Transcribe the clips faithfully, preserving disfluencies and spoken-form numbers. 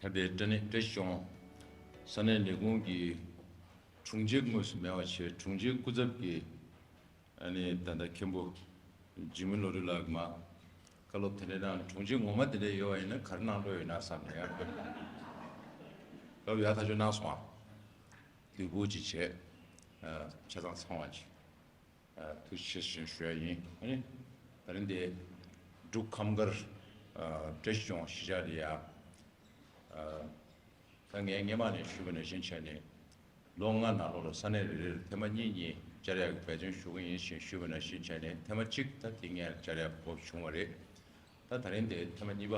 ད་ལྟའི་བཀྲ་ནི་བཀྲ་ཤིས་ལྗོངས་ས་གནས་ལས་ཁུངས་ཀྱི་དྲུང་ཆེ་དངོས་སུ་མེད་པ་བྱས། དྲུང་ཆེའི་སྐུ་ཚབ་ཀྱིས་ཨ་ནི་ད་ལྟ་མཁན་པོ་འཇིགས་མེད་བློ་གྲོས་ལགས་ཀྱིས་མ་བཀའ་སློབ་དེ་འདྲ་གནང་། དྲུང་ཆེ་ངོ་མ་དེ་འདྲ་ཡོད་པ་ཡིན་ན་ག་རེ་གནང་འགྲོ་ཡོད་ན་བསམ་ནས་ཡང་བཀའ་སློབ་ཡག་ཐག་ཆོད་གནང་སོང་ཨ། འདོད་སྐུལ་ཅིག་བྱས། ཆ་ཚང་ཚང་བ་ཅིག་ཐུགས་རྗེ་ཆེ་ཞུ་ཞུ་ཡ་ཡིན། ཨ་ནི་ད་རིང་འདི་འབྲུག་ཁམས་སྒར་བཀྲ་ཤིས་ལྗོངས་གཞིས་ཆགས་འདི་ཡ། ད་ངས་སྔས་མ་ནས་ཞུས་པ་ནང་བཞིན་བྱས་ནས་ལོ་ལྔ་ནང་ལོགས་ལ་ས་གནས་རེ་རེར་ཐེངས་མ་གཉིས་གཉིས་བཅར་ཡག་གི་འབད་བརྩོན་ཞུ་གི་ཡིན་ཞེས་ཞུས་པ་ནང་བཞིན་བྱས་ནས་ཐེངས་མ་གཅིག་ད་དེ་སྔས་བཅར་ཡག་གོ་སྐབས་བྱུང་བ་རེད། ད་ད་རིང་འདི་ཐེངས་མ་གཉིས་པ་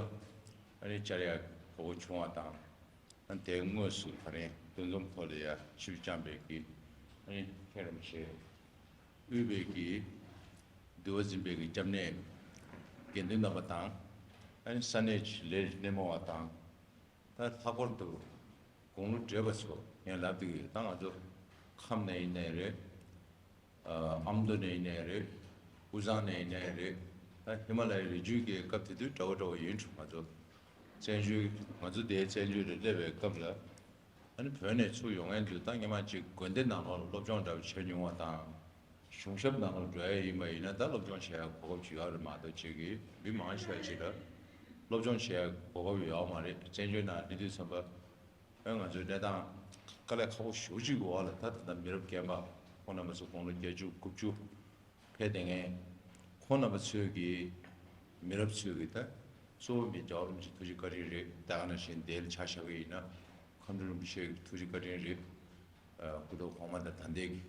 ཨ་ནི་བཅར་ཡག་གོ་སྐབས་བྱུང་བ་དང་། དེ་དངོས་སུ་ད་རིང་འདུ་འཛོམས་ཐོག་ལ་ཡ་ཆིབས་བསྐྱངས་པའི་གི་ཨ་ནི་མཁན་རིན་པོ་ཆེ་དབུས་པའི་གི་འདུལ་བ་འཛིན་པའི་གི་སྐྱབས་གནས་དགེ་འདུན་རྣམ་པ་དང་། ཨ་ནི་ས་གནས་ཀྱི་ལས་སྣེ་མོ་བ་དང་། ད་ལྷག་པར་དུ་དགུང་ལོ་བགྲེས་པ་ཚོ་ངས་ལབ་དུས་ད་ང་ཚོ་ཁམས་ནས་ཡིན་ནའི་རེད། ཨ་ཨ་མདོ་ནས་ཡིན་ནའི་རེད། དབུས་གཙང་ནས་ཡིན་ནའི་རེད། ད་ཧི་མ་ལ་ཡའི་རི་རྒྱུད་ཀྱི་སྐབས་དེ་དུས་འདྲ་བོ་འདྲ་བོ་ཡིན་འགྲོ། ང་ཚོ་བཙན་བྱོལ་ང་ཚོ་དེའི་བཙན་བྱོལ་རེ་སླེབས་པའི་སྐབས་ལ་ཨ་ནི་བོད་ནས་ཚུར་ཡོང་མཁན་དུས་ད་སྔོན་མ་ཅིག་དགོན་སྡེ་ནང་ལོགས་ལ་སློབ་སྦྱོང་འདྲ་བོ་བྱེད་མྱོང་བ་དང་། གཞུང་ཞབས་ནང་ལོགས་འགྲོ་ཡ་ཡིན་པ་ཡིན་ན་ད་སློབ་སྦྱོང་བྱེད་ཡ་གོ་སྐབས་ཅིག་ཡོད་རེད་མ་གཏོགས་ཅིག་གི་མི་མང་ཆེ་བ་ཅིག་ལ་སློབ་སྦྱོང་བྱེད་ཡ་གོ་སྐབས་ཡོད་མ་རེད། བཙན་བྱོལ་ནང་སླེབས་དུས་ཙམ་པ། ཨ་ང་ཚོའི་གནས་སྟངས་དཀའ་ལས་ཁག་པོ་ཞེ་པོ་ཅིག་གི་འོག་ལ་ད་ད་ལྟ་མི་རབས་རྒན་པ་ཁོང་རྣམ་པ་ཚོ་དགུང་ལོ་བརྒྱད་ཅུ་དགུ་བཅུ་ཕེབས་བསྡད་མཁན་ཁོང་རྣམ་པ་ཚོས་ཀྱི་མི་རབས་ཚོས་ཀྱི་ད་གཙོ་བོ་མི་རྒྱལ་བ་རིན་པོ་ཆེ་ཐུགས་རྗེ་བཀའ་དྲིན་རེད། ད་ག་ནང་བཞིན་དེ་ལ་ཆ་བཞག་གི་ཡིན་ན་ཁམས་སྤྲུལ་རིན་པོ་ཆེ་གི་ཐུགས་རྗེ་བཀའ་དྲིན་རེད། ཨ་སྐུ་ཐོག་གོང་མ་དང་ད་ལྟའི་གི་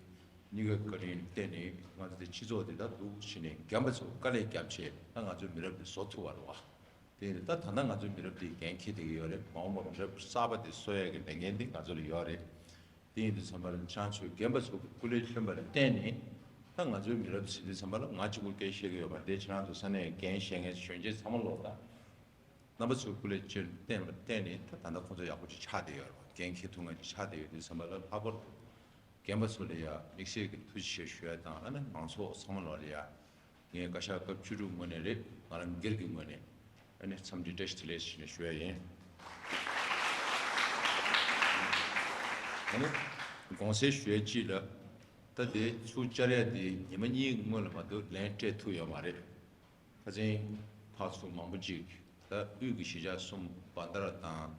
གཉིས་ཀའི་བཀའ་དྲིན་བརྟེན་ནས་ང་ཚོ་དེ་སྤྱི་ཚོགས་དེ་ད་འདུག་བྱས་ནས་རྒན་པ་ཚོ་དཀའ་ལས་བརྒྱབ་བྱས་ད་ང་ཚོའི་མི་རབས་དེ་བཟོ་ཐུབ་པ་རེད་བ། དེ་ཡིན་ད་ད་ལྟ་ང་ཚོའི་མི་རབས་འདི་འགན་འཁྱེར་བསྡད་ཀྱི་ཡོད་རེད། མ་འོངས་པར་མི་རབས་གསར་པ་དེ་གསོ་ཡས་ཀྱི་ལས་འགན་འདི་ང་ཚོ་ལ་ཡོད་རེད། དེ་ཡིན་དུས་ཙམ་པ་ལ་ཁྱེད་རང་ཚོས་རྒན་པ་ཚོ་གི་སྐུ་ལས་ཐོན་པ་ལ་བརྟེན་ནས་ད་ང་ཚོའི་མི་རབས་ཟེར་དུས་ཙམ་པ་ལ་ང་གཅིག་པུ་སྐད་ཆ་བཤད་ཀྱི་ཡོད་མ་རེད། ཁྱེད་རང་ཚོ་ས་གནས་འགན་བཞེས་མཁན་གཞོན་སྐྱེས་ཚང་མ་ལོག་ད་རྣམ་པ་ཚོའི་སྐུ་ལས་ཐོན་བརྟེན་པ་བརྟེན་ནས་ད་ད་ལྟ་ཁོང་ཚོ་ཡག་པོ་ཅིག་ཆགས་བསྡད་ཡོད་རེད་བ། འགན་འཁྱེར་ཐུབ་མཁན་ཅིག་ཆགས་བསྡད་ཡོད་དུས་ཙམ་པ་ལ་ལྷག་པར་དུ་རྒན་པ་ཚོ་ལ་ཡ་དམིགས་བསལ་གྱི་ཐུགས་རྗེ་ཆེ་ཞུ་ཡ་དང་ཨ་ནི་མང་ཚོགས་ཚང་མ་ལོག་ལ་ཡ། ངས་བཀའ་ཤག་སྐབས་བཅུ་དྲུག་ངོས་ནས་རེད། ང་རང་སྒེར་གྱི་ངོས་ནས་ཨ་ནི་འཚམས་འདྲི་བཀྲ་ཤིས་བདེ་ལེགས་ཞུ་ནས་ཞུ་ཡ་ཡིན། ཨ་ནི་དགོངས་སེལ་ཞུ་ཡ་གཅིག་ལ། ད་དེ་ཚུར་བཅར་ཡ་དེ་ཉི་མ་གཉིས་སྔོན་ལ་མ་གཏོགས་ལན་སྤྲད་ཐུབ་ཡོད་མ་རེད། ཁ་སང་ཕར་ཚུར་མང་པོ་ཅིག་ད་དབུས་ཀྱི་གཞིས་ཆགས་གསུམ་བན་དྷ་ར་དང་།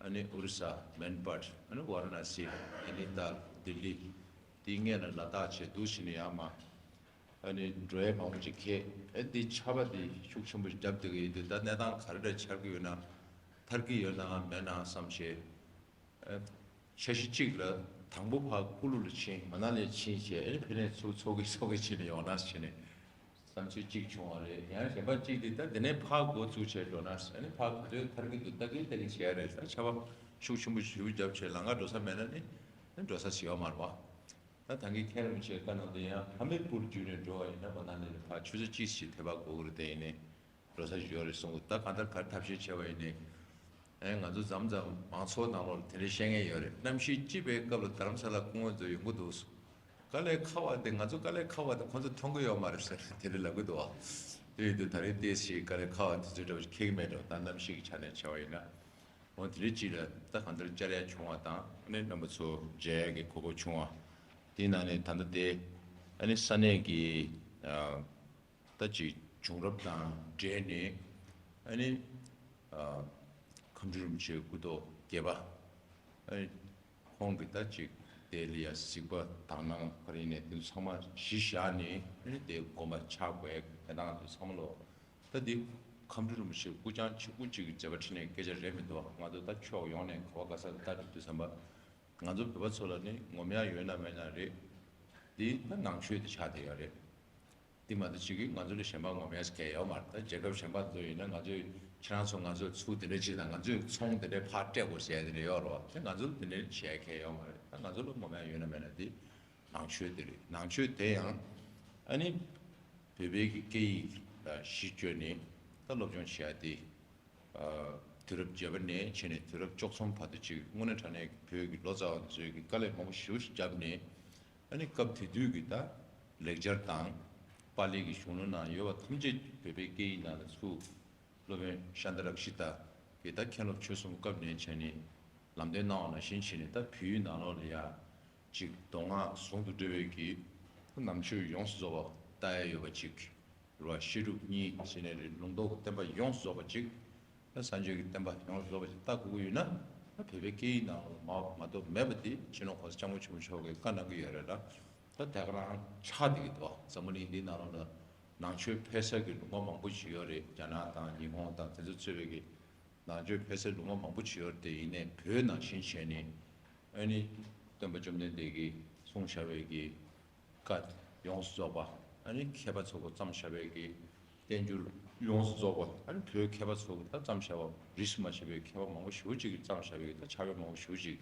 ཨ་ནི་ཨོ་རི་ས། མན་པཱཊ། ཨ་ནི་ཝཱ་ར་ཎ་སི། ནཻ་ནི་ཏཱལ། ལྡི་ལི། དེའི་སྔོན་ལ་ལ་དྭགས་བྱས་འདུག་བྱས་ནས་ཡར་མར་ཨ་ནི་འགྲོ་ཡས་མང་པོ་ཅིག་འཁེལ། ཨ་འདི་ཆར་པ་འདི་ཤུགས་ཆེན་པོ་ཞིག་བརྒྱབ་བསྡད་ཀྱི་ཡོད་དུས་ད་གནས་སྟངས་ག་རེ་འདྲ་ཆགས་ཀྱི་ཡོད་ན། ཐར་གྱི་ཡོད་ན་མེད་ན་བསམ་བྱས། ཨ་འཆར་གཞི་གཅིག་ལ་དང་པོ་ཕར་ཀུ་ལུ་ལ་ཕྱིན། མ་ན་ལི་ཕྱིན་བྱས་ཨ་ནི་ཕ་གིར་ཚུར་ཚོགས་ཀྱི་ཚོགས་ཀྱི་བྱས་ནས་ཡོང་ན་བྱས་ནས། བསམ་ཚུལ་གཅིག་བྱུང་བ་རེད། ཡང་གཞན་པ་གཅིག་དེ་ད་དེ་ནས་ཕར་འགོ་བཙུགས་བྱས་འགྲོ་ན་ཨ་ནི་ཕར་ག་ཚོད་ཐར་གྱི་འདུག་ལྟ་གིན་ལྟ་གིན་བྱས་རེད། ད་ཆར་པ་ཤུགས་ཆེན་པོ་ཞེ་པོ་བརྒྱབ་བྱས་ལམ་ཁ་འགྲོ་ས་མེད་ན་ནི་ཨ་ནི་འགྲོ་ས་ཞིག་ཡོད་མ་རེད་བ། ད་ད་གིན་མཁན་རིན་པོ་ཆེ་བཀའ་གནང་དུས་ཡང་ཧ་མི་པུར་བརྒྱུད་ནས་འགྲོ་བ་ཡིན་ན་མ་ན་ལི་ནས་ཕར་ཆུ་ཚོད་གཅིག་ཞིག་དེ་བར་འགོར་གི་རེད། དེ་ཡིན་ནའི་འགྲོ་ས་ཞིག་ཡོད་རེད་གསུང་གི། ད་གང་ལྟར་ག་རེ་ཐབས་ཤེས་བྱས་པ་ཡིན་ནའི། ཨེ་ང་ཚོ་མཚམས་མཚམས་མང་ཚོགས་ནང་ལོགས་ལ་དེ་འདྲ་བཤད་མཁན་ཡོད་རེད། གནམ་གཤིས་སྐྱིད་པའི་སྐབས་ལ་རྡ་རམ་ས་ལ་སྐུ་ངོ་ཚོ་ཡོང་གི་འདུག་དཀའ་ལས་ཁག་པ་དེ་ང་ཚོ་དཀའ་ལས་ཁག་པ་དེ་ཁོང་ཚོ་མཐོང་གི་ཡོད་མ་རེད་ཟེར་དེ་འདྲ་ལབ་གི་འདུག་བ། དེ་ཡིན་དུས་ད་རེས་ཏོག་ཙམ་དཀའ་ལས་ཁག་པ་དེ་ཚོའི་འདྲ་བ་ཞིག་འཁེལ་གི་མེད་འགྲོ། ད་གནམ་གཤིས་ཀྱི་ཆ་ནས་བྱས་པ་ཡིན་ན། འོ་དེ་རེད། ཅིག་ལ་ད་གང་ལྟར་བཅར་ཡ་བྱུང་བ་དང་ཨ་ནི་རྣམ་པ་ཚོ་མཇལ་ཡ་གི་གོ་སྐབས་བྱུང་བ། དེའི་ནང་ནས་ད་ལྟ་དེ་ཨ་ནི་ས་གནས་ཀྱི་ཨ་ད་ཅིག་བྱུང་རབས་དང་འབྲེལ་ནས་ཨ་ནི་ཨ་ཁམས་སྤྲུལ་རིན་པོ་ཆེའི་སྐུ་ཐོག་བརྒྱད་པ། ཨ་ནི་ཁོང་གིས་ད་ཅིག་དེ་ལ་ཡ་གཟིགས་པ་དག་སྣང་ག་རེ་ཡིན་ནའི་དེ་ཚོ་ཚང་མ་གཞི་བཞག་ནས་ཨ་ནི་དེ་དགོངས་པ་འཆར་དགོས་ཡ་གི་དེ་དང་དེ་ཚང་མ་ལོ། ད་འདི་ཁམས་སྤྲུལ་རིན་པོ་ཆེ་སྐུ་རྐྱང་གཅིག་པུ་གཅིག་གི་མཛད་པ་ཁྲིད་ནས་སྐད་ཆ་རེད་མི་འདུག་ང་ཚོ་ད་ཕྱོགས་ཡོངས་ནས་ག་བ་ག་ས་ལ་ལྟ་གྲུབ་དུས་ཙམ་པ། ང་ཚོ་བོད་པ་ཚོ་ལ་ནི་ངོམ་ཡག་ཡོད་ན་མེད་ན་རེད། འདི་ད་ནང་ཆོས་དེ་ཆགས་བསྡད་ཡོད་རེད། འདི་མ་གཏོགས་ཅིག་གིས་ང་ཚོ་ལ་གཞན་པ་ངོམ་ཡག་གང་ཡང་ཡོད་མ་རེད། ད་རྒྱལ་ཁབ་གཞན་པ་ཚོ་ཡིན་ན་ང་ཚོས་ཁྱེད་རང་ཚོ་ང་ཚོ་ཚུར་དེ་འདྲ་བྱེད་དང་ང་ཚོས་ཚོང་དེ་འདྲ་ཕར་སྤྲད་དགོས་ཟེར་ཡ་དེ་འདྲ་ཡོད་རེད་བ། དེ་ང་ཚོ་ལ་དེ་འདྲ་བྱེད་ཡག་གང་ཡང་ཡོད་མ་རེད། ད་ང་ཚོ་ལ་ངོམ་ཡག་ཡོད་ན་མེད་ན་འདི་ནང་ཆོས་དེ་རེད། ནང་ཆོས་དེ་ཡང་ཨ་ནི་བོད་པའི་གི་སྐད་ཡིག་ལ་གཞི་བཅོལ་ནས་ད་སློབ་སྦྱོང་བྱེད་ཡ་དེ། དུས་རབས་བརྒྱད་པ་ནས་བྱས་ནས་དུས་རབས་བཅུ་གསུམ་བར་དུ་ཅིག་དངོས་གནས་དྲང་གནས་ཀྱི་བོད་ཀྱི་ལོ་ཙཱ་བ་ཚོས་ཀྱི་དཀའ་ལས་མང་པོ་ཞེ་པོ་ཞིག་བརྒྱབ་ནས་ཨ་ནི་སྐབས་དེ་དུས་ཀྱི་ད་ལེགས་སྦྱར་དང་པཱ་ལི་གི་གཞུང་ལུགས་ནང་ཡོད་པ་ཐམས་ཅད་བོད་པའི་སྐད་ཡིག་ནང་ལ་ཚུར་སློབ་དཔོན་ཤཱནྟ་རཀྵི་ཏ་ གི་ད་མཁན་སློབ་ཆོས་གསུམ་སྐབས་ནས་བྱས་ནས་ལམ་སྟོན་གནང་བ་ནང་བཞིན་བྱས་ནས། ད་བོད་ཡུལ་ནང་ལོགས་ལ་ཡ་ཅིག་མདོ་སྔགས་ཟུང་དུ་འབྲེལ་བའི་གི་ནང་ཆོས་ཡོངས་སུ་རྫོགས་པ་ལྟ་ཡ་ཡོད་པ་ཅིག་རེད་བ། བཤད་སྒྲུབ་གཉིས་བྱས་ནས་རེད། ལུང་རྟོགས་ཀྱི་བསྟན་པ་ཡོངས་སུ་རྫོགས་པ་ཅིག་ད་སངས་རྒྱས་ཀྱི་བསྟན་པ་ཡོངས་སུ་རྫོགས་པ་ཅིག་ལྟ་དགོས་ཀྱི་ཡོད་ན། ད་བོད་པའི་སྐད་ཡིག་ནང་ལ་མ་མ་གཏོགས་མེད་པ་དེ་སྤྱི་ནོར་གོང་ས་སྐྱབས་མགོན་ཆེན་པོ་མཆོག་གིས་བཀའ་གནང་གི་ཡོད་རེད་ལ། ད་དེ་ག་རང་ཆགས་བསྡད་ཀྱི་འདུག་འཛམ་བུ་གླིང་འདིའི་ནང་ལོགས་ལ་ནང་ཆོས་ཕེབས་ས་གི་ལུང་པ་མང་པོ་ཞིག་ཡོད་རེད། རྒྱ་ནག་དང་ཉི་ཧོང་དང་དེ་ཚོ་གཙོས་པའི་གི་ནང་ཆོས་ཕེབས་ས་ལུང་པ་མང་པོ་ཞིག་ཡོད་རེད། དེ་ཡིན་ནའི་བོད་ནང་བཞིན་བྱས་ནས་ཨ་ནི་སྟོན་པ་བཅོམ་ལྡན་འདས་ཀྱིས་གསུངས་བཞག་པའི་གི་བཀའ་ཡོངས་སུ་རྫོགས་པ། ཨ་ནི་མཁས་པ་ཚོ་གིས་བརྩམས་བཞག་པའི་གི་བསྟན་འགྱུར་ཡོངས་སུ་རྫོགས་པ། ཨ་ནི་བོད་མཁས་པ་ཚོ་གིས་ད་བརྩམས་བཞག་པ་རིས་སུ་མ་ཆད་པའི་མཁས་པ་མང་པོ་ཞེ་པོ་ཅིག་གིས་བརྩམས་བཞག་པའི་གི་ད་ཕྱག་དཔེ་མང་པོ་ཞེ་པོ་ཅིག་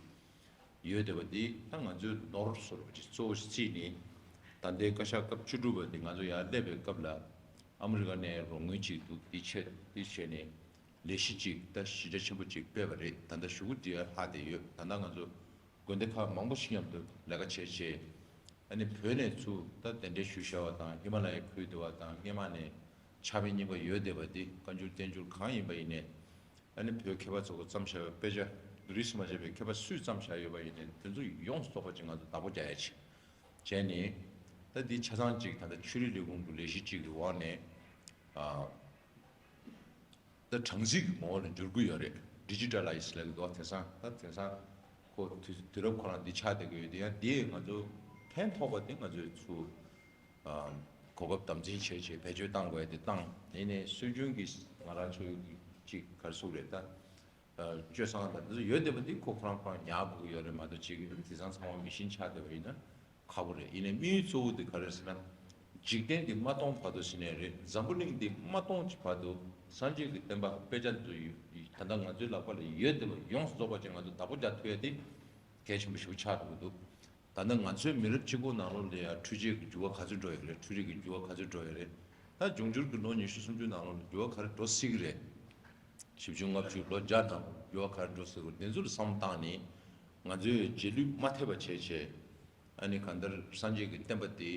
ཡོད་བསྡད་པ་འདི་ད་ང་ཚོའི་ནོར་བཟོ་འདྲ་ཅིག་གཙོ་བོ་བརྩིས་ནས། ད་ལྟའི་བཀའ་ཤག་སྐབས་བཅུ་དྲུག་པ་འདི་ང་ཚོ་ཡར་སླེབས་པའི་སྐབས་ལ་ཨ་མི་རི་ཀ་ནས་རོགས་དངུལ་ཅིག་འདུག་འདི་བྱས་འདི་བྱས་ནས་ལས་གཞི་ཅིག་ད་གཞི་རྒྱ་ཆེན་པོ་ཅིག་སྤེལ་བ་རེད། ད་ལྟ་གཞུག་གུ་འདི་ཡར་ལྷག་བསྡད་ཡོད། ད་ལྟ་ང་ཚོ་དགོན་སྡེ་ཁག་མང་པོ་ཞིག་མཉམ་དུ་ལས་ཀ་བྱས་བྱས། ཨ་ནི་བོད་ནས་ཚུར་ད་གདན་འདྲེན་ཞུས་བཞག་པ་དང་། ཧི་མ་ལ་ཡའི་ཁུལ་དུ་བ་དང་། སྔོན་མ་ནས་ཕྱག་དཔེ་རྙིང་པ་ཡོད་བསྡད་པ་འདི་བཀའ་འགྱུར་བསྟན་འགྱུར་གང་ཡིན་པ་ཡིན་ནའི། ཨ་ནི་བོད་མཁས་པ་ཚོ་གིས་བརྩམས་བཞག་པའི་དཔེ་ཆ་རིས་སུ་མ་ཆད་པའི། མཁས་པ་སུས་བརྩམས་བཞག་ཡོད་པ་ཡིན་ནའི་དེ་ཚོ་ཡོངས་སུ་རྫོགས་པ་ཅིག་ང་ཚོ་བདག་པོ་རྒྱག་ཡ་ཅིག་བྱས་ནས། ད་འདི་ཆ་ཚང་ཅིག་ད་ལྟ་ཆོས་རིག་ལས་ཁུངས་ཀྱི་ལས་གཞི་ཅིག་གི་འོག་ནས་ཨ། ད་གྲངས་རྩིས་ཀྱི་ངོ་བོ་ལ་འགྱུར་གྱི་ཡོད་རེད། ཌི་ཇི་ཊ་ལའི་ཛི་ལབ་ཀྱི་འདུག་དེང་སང་ད་དེང་སང་ཁོ་དུས་དུས་རབས་ཁོ་རང་འདི་ཆགས་བསྡད་ཀྱི་ཡོད། དེ་ཡང་འདི་ང་ཚོ་ཕན་ཐོགས་པ་དེ་ང་ཚོས་ཚུར་ཨ་གོ་སྐབས་དམ་འཛིན་བྱས་བྱས་བེད་སྤྱོད་བཏང་དགོས་དེ་བཏང་། དེ་ནས་སྲོལ་རྒྱུན་གྱི་ང་རང་ཚོའི་ཅིག་ག་རེ་ཟེར་དགོས་རེད། ད་ཨ་སྤྱོད་བཟང་དང་འདི་ཚོ་ཡོད་བསྡད་པ་འདི་ཁོ་ཁོ་རང་ཁོ་རང་ཉར་དགོས་ཀྱི་ཡོད་རེད་མ་གཏོགས། ཅིག་དེང་སང་ཚང་མ་མི་ཤེས་ཆགས་བསྡད་པ་ཡིན་ན། ཁག་པོ་རེད། ཡིན་ནའི་དམིགས་ཡུལ་གཙོ་བོ་དེ་ག་རེ་རེད་ཟེར་ན། འཇིག་རྟེན་འདི་མ་སྟོངས་བར་དུ་ཟེར་ནའི་རེད། འཛམ་བུ་གླིང་འདི་མ་སྟོངས་ཀྱི་བར་དུ་སངས་རྒྱས་ཀྱི་བསྟན་པ་དཔེ་ཆ་འདི་ཚོ་ཡོད། ད་ལྟ་ང་ཚོའི་ལག་པ་ལ་ཡོད་བསྡད་པ་ཡོངས་སུ་རྫོགས་པ་ཅིག་ང་ཚོ་བདག་པོ་རྒྱག་ཐུབ་ཡ་དེ་གལ་ཆེན་པོ་ཞིག་ཆགས་འགྲོ་གི་འདུག་ད་ལྟ་ང་ཚོའི་མི་རབས་གཅིག་པོ་ནང་ལོགས་ལ་ཡ་འཕྲུལ་ཆས་ཀྱི་འགྱུར་བ་ག་ཚོད་འགྲོ་ཡོད་རེད། འཕྲུལ་རིག་གི་འགྱུར་བ་ག་ཚོད་འགྲོ་ཡོད་རེད། ད་འབྱུང་འགྱུར་གྱི་ལོ་ཉི་ཤུ་སུམ་ཅུ་ནང་ལོགས་ལ་འགྱུར་བ་ག་རེ་འགྲོ་སྲིད་ཀྱི་རེད། བཞི་བཅུ་ལྔ་བཅུ་ལོ་བརྒྱ་ནང་འགྱུར་བ་ག་རེ་འགྲོ་སྲིད་ཀྱི་རེད། དེ་ཚོ་ལ་བསམ་བློ་བཏང་ནས་ང་ཚོས་རྗེས་ལུས་མ་ཐེབས་པ་བྱས་བྱས། ཨ་ནི་གང་ལྟར་སངས་རྒྱས་ཀྱི་བསྟན་པ་དེ་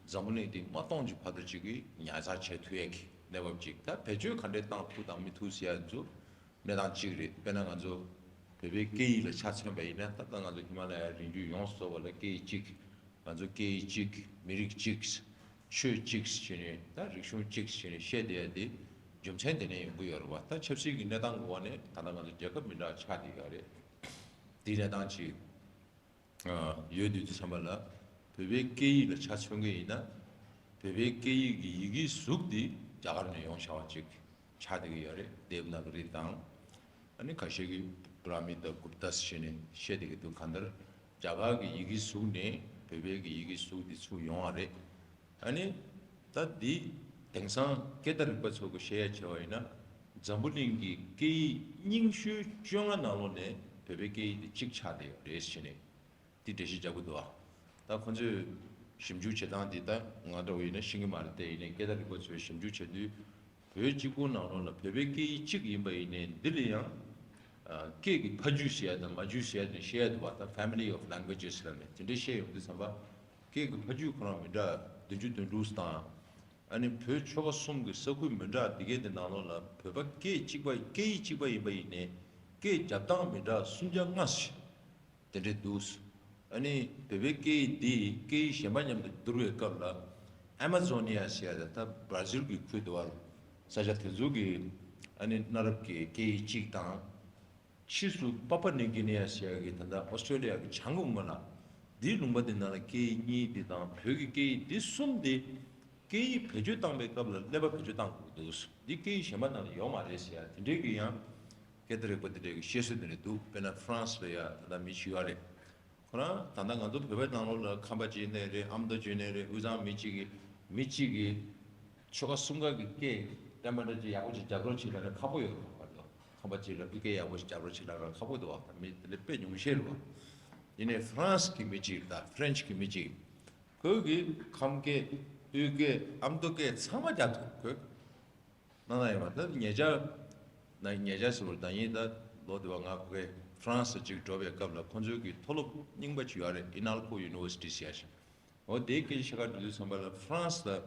འཛམ་བུ་གླིང་འདི་མ་སྟོངས་ཀྱི་བར་དུ་ཅིག་གི་ཉར་ཚགས་བྱེད་ཐུབ་ཡས་ཀྱི་གནས་བབ་ཅིག་ད་བེད་སྤྱོད་ག་འདྲས་བཏང་ཐུབ་དང་མི་ཐུབ་ཟེར་ཡ་ཚོ་གནས་སྟངས་གཅིག་རེད། དཔེར་ན་ང་ཚོ་བོད་པའི་སྐད་ཡིག་ལ་ཆ་མཚོན་པ་ཡིན་ན། ད་ལྟ་ང་ཚོ་ཧི་མ་ལ་ཡའི་རི་རྒྱུད་ཡོངས་སུ་རྫོགས་པ་ལ་སྐད་ཡིག་གཅིག་ང་ཚོ་སྐད་ཡིག་གཅིག་མི་རིགས་གཅིག་ཆོས་གཅིག་བྱས་ནས། ད་རིག་གཞུང་གཅིག་བྱས་ནས་བཤད་བསྡད་ཡ་དེ་རྒྱུ་མཚན་དེ་ནས་ཡོང་གི་ཡོད་རེད་བ། ད་ཆབ་སྲིད་ཀྱི་གནས་སྟངས་ཀྱི་འོག་ནས་ད་ལྟ་ང་ཚོ་རྒྱལ་ཁབ་མི་འདྲ་ཆགས་བསྡད་ཡོད་རེད། དེའི་གནས་སྟངས་ཅིག་ཨ་ཡོད་དུས་ཙམ་པ་ལ། བོད་པའི་སྐད་ཡིག་ལ་ཆ་མཚོན་གྱི་ཡིན་ན། བོད་པའི་སྐད་ཡིག་གི་ཡི་གེའི་གཟུགས་འདི་རྒྱ་གར་ནས་ཡོང་བཞག་པ་ཅིག་ཆགས་བསྡད་ཀྱི་ཡོད་རེད། དེབ་ནག་རི་དང་། ཨ་ནི་ཁ་ཤས་ཀྱིས་པྲ་མི་ཏ་གུབ་ཏཱས་བྱས་ནས་བཤད་བསྡད་ཀྱི་འདུག་གང་ལྟར་རྒྱ་གར་གྱི་ཡི་གེའི་གཟུགས་ནས་བོད་པའི་གི་ཡི་གེའི་གཟུགས་འདི་ཚུར་ཡོང་བ་རེད། ཨ་ནི་ད་འདི་དེང་སང་སྐད་བརྡ་རིག་པ་ཚོ་གིས་བཤད་ཡ་བྱས་པ་ཡིན་ན། འཛམ་བུ་གླིང་གི་སྐད་ཡིག་རྙིང་ཤོས་བཅོ་ལྔ་ནང་ལོགས་ནས་བོད་པའི་སྐད་ཡིག་འདི་གཅིག་ཆགས་བསྡད་ཡོད་རེད་ཟེར་ནས། འདི་འགྲེལ་བཤད་རྒྱག་གི་འདུག་བ། ད་ཁོ་ཚོས་ཞིབ་འཇུག་བྱེད་སྟངས་འདི་ད་ང་འདྲ་བོ་ཡིན་ན་ཤེས་ཀྱི་མ་རེད། དེ་ཡིན་ནའི་སྐད་བརྡ་རིག་པ་ཚོས་ཞིབ་འཇུག་བྱེད་དུས། བོད་གཅིག་པུ་ནང་ལོགས་ལ་བོད་པའི་སྐད་ཡིག་གཅིག་ཡིན་པ་ཡིན་ནའི་འདི་ལ་ཡང་ཨ་སྐད་ཀྱི་ཕ་རྒྱུད་ཟེར་ཡ་དང་མ་རྒྱུད་ཟེར་ཡ་དེ་བཤད་ཡ་འདུག་བ། ད་Family of Languages ལབ་ནས་དེ་འདྲའི་བཤད་ཡོང་དུས་ཙམ་པ། སྐད་ཀྱི་ཕ་རྒྱུད་ཁོ་རང་མི་འདྲ་བདུན་ཅུ་དོན་དྲུག་དང་། ཨ་ནི་བོད་ཆོལ་ཁ་གསུམ་གྱི་ས་ཁུལ་མི་འདྲ་འདི་གའི་དེ་ནང་ལོགས་ལ་བོད་པ་སྐད་གཅིག་པ་སྐད་ཡིག་གཅིག་པ་ཡིན་པ་ཡིན་ནའི་སྐད་རྒྱབ་སྟངས་མི་འདྲ་སུམ་བརྒྱ་ལྔ་ཞིག་དེ་འདྲས་འདུག་ཨ་ནི་བོད་པའི་སྐད་ཡིག་འདི་སྐད་ཡིག་གཞན་པ་མཉམ་དུ་བསྡུར་བའི་སྐབས་ལ། ཨ་མ་ཛོ་ནི་ཡ་ཟེར་ཡ་དེ་ད་བྷ་ར་ཟིལ་གྱི་ཁུལ་དུ་བ། ས་ཆ་དེ་ཚོ་གི་ཨ་ནི་གནའ་རབས་ཀྱི་སྐད་ཡིག་གཅིག་དང་། ཕྱིས་སུ་པཱ་པཱ་ནིའུ་ཀི་ནི་ཡ་ཟེར་ཡ་གི་ད་ལྟ་ཨོ་སི་ཀྲོ་ལི་ཡ་གི་བྱང་གི་ངོས་ལ། འདིའི་ལུང་པ་འདི་ནང་ལ་སྐད་ཡིག་གཉིས་འདི་དང་བོད་ཀྱི་སྐད་ཡིག་འདི་གསུམ་འདི། སྐད་ཡིག་བེད་སྤྱོད་བཏང་པའི་སྐབས་ལ་ཀླད་པ་བེད་སྤྱོད་བཏང་དགོས་ཀྱི་འདུག་འདི་སྐད་ཡིག་གཞན་པ་ནང་ལ་ཡོད་མ་རེད་ཟེར་ཡ་དེ་འདྲའི་གི་ཡང་སྐད་བརྡ་རིག་པ་དེ་འདྲའི་གི་བཤད་སྲོལ་དེ་འདྲ་འདུག་དཔེར་ན་ཧྥ་རན་སི་ལ་ཡ་ད་ལྟ་མི་ཅིག་ཡོད་རེད། ཁོ་རང་ད་ལྟ་ང་ཚོ་བོད་པའི་ནང་ལོགས་ལ་ཁམས་པ་ཅིག་ཡིན་ནའི་རེད། ཨ་མདོ་ཅིག་ཡིན་ནའི་རེད། དབུས་གཙང་མི་གཅིག་གིས་མི་གཅིག་གིས་ཆོལ་ཁ་གསུམ་ཀ་གི་སྐད་བསྟན་པ་འདྲ་ཅིག་ཡག་པོ་ཅིག་རྒྱབ་རོགས་བྱེད་ལབ་ན་ཁག་པོ་ཡོད་རེད་བ། ཁམས་པ་ཅིག་ལ་དབུས་སྐད་ཡག་པོ་ཞིག་རྒྱབ་རོགས་བྱེད་ལབ་ན་ཁག་པོ་འདུག་བ། ད་མི་དེ་འདྲ་དཔེ་ཉུང་ཤས་རེད་བ། ཡིན་ནའི་ཧྥ་རན་སི་གི་མི་གཅིག་དང་ཧྥ་རན་སི་གི་མི་གཅིག་ཁོས་གི་ཁམས་སྐད་དབུས་སྐད་ཨ་མདོ་སྐད་ཚང་མ་རྒྱབ་ཐུབ། ཁོས་གནང་ན་ཡོད་མ་རེད། ད་ཉེ་ཆར་ན་ཉེ་ཆར་ཟེར་བ་ད་ཡིན། ད་ལོ་དེ་བ་ང་ཁོ་གི་ཧྥ་རན་སི་ཅིག་འགྲོ་བའི་སྐབས་ལ་ཁོ་ཚོའི་གི་མཐོ་སློབ་རྙིང་པ་ཅིག་ཡོད་རེད། ཨི་ནལ་ཁོ་ཡུ་ནི་ཝར་སི་ཊི་ཟེར་ཡ་ཞིག་འོ་དེའི་སྐད་ཆ་བཤད་ག་འགྲོ་དུས་ཙམ་པ་ལ་ཧྥ་རན་སི་ལ་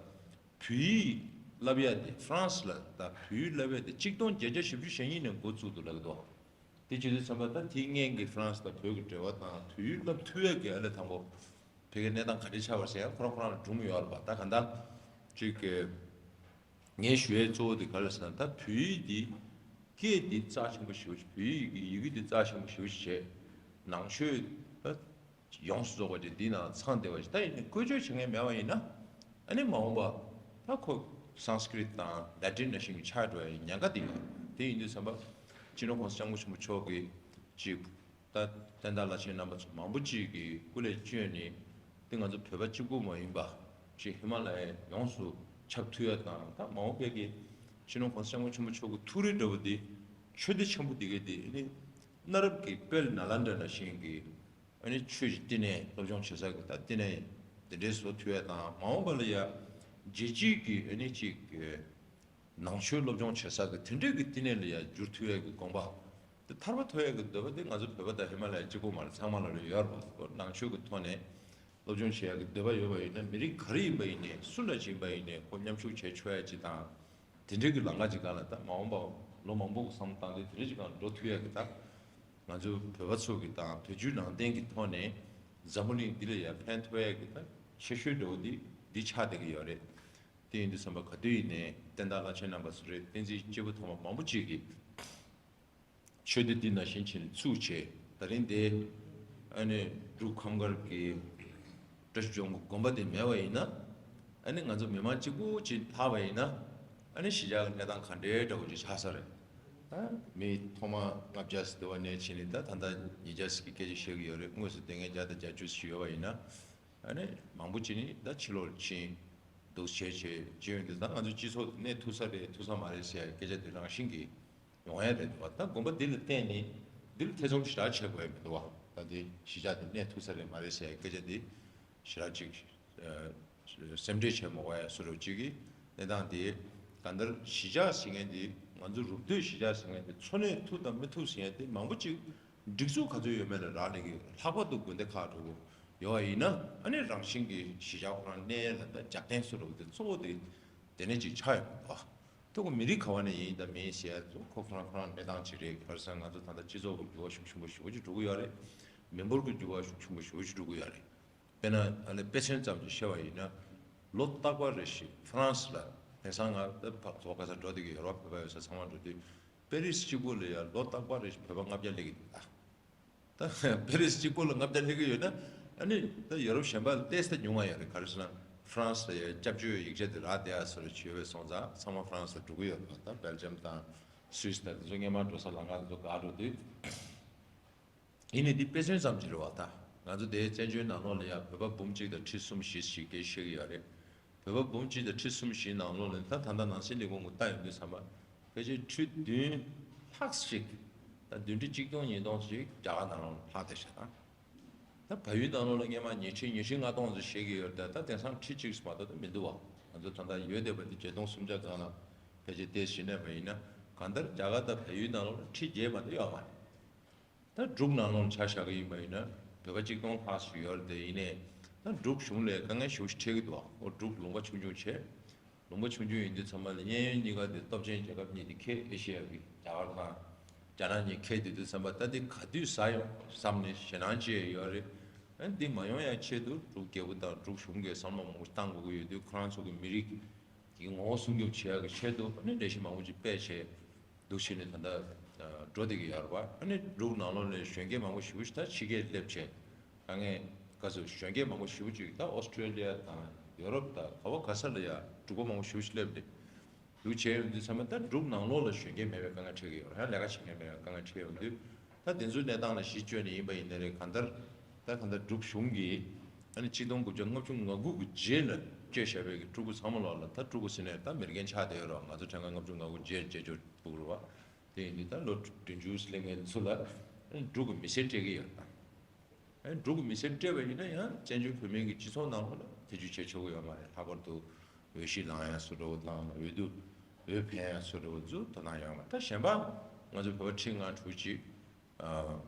བོད་ཡིག་ བསླབ་ཡ་དེ་ཧྥ་རན་སི་ལ་ད་བོད་ཡིག་བསླབ་ཡ་དེ་གཅིག་སྟོང་བརྒྱད་བརྒྱ་བཞི་བཅུ་ཞེ་གཉིས་ནས་འགོ་བཙུགས་འདུག་ལབ་ཀྱི་འདུག་དེ་བྱེད་དུས་ཙམ་པ་ད་དེའི་སྔོན་གྱི་ཧྥ་རན་སི་དང་བོད་ཀྱི་འབྲེལ་བ་དང་བོད་ཡིག་བསླབ་ཐུབ་ཡ་གི་ཨ་ལས་དང་པོ་བོད་ཀྱི་གནས་སྟངས་ག་འདྲ་ཆགས་པ་ཟེར་ཡ་ཁོ་རང་ཁོ་རང་ལ་སྒྲུང་ཡོད་རེད་པ། ད་ག་འདྲ་ཅིག་གི་ངས་ཞུ་ཡའི་གཙོ་བོ་དེ་ག་རེ་ཟེར་ན། ད་བོད་ཡིག་འདི་སྐད་འདི་རྩ་ཆེན་པོ་ཞེ་པོ་ཅིག་བོད་ཡིག་གི་ཡི་གེ་འདི་རྩ་ཆེན་པོ་ཞེ་པོ་ཅིག་བྱས། ནང་ཆོས་ད་ཡོངས་སུ་རྫོགས་པ་ཅིག་འདི་ནང་ཚང་བསྡད་པ་ཅིག་ད་ཡིན་ནའི་བཀོལ་སྤྱོད་བྱེད་མཁན་མེད་པ་ཡིན་ན། ཨ་ནི་མ་འོངས་པ་ད་ཁོ་སཾ་སྐྲྀཏ་དང་ལ་ཏིན་ནང་བཞིན་གྱི་ཆགས་འགྲོ་ཡའི་ཉེན་ཁ་དེ་ཡོད། དེ་ཡིན་དུས་ཙམ་པ་སྤྱི་ནོར་༸གོང་ས་༸སྐྱབས་མགོན་ཆེན་པོ་མཆོག་གིས་ཅིག་ད་བསྟན་བདག་བླ་ཆེན་རྣམ་པ་ཚོ་མང་པོ་ཅིག་གིས་སྐུ་ལས་བསྐྱོན་ནས་དེ་ང་ཚོ་བོད་པ་གཅིག་པུ་མ་ཡིན་པ་ཅིག་ཧི་མ་ལ་ཡའི་ཡོངས་སུ་ཁྱབ་ཐུབ་ཡ་དང་། ད་མ་འོངས་པའི་གི་སྤྱི་ནོར་༸གོང་ས་༸སྐྱབས་མགོན་ཆེན་པོ་མཆོག་གི་ཐུགས་རེ་འདྲ་བོ་འདི་ཆོས་སྡེ་ཆེན་པོ་འདི་གའི་འདི་ཨ་ནི་གནའ་རབས་ཀྱི་དཔལ་ནཱ་ལནྡྲ་ནང་བཞིན་གྱི་ཨ་ནི་ཆོས་ཀྱི་བསྟི་གནས་སློབ་སྦྱོང་བྱེད་ས་གི་ད་བསྟི་གནས་འདི་འདྲའི་བཟོ་ཐུབ་ཡ་དང་། མ་འོངས་པ་ལ་ཡ་རྒྱལ་སྤྱིའི་གི་ཨ་ནི་ཅིག་གི་ནང་ཆོས་སློབ་སྦྱོང་བྱེད་ས་གི་དེ་འདྲའི་གི་བསྟི་གནས་ལ་ཡ་འགྱུར་ཐུབ་ཡ་གི་དགོངས་པ་དེ་ཐར་པ་ཐོབ་ཡ་གི་འདོད་པ་དེ་ང་ཚོ་བོད་པ་དང་ཧི་མ་ལ་ཡ་གཅིག་པུ་མ་རེད། ཚང་མ་ལ་ལོས་ཡོད་རེད་པ། ནང་ཆོས་གི་ཐོག་ནས་སློབ་སྦྱོང་བྱེད་ཡ་གི་འདོད་པ་ཡོད་པ་ཡིན་ན། མི་རིགས་ག་རེ་ཡིན་པ་ཡིན་ནའི་སུ་ལ་ཡིན་པ་ཡིན་ནའི་ཁོ་མཉམ་ཞུགས་བྱེད་ཆོག་ཡ་ཅིག་དང་། དེ་འདྲའི་གི་ལམ་ཁ་ཅིག་སྒང་ལ་ད་མ་འོངས་པ་ལོ་མང་པོ་གི་བསམ་བློ་བཏང་སྟེ་དེ་འདྲའི་ཅིག་སྒང་འགྲོ་ཐུབ་ཡ་གི་ད་ང་ཚོ་བོད་པ་ཚོ་གི་དང་བོད་བརྒྱུད་ནང་བསྟན་གི་ཐོག་ནས་འཛམ་བུ་གླིང་འདི་ལ་ཡ་ཕན་ཐོགས་ཡ་གི་ད་ཆེ་ཤོས་འདྲ་བོ་འདི་འདི་ཆགས་བསྡད་ཀྱི་ཡོད་རེད། དེ་ཡིན་དུས་ཙམ་པ་ག་དུས་ཡིན་ནའི་བསྟན་བདག་བླ་ཆེན་རྣམ་པ་ཚོ་རེད། བསྟན་འཛིན་སྐྱེས་བུ་ཐོག་མ་མང་པོ་ཅིག་གིས་ཆོས་སྡེ་འདི་ནང་བཞིན་བྱས་ནས་ཚུགས་བྱས། ད་རིང་འདི་ཨ་ནི་འབྲུག་ཁམས་དཀར་གྱི་བཀྲ་ཤིས་ལྗོངས་ཀྱི་དགོན་པ་དེ་མེད་པ་ཡིན་ན། ཨ་ནི་ང་ཚོ་མི་མང་གཅིག་པུ་ཅིག་ལྷག་པ་ཡིན་ན། ཨ་ནི་གཞིས་ཆགས་ཀྱི་གནས་སྟངས་ག་འདྲའི་འདྲ་བོ་ཅིག་ཆགས་ས་རེད། ད་མི་ཐོག་མ་ལྔ་བརྒྱ་ཙམ་དེ་བ་ནས་ཕྱིན་ནས་ད་ད་ལྟ་ཉིས་བརྒྱ་ཙམ་གྱི་སྐད་ཆ་བཤད་ཀྱི་ཡོད་རེད། དངོས་སུ་དེ་སྔའི་བརྒྱ་དང་བརྒྱད་ཅུ་ཙམ་ཡོད་པ་ཡིན་ན། ཨ་ནི་མང་པོ་ཅིག་ནི་ད་ཕྱི་ལོགས་ཕྱིན་འདུག་བྱས་བྱས་བྱས་ཡོང་དུས་ད་ང་ཚོ་སྤྱི་ཚོགས་དེ་གནས་ཐུབ་ས་རེད་ཐུབ་ས་མ་རེད་ཟེར་ཡ་སྐད་ཆ་དེ་རང་བཞིན་གྱིས་ཡོང་ཡ་རེད་འདུག་བ། ད་དགོན་པ་འདི་ལ་བརྟེན་ནས་འདི་ལ་ཐེ་ཚོམ་ཞེ་དྲག་བྱེད་དགོས་ཡ་མི་འདུག་བ། ད་འདི་གཞིས་ཆགས་འདི་གནས་ཐུབ་ས་རེད་མ་རེད་ཟེར་ཡ་སྐད་ཆ་འདི་ཞེ་དྲག་ཅིག་ཨ་སེམས་ཁྲལ་བྱེད་མ་དགོས་ཡ་བཟོ་འདྲ་ཅིག་གི་གནས་སྟངས་འདི། གང་ལྟར་གཞིས་ཆགས་ཟེར་མཁན་འདི་ང་ཚོ་རུབ་སྟོད་གཞིས་ཆགས་ཟེར་མཁན་འདི་འཚོ་གནས་ཐུབ་དང་མི་ཐུབ་ཟེར་ཡ་འདི་མང་པོ་ཅིག་སྒྲིག་འཛུགས་ག་ཚོད་ཡོད་མེད་ལ་རག་ལས་ཀྱི། ལྷག་པར་དུ་དགོན་སྡེ་ཁག་འདྲ་བོ་ཡོད་པ་ཡིན་ན། ཨ་ནི་རང་བཞིན་གྱི་གཞིས་ཆགས་ཁོ་རང་གནས་ལ་ད་རྒྱབ་རྟེན་བཟོ་འདྲ་བོ་དེ་གཙོ་བོ་དེ་དེ་ནས་ཅིག་ཆགས་ཡོད་པ། ཐུག་མི་རིགས་ག་བ་ནས་ཡིན་དང་མིན་ཟེར་ཡ་ཚོ་ཁོ་ཁོ་རང་ཁོ་རང་གནས་སྟངས་ཅིག་རེད། ག་རེ་ཟེར་ན་ང་ཚོ་ད་ལྟ་སྤྱི་ཚོགས་ཀྱི་འགྱུར་བ་ཤུགས་ཆེན་པོ་ཞེ་པོ་ཅིག་འགྲོ་གི་ཡོད་རེད། མི་འབོར་གྱི་འགྱུར་བ་ཤུགས་ཆེན་པོ་ཞེ་པོ་ཅིག་འགྲོ་གི་ཡོད་རེད། དཔེར་ན་ཨ་ནི་དཔེ་མཚོན་ཙམ་ཅིག་བཤད་པ་ཡིན་ན། ལོ་རྟག་པར་རེ་བཞིན་ཧྥ་རན་སི་ལ། དེང་སང་ང་ད་ཕ་གོ་ག་ས་འགྲོ་བསྡད་ཀྱི་ཡོད་རེད་བ། བོད་པ་ཡོད་ས་ཚང་མ་འགྲོ་དུས་པེ་རིས་གཅིག་པུ་ལ་ཡ་ལོ་རྟག་པར་རེ་བཞིན་བོད་པ་ལྔ་བརྒྱ་སླེབས་ཀྱི་འདུག་ད། ད་པེ་རིས་གཅིག་པུ་ལ་ལྔ་བརྒྱ་སླེབས་ཀྱི་ཡོད་ན། ཨ་ནི་ད་ཡོ་རོབ་གཞན་པ་ལ་ཏོག་ཙམ་ཉུང་བ་ཡོད་རེད། ག་རེ་ཟེར་ན་ཧྥ་རན་སི་ལ་ཡ་སྐྱབས་བཅོལ་ཡིག་ཆ་དེ་རག་བསྡད་ཡ་བཟོ་འདྲ་ཅིག་ཡོད་པ་སོང་ཙང་ཚང་མ་ཧྥ་རན་སི་ལ་འགྲོ་གི་ཡོད་རེད་བ། ད་སྦེལ་ཇམ་དང་སུད་སི་དང་དེ་ཚོ་སྔོན་མ་འགྲོ་ས་ལམ་ཁ་དེ་ཚོ་བཀག་འགྲོ་དུས། ཡིན་ནའི་འདི་དཔེ་མཚོན་ཙམ་ཅིག་རེད་བ། ད་ང་ཚོ་དེའི་བཙན་བྱོལ་ནང་ལོགས་ལ་ཡ་བོད་པ་འབུམ་གཅིག་དང་ཁྲི་གསུམ་བཞི་ཞིག་སྐད་བཤད་ཀྱི་ཡོད་རེད། བོད་པ་འབུམ་གཅིག་དང་ཁྲི་གསུམ་བཞིའི་ནང་ལོགས་ལ་ད་ད་ལྟ་ནང་སྲིད་ལས་ཁུངས་ཀྱིས་ལྟ་ཡོང་དུས་ཙམ་པ་ཕལ་ཆེར་ཁྲི་བདུན་ལྷག་ཞིག་ད་བདུན་ཁྲི་གཅིག་སྟོང་ཉིས་སྟོང་ཞིག་རྒྱ་གར་ནང་ལོགས་ལྷག་བསྡད་ཤག་ད་ད་བལ་ཡུལ་ནང་ལོགས་ལ་སྔོན་མ་ཉི་ཁྲི་ཉི་ཁྲི་ལྔ་སྟོང་ཙམ་བཤད་ཀྱི་ཡོད་རེད། ད་ད་དེང་སང་ཁྲི་གཅིག་མ་གཏོགས་ད་མི་འདུག་བ། ང་ཚོ་ད་ལྟ་ཡོད་བསྡད་པ་འདི་བརྒྱད་སྟོང་སུམ་བརྒྱ་སྒང་ལ་ཕལ་ཆེར་ཏོག་ཙམ་གནས་པ་ཡིན་ན། གང་ལྟར་རྒྱ་གར་དང་བལ་ཡུལ་ནང་ལོགས་ལ་ཁྲི་བརྒྱད་མ་གཏོགས་ཡོད་མ་རེད། ད་འབྲུག་ནང་ལོགས་ཆ་བཞག་གི་ཡིན་པ་ཡིན་ན་བོད་པ་གཅིག་སྟོང་ལྷག་ཙམ་ཡོད་རེད་དེ། ཡིན་ནའི་ད་འབྲུག་གཞུང་ལ་དཀའ་ངལ་ཞེ་པོ་ཞིག་འཕྲད་ཀྱི་འདུག་བ། འོ་འབྲུག་ལུང་པ་ཆུང་ཆུང་བྱས། ལུང་པ་ཆུང་ཆུང་ཡིན་དུས་ཙམ་པ་ལ་གཡས་གཡོན་གཉིས་ཀ་དེ་སྟོབས་ཆེན་རྒྱལ་ཁབ་གཉིས་དེ་ཁེལ། ཨེ་ཤེ་ཡ་གི་རྒྱ་གར་དང་རྒྱ་ནག་གཉིས་ཁེལ་དེ་དུས་ཙམ་པ་ད་འདི་ག་དུས་ཟ་ཡོང་བསམ་ནས་ཞེད་སྣང་སྐྱེ་ཡོད་རེད། ཨ་འདི་མ་ཡོང་ཡ་ཆེད་དུ་འབྲུག་རྒྱལ་པོ་དང་འབྲུག་གཞུང་གིས་བསམ་བློ་མང་པོ་བཏང་དགོས་ཀྱི་ཡོད་དུས། ཁོ་རང་ཚོ་གི་མི་རིགས་ཀྱི་ངོ་བོ་སྲུང་སྐྱོབ་བྱེད་ཡག་གི་ཆེད་དུ་ཨ་ནི་ལས་གཞི་མང་པོ་ཅིག་སྤེལ་བྱས་འདུག་བྱས་ནས་ད་ལྟ་འགྲོ་བསྡད་ཀྱི་ཡོད་རེད་པ། ཨ་ནི་འབྲུག་ནང་ལོགས་ནས་གཞོན་སྐྱེས་མང་པོ་ཞེ་པོ་ཞིག་ད་ཕྱི་རྒྱལ་སླེབས་བྱས། དཀའ་ངལ་ག་ཚོད་གཞོན་སྐྱེས་མང་པོ་ཞེ་པོ་ཅིག་ད་ཨོ་སི་ཀྲེ་ལི་ཡ་དང་ཡོ་རོབ་དང་ག་བ་ག་ས་ལ་ཡ་འབྲུག་པ་མང་པོ་ཞེ་པོ་ཞིག་སླེབས་ཏེ་འདུག་བྱས་ཡོང་དུས་ཙམ་པ། ད་འབྲུག་ནང་ལོགས་ལ་གཞོན་སྐྱེས་མེད་པའི་དཀའ་ངལ་འཕྲད་ཀྱི་ཡོད་རེད། ཡང་ལས་ཀ་བྱེད་མཁན་མེད་པའི་དཀའ་ངལ་འཕྲད་ཡོང་དུས། ད་དེ་ཚོའི་གནས་སྟངས་ལ་གཞི་བཅོལ་ནས་ཡིན་པ་ཡིན་ནའི་རེད། གང་ལྟར་ད་གང་ལྟར་འབྲུག་གཞུང་གིས་ཨ་ནི་ཆིག་སྟོང་དགུ་བརྒྱ་ལྔ་བཅུ་ང་དགུ་གི་རྗེས་ལ་བསྐྱོད་བཞག་པའི་གི་ཕྲུ་གུ་ཚང་མ་ལོགས་ལ། ད་ཕྲུ་གུ་ཟེར་ནས་ད་མི་རྒན་ཆགས་བསྡད་ཡོད་རེད་བ། ང་ཚོ་ཕྲན་ཁ་ལྔ་བཅུ་ང་དགུ་རྗེས་བཅད་འཇོག་ཕྲུ་གུ་རེད་བ། དེ་ཡིན་དུས་ད་ལོ་བདུན་ཅུ་སླེབས་མཁན་ཚོ་ལ་ཨ་ནི་འབྲུག་གི་མི་སེར་སྤྲད་ཀྱི་ཡོད་ད། ཨ་ནི་འབྲུག་གི་མི་སེར་སྤྲད་པ་ཡིན་ན་ཡང་བཙན་བྱོལ་བོད་མིའི་གི་སྤྱི་ཚོགས་ནང་ལོགས་ལ་ཐེ་ཇུས་བྱེད་ཆོག་གི་ཡོད་མ་རེད། ལྷག་པར་དུ་འོས་གཞི་ལེན་ཡ་བཟོ་འདྲ་བོ་དང་། འོས་བསྡུ་འོས་འཕེན་ཡ་བཟོ་འདྲ་བོ་ཚོ་དོ་སྣང་ཡོད་མ་རེད། ད་གཞན་པ་ང་ཚོ་བོད་པ་ཁྲི་ལྔ་དྲུག་ཅིག་ཨ་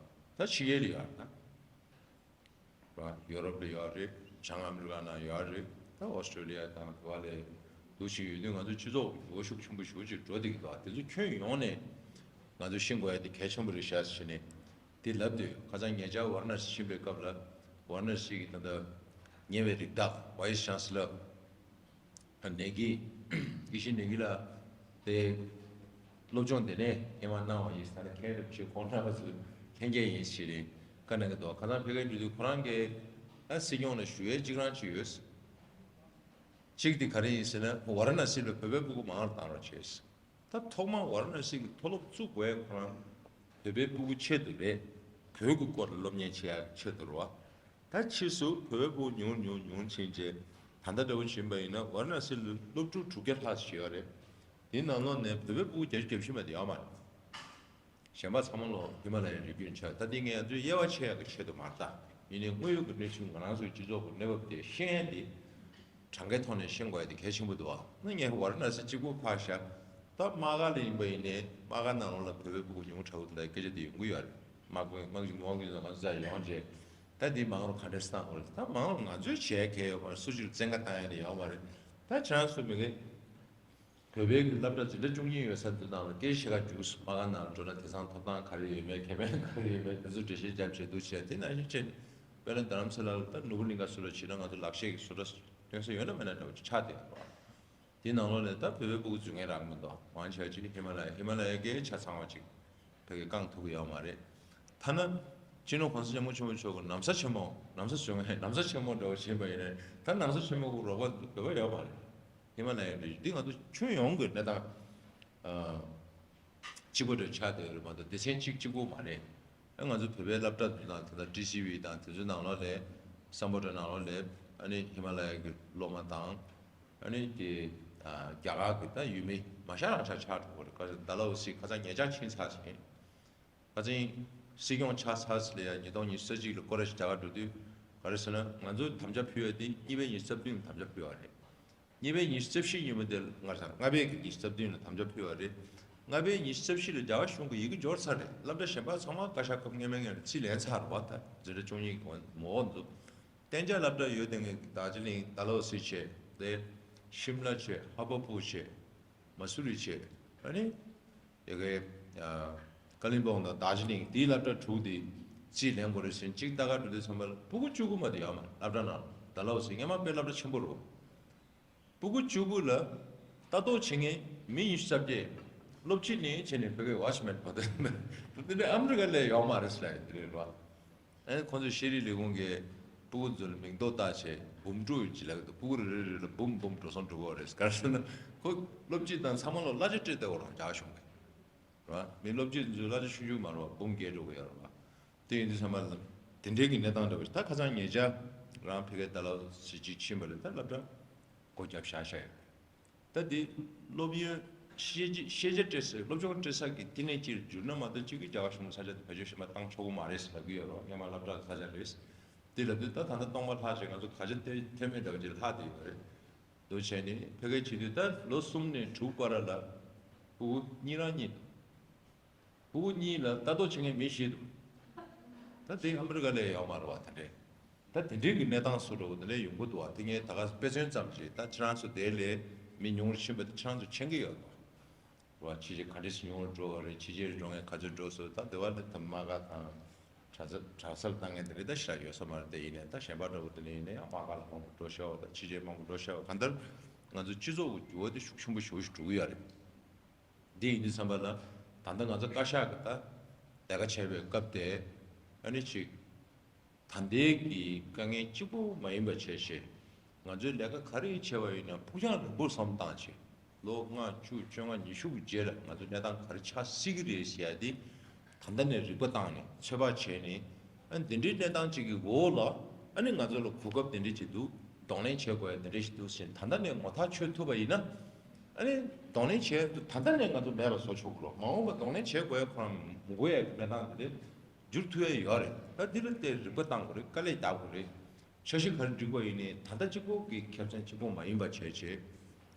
ད་ཕྱི་རྒྱལ་ལ་ཡོད་རེད། ད་ཡོ་རོབ་ལ་ཡོད་རེད། བྱང་ཨ་མི་རི་ཀ་ནང་ཡོད་རེད། ད་ཨོ་སི་ཀྲེ་ལི་ཡ་དང་དེ་བ་ལས་ འདུ་བཞིན་ཡོད་དུས། ང་ཚོ་སྤྱི་ཚོགས་འགྱུར་བ་ཤུགས་ཆེན་པོ་ཞེ་པོ་ཅིག་འགྲོ་བསྡད་ཀྱི་འདུག་དེ་ཚོ་ཁྱོན་ཡོངས་ནས་ང་ཚོ་ཤེས་དགོས་ཡ་དེ་གལ་ཆེན་པོ་རེད་ཤག་ཟེར་ནས་དེ་ལབ་དུས། ཁ་སང་ཉེ་ཆར་ཝཱ་ར་ཎ་སི་ཕྱིན་པའི་སྐབས་ལ། ཝཱ་ར་ཎ་སི་གི་ད་ལྟ་ཉེ་བའི་རིགས་བདག་Vice Chancellor ནེ་གི་ཀི་ཤི་ནེ་གི་ལགས་དེ་སློབ་སྦྱོང་དེ་ནས་སྔོན་མ་གནང་བ་ཡིན་ཟེར་ན། མཁན་རིན་པོ་ཆེ་ཁོང་རྣམ་པ་ཚོས་ལྷན་རྒྱས་ཡིན་ཟེར་ནས་བཀའ་གནང་གི་འདུག་ཁ་སང་ཕ་གིར་འགྲོ་དུས་ཁོ་རང་གིས་ད་སྲིད་སྐྱོང་ལ་ཞུ་ཡས་གཅིག་རང་ཅིག་ཡོད། གཅིག་དེ་ག་རེ་ཡིན་ཟེར་ན། ཝཱ་ར་ཎ་སི་ལ་བོད་པའི་སྤུ་གུ་མང་རུ་བཏང་རོགས་བྱས། ད་ཐོག་མར་ཝཱ་ར་ཎ་སི་གི་མཐོ་སློབ་བཙུགས་དགོས་ཁོ་རང་བོད་པའི་སྤུ་གུ་ཆེད་དུ་རེད། བོད་ཀྱི་སྐོར་ལ་སློབ་གཉེར་བྱེད་ཡག་ཆེད་དུ་རེད་བ། ད་ཕྱིས་སུ་བོད་པའི་སྤུ་གུ་ཉུང་ཉུང་ཉུང་ཕྱིན་རྗེས། ད་ལྟ་འདྲ་བོ་ཕྱིན་པ་ཡིན་ན་ཝཱ་ར་ཎ་སི་ལ་སློབ་ཕྲུག་དྲུག་བརྒྱ་ལྷག་ཙམ་ཡོད་རེད། དེའི་ནང་ལོགས་ནས་བོད་པའི་སྤུ་གུ་བརྒྱད་ཅུ་གྱ་བཞི་མ་གཏོགས་ཡོད་མ་རེད། གཞན་པ་ཚང་མ་ལོ་ཧི་མ་ལ་ཡའི་རི་རྒྱུད་ཆགས། ད་འདི་ངས་ང་ཚོའི་དབྱེ་བ་ཕྱེ་ཡག་གི་ཆེད་དུ་མ་རེད། ད་ཡིན་ནའི་དངོས་ཡོད་ཀྱི་གནས་ཚུལ་ང་རང་ཚོའི་སྤྱི་ཚོགས་ཀྱི་གནས་བབ་དེ་ཤེས་ཡས་འདི་གྲངས་ཀའི་ཐོག་ནས་ཤེས་དགོས་ཡ་དེ་གལ་ཆེན་པོ་འདུག་ཨ། ང་ངས་ཝཱ་ར་ཎ་སི་གཅིག་པུ་ཕར་བཞག་ད་དམག་སྒར་ལ་ཡིན་པ་ཡིན་ནའི་དམག་སྒར་ནང་ལོགས་ལ་བོད་པའི་སྤུ་གུ་ཉུང་དྲགས་པོ་དེ་འདྲའི་སྐད་ཆ་དེ་ཡོང་གི་ཡོད་རེད། དམག་དཔོན་དམག་སྤྱི་དམག་སྤྱི་ཚོ་ང་ཚོ་ཡོང་རྗེས་ད་འདི་མང་རུ་ག་འདྲས་བཏང་དགོས་རེད། ད་མང་རུ་ང་ཚོས་བྱེད་ཡ་གལ་ཡོད་མ་རེད། སུ་ཞིག་ལ་བཙན་བཀའ་བཏང་ཡ་དེ་ཡོད་མ་རེད། ད་ཁྱེད་རང་ཚོ་མི་གི་བོད་པའི་གི་སློབ་གྲྭ་འཛིན་གྲྭ་བཅུ་གཉིས་ཡོད་ས་འདི་ནང་ལ་སྐད་ཆ་བཤད་ག་རྒྱུགས་སོང་། དམག་སྒར་ནང་འགྲོ་ན་དེང་སང་ཐོབ་ཐང་ག་རེ་ཡོད་མེད། ཁེ་ཕན་ག་རེ་ཡོད་མེད། དེ་ཚོ་འགྲེལ་བཤད་རྒྱབ་བྱས་འདུག་བྱས། དེ་ནང་བཞིན་བྱས་ནས་དཔེར་ན་རྡ་རམ་ས་ལ་ལ་ད་ནོར་བུ་གླིང་ག་སུ་ལ་བྱེད་ན་ང་ཚོ་ལག་ཤེས་ཀྱི་བཟོ་གྲྭ་སྟོན་ས་ཡོད་ན་མེད་ན་འདྲ་བོ་ཅིག་ཆགས་བསྡད་ཡོད་རེད། དེ་ནང་ལོགས་ནས་ད་བོད་པའི་སྤུ་གུ་འཛུལ་མཁན་རག་གི་མི་འདུག་མང་ཆེ་བ་ཅིག་ཧི་མ་ལ་ཡ་ཧི་མ་ལ་ཡ་གི་ཆ་ཚང་བ་ཅིག་ཕ་གིར་རྐང་ཐུག་གི་ཡོད་མ་རེད། ཐ་ན་སྤྱི་ནོར་༸གོང་ས་༸སྐྱབས་མགོན་ཆེན་པོ་མཆོག་གི་ན་བཟའ་ཆེན་མོ། ན་བཟའ་བཟོ་མཁན་ན་བཟའ་ཆེན་མོ་འདྲ་བོ་བྱས་པ་ཡིན་ན་ད་ན་བཟའ་ཆེན་མོ་གི་རོགས་པ་བོད་པ་ཡོད་མ་རེད། ཧི་མ་ལ་ཡའི་རི་རྒྱུད་འདི་ང་ཚོ་ཁྱོན་ཡོངས་ཀྱི་གནས་སྟངས་ཨ་གཅིག་པ་འདྲ་ཆགས་བསྡད་ཡོད་རེད་མ་གཏོགས་སྡེ་ཚན་གཅིག་གཅིག་པོ་མ་རེད། ཨ་ང་ཚོ་བོད་པའི་སློབ་གྲྭ་འདི་དང་དེ་དང་ཀྲི་སི་ཝི་དང་དེ་ཚོའི་ནང་ལོགས་ལ་སམ་བྷོ་ཊ་ནང་ལོགས་ལ་ཨ་ནི་ཧི་མ་ལ་ཡ་གི་སློབ་མ་དང་། ཨ་ནི་དེ་ཨ་རྒྱ་གར་གྱི་ད་ཡུལ་མི་མ་ཤ་རང་ཆགས་ཆགས་འགྲོ་གི་རེད། ཁ་སང་ཌལ་ཧོ་སི་ཁ་སང་ཉེ་ཆར་ཕྱིན་ཚར་ཟིན། ཁ་སང་སྲིད་སྐྱོང་ཆགས་ཚར་ཟིན་ལ་ཡ་ཉིས་སྟོང་ཉི་ཤུ་རྩ་གཅིག་ལ་སྐོར་ར་ཞིག་རྒྱ་གར་འགྲོ་དུས་ག་རེ་ཟེར་ན། ང་ཚོས་དམ་བཅའ་ཕུལ་བ་དེ་གཉིས་པའི་ཉི་ཤུ་རྩ་བདུན་ལ་དམ་བཅའ་ཕུལ་བ་རེད། གཉིས་པའི་ཉི་ཤུ་རྩ་བཞི་ཉིན་མོ་དེ་ལ་ང་ཚོ་ལྔ་པའི་གི་ཉི་ཤུ་རྩ་བདུན་ལ་དམ་བཅའ་ཕུལ་བ་རེད། ལྔ་པའི་ཉི་ཤུ་རྩ་བཞི་ལ་རྒྱ་གར་གཞུང་གི་ཡི་གེ་འབྱོར་ཚར་རེད། སློབ་གྲྭ་གཞན་པ་ཚང་མ་བཀའ་ཤག་སྐབས་སྔོན་མའི་ངོས་ནས་རྩིས་ལེན་ཚར་བ། ད་འཛིན་གྲྭ་བཅུ་གཉིས་ཀྱི་ངོ་བོ་འདུག་གཏན་འཇགས་སློབ་གྲྭ་ཡོད་དེ་ངས་རྡོ་རྗེ་གླིང་ཌལ་ཧོ་སི་བྱས་ཏེ། ཤིམ་ལ་བྱས། ཧ་བ་པུར་བྱས། མ་སུ་རི་བྱས། ཨ་ནི་ཡ་གི་ཨ་ཀ་ལིམ་པོང་དང་རྡོ་རྗེ་གླིང་དེའི་སློབ་གྲྭ་དྲུག་དེ་རྩིས་ལེན་དགོས་རེད་ཟེར། གཅིག་ལྟ་ག་འགྲོ་དུས་ཚང་མ་ལ་སྤུ་གུ་བཅུ་དགུ་མ་གཏོགས་ཡོད་མ་རེད། སློབ་གྲྭ་ནང་ལ་ཌལ་ཧོ་སི་སྔོན་མ་དཔེ་སློབ་གྲྭ་ཆེན་པོ་རེད། སྤུ་གུ་བཅུ་དགུ་ལ་ལྟ་རྟོག་བྱེད་མཁན་མི་ཉི་ཤུ་རྩ་བརྒྱད། སློབ་སྤྱི་ནས་བྱས་ནས་ཕ་གིའི་ཝོཆ་མེན་བར་དུ་འདི་འདྲ་ཨ་མི་རི་ཀ་ལ་ཡོད་མ་རེད་ཟེར་ཡ་དེ་རེད་བ། ཨ་ནི་ཁོང་ཚོས་ཤེས་རིག་ལས་ཁུངས་ཀྱིས་སྤུ་གུ་ཚོ་ལ་མིང་འདོགས་བཏགས་བྱས་འབུམ་དྲུག་ཡོད་ཅེས་ལབ་ཀྱི་འདུག་སྤུ་གུ་རེ་རེ་རེ་ལ་འབུམ་འབུམ་འགྲོ་སོང་འགྲོ་གི་ཡོད་རེད། ག་རེ་ཟེར་ན་ཁོ་སློབ་སྤྱི་དང་ཚང་མ་ལ་གླ་ཆ་སྤྲད་བསྡད་ཡོད་རེད། རྒྱ་གཞུང་གིས་རེད་བ། མི་སློབ་སྤྱི་ཚོའི་གླ་ཆ་ཆུང་ཆུང་མ་རེད་བ། འབུམ་བརྒལ་འགྲོ་གི་ཡོད་རེད་བ། དེ་ཡིན་དུས་ཚང་མ་ལ་དེ་འདྲའི་གི་གནས་སྟངས་འདྲ་བོ་ཞིག་ད་ཁ་སང་ཉེ་ཆར་རང་ཕ་གིའི་ཌལ་ཧོ་སི་གཅིག་ཕྱིན་པ་རེད། ད་སློབ་གྲྭ་སྒོ་བརྒྱབ་བཞག་བཞག་ཡོད། ད་འདི་སློབ་ཡོན་ཤེས་བྱ་ཤེས་བྱ་སྤྲད་ས། སློབ་སྦྱོང་སྤྲད་ས་གི་བསྟི་གནས་ཅིག་འགྱུར་ན་མ་གཏོགས་གཅིག་གི་རྒྱ་གར་གཞུང་གི་ས་ཆ་དེ་བེད་སྤྱོད་གཞན་པ་བཏང་ཆོག་གི་མ་རེད་ཟེར་ལབ་ཀྱི་ཡོད་རེད། སྔོན་མ་སློབ་གྲྭ་གི་ས་ཆ་རེད། དེ་ལབ་དུས་ད་ད་ལྟ་སྟོང་པ་ལྷག་ཅིག་ང་ཚོ་ག་ཅི་ལྟ་ཐེབས་མེད་འདྲ་བ་ཅིག་ལྷག་བསྡད་ཡོད་རེད། འདུག་བྱས་ནས་ཕ་གིར་བྱེད་དུས་ད་ལོ་གསུམ་ནས་དྲུག་བར་ལ་སྤུ་གུ་གཉིས་རང་གཉིས་འདུག་སྤུ་གུ་གཉིས་ལ་ལྟ་རྟོག་བྱེད་མཁན་མི་བཞི་འདུག་ད་དེ་ཨ་མི་རི་ཀ་ལ་ཡོད་མ་རེད་བ། ད་འདྲས། ད་དེ་འདྲའི་གི་གནས་སྟངས་སུ་འགྲོ་བ་དེ་ལས་ཡོང་གི་འདུག་བ། དེ་ངས་ད་ག་དཔེ་མཚོན་ཙམ་ཞིག་ད་ཁྱེད་རང་ཚོ་དེ་ལས་མི་ཉུང་རུ་ཕྱིན་པ་དེ་ཁྱེད་རང་ཚོ་མཁྱེན་གྱི་ཡོད་དོ། རེད་བ། ཕྱི་རྒྱལ་ག་འདྲས་སེ་ཉུང་རུ་འགྲོ་བ་རེད། ཕྱི་རྒྱལ་འགྲོ་མཁན་ག་ཚོད་འགྲོ་སོང་། ད་དེ་བ་ལས་ད་དམག་སྒར་དང་གྲྭ་ས་གྲྭ་སར་བཏང་མཁན་དེ་རིགས་ད་ཞེ་དྲག་ཡོད་ས་མ་རེད། དེ་ཡིན་ནའི་ད་གཞན་པ་འདྲ་བོ་དེ་ལས་ཡིན་ནའི་ཡང་དམག་སྒར་ལ་མང་པོ་འགྲོ་ཤག་བ། ད་ཕྱི་རྒྱལ་མང་པོ་འགྲོ་ཤག་བ། གང་ལྟར་ང་ཚོ་སྤྱི་ཚོགས་ཀྱི་འགྱུར་བ་དེ་ཤུགས་ཆེན་པོ་ཞེ་པོ་ཞིག་འགྲོ་གི་ཡོད་རེད། འདི་ཡིན་དུས་ཙམ་པ་ལ་ད་ལྟ་ང་ཚོ་བཀའ་ཤག་གི་ད་ལས་ཀ་བྱེད་པའི་སྐབས་དེ་ཨ་ནི་ཅིག་ད་ལྟའི་གི་དཀའ་ངལ་གཅིག་པོ་མ་ཡིན་པ་བྱས་བྱས། ང་ཚོའི་ལས་ཀ་ག་རེ་བྱས་པ་ཡིན་ན་ཕུགས་རྒྱང་རིང་པོར་བསམ་བཏང་བྱས། ལོ་ལྔ་བཅུ་བཅོ་ལྔ་ཉི་ཤུ་གི་རྗེས་ལ་ང་ཚོ་གནས་སྟངས་ག་རེ་ཆགས་སྲིད་ཀྱི་རེད་ཟེར་ཡ་དེ་ད་ལྟ་ནས་རིག་པ་བཏང་ནས་ཚོད་དཔག་བྱས་ནས། ཨ་ནི་འདི་འདྲའི་གནས་སྟངས་ཅིག་གི་འོག་ལ་ཨ་ནི་ང་ཚོ་ལ་གོ་སྐབས་འདི་འདྲ་ཅིག་འདུག་གདོང་ལེན་བྱེད་དགོས་ཡ་འདི་འདྲ་ཞིག་འདུག་ཟེར་ད་ལྟ་ནས་ངོ་ཐག་ཆོད་ཐུབ་པ་ཡིན་ན། ཨ་ནི་གདོང་ལེན་བྱས་ད་ལྟ་ནས་ང་ཚོ་མེད་པ་བཟོ་ཆོག་གི་རེད། མ་འོངས་པ་གདོང་ལེན་བྱེད་དགོས་ཡ་ཁོ་རང་མི་དགོས་ཡ་གི་གནས་སྟངས་འདི་འདྲ་འགྱུར་ཐུབ་ཡ་ཡོད་རེད། ད་འདི་ལ་དེ་རིག་པ་བཏང་དགོས་རེད། དཀའ་ལས་རྒྱག་དགོས་རེད། འཆར་གཞི་ག་རེ་སྒྲིག་པ་ཡིན་ནའི་ད་ལྟ་གཅིག་པོ་གི་ཁེ་ཕན་གཅིག་པོ་མ་ཡིན་པ་བྱས་བྱས་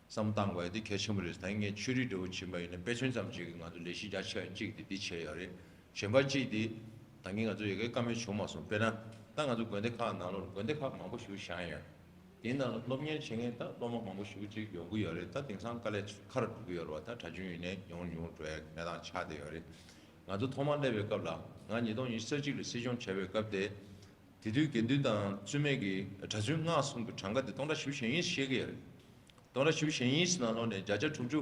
བསམ་བཏང་དགོས་ཡ་དེ་གལ་ཆེན་པོ་རེད། ད་ངས་ཆོས་རིག་འདྲ་བོ་ཕྱིན་པ་ཡིན་ན་དཔེ་མཚོན་ཙམ་ཞིག་གིས་ང་ཚོ་ལས་གཞི་རྒྱ་ཆེ་བ་གཅིག་དེ་འདི་བྱས་ཡོད་རེད། གཞན་པ་གཅིག་དེ་ད་གིན་ང་ཚོ་ཡ་གིའི་བཀའ་མོལ་བྱུང་མ་སོང་། དཔེར་ན་ད་ང་ཚོ་དགོན་སྡེ་ཁག་ནང་ལོགས་དགོན་སྡེ་ཁག་མང་པོ་ཞིག་བཞེངས་ཡོད། དེའི་ནང་ལ་སློབ་གཉེར་བྱེད་མཁན་ད་སློབ་མ་མང་པོ་ཞེ་པོ་ཅིག་ཡོང་གི་ཡོད་རེད། ད་དེང་སང་དཀའ་ལས་ཁག་འགྲོ་གི་ཡོད་རེད་བ། ད་གྲྭ་རྒྱུན་ཡིན་ནའི་ཉུང་ཉུང་འགྲོ་ཡ་གནས་སྟངས་ཆགས་བསྡད་ཡོད་རེད། ང་ཚོ་ཐོག་མར་སླེབས་པའི་སྐབས་ལ་ང་ཉིས་སྟོང་ཉི་ཤུ་རྩ་གཅིག་ལ་སྲིད་སྐྱོང་བྱས་པའི་སྐབས་དེ། དེ་དུས་དགེ་འདུན་དང་བཙུན་མའི་གི་གྲྭ་བཙུན་སྔགས་གསུམ་གྱི་གྲངས་ཀ་དེ་སྟོང་ཕྲག་བཞི་བཅུ་ཞེ་གཉིས་བཤད་ཀྱི་ཡོད་རེད། སྟོང་ཕྲག་བཞི་བཅུ་ཞེ་གཉིས་ནང་ལོགས་ནས་བརྒྱ་ཆ་དྲུག་ཅུ་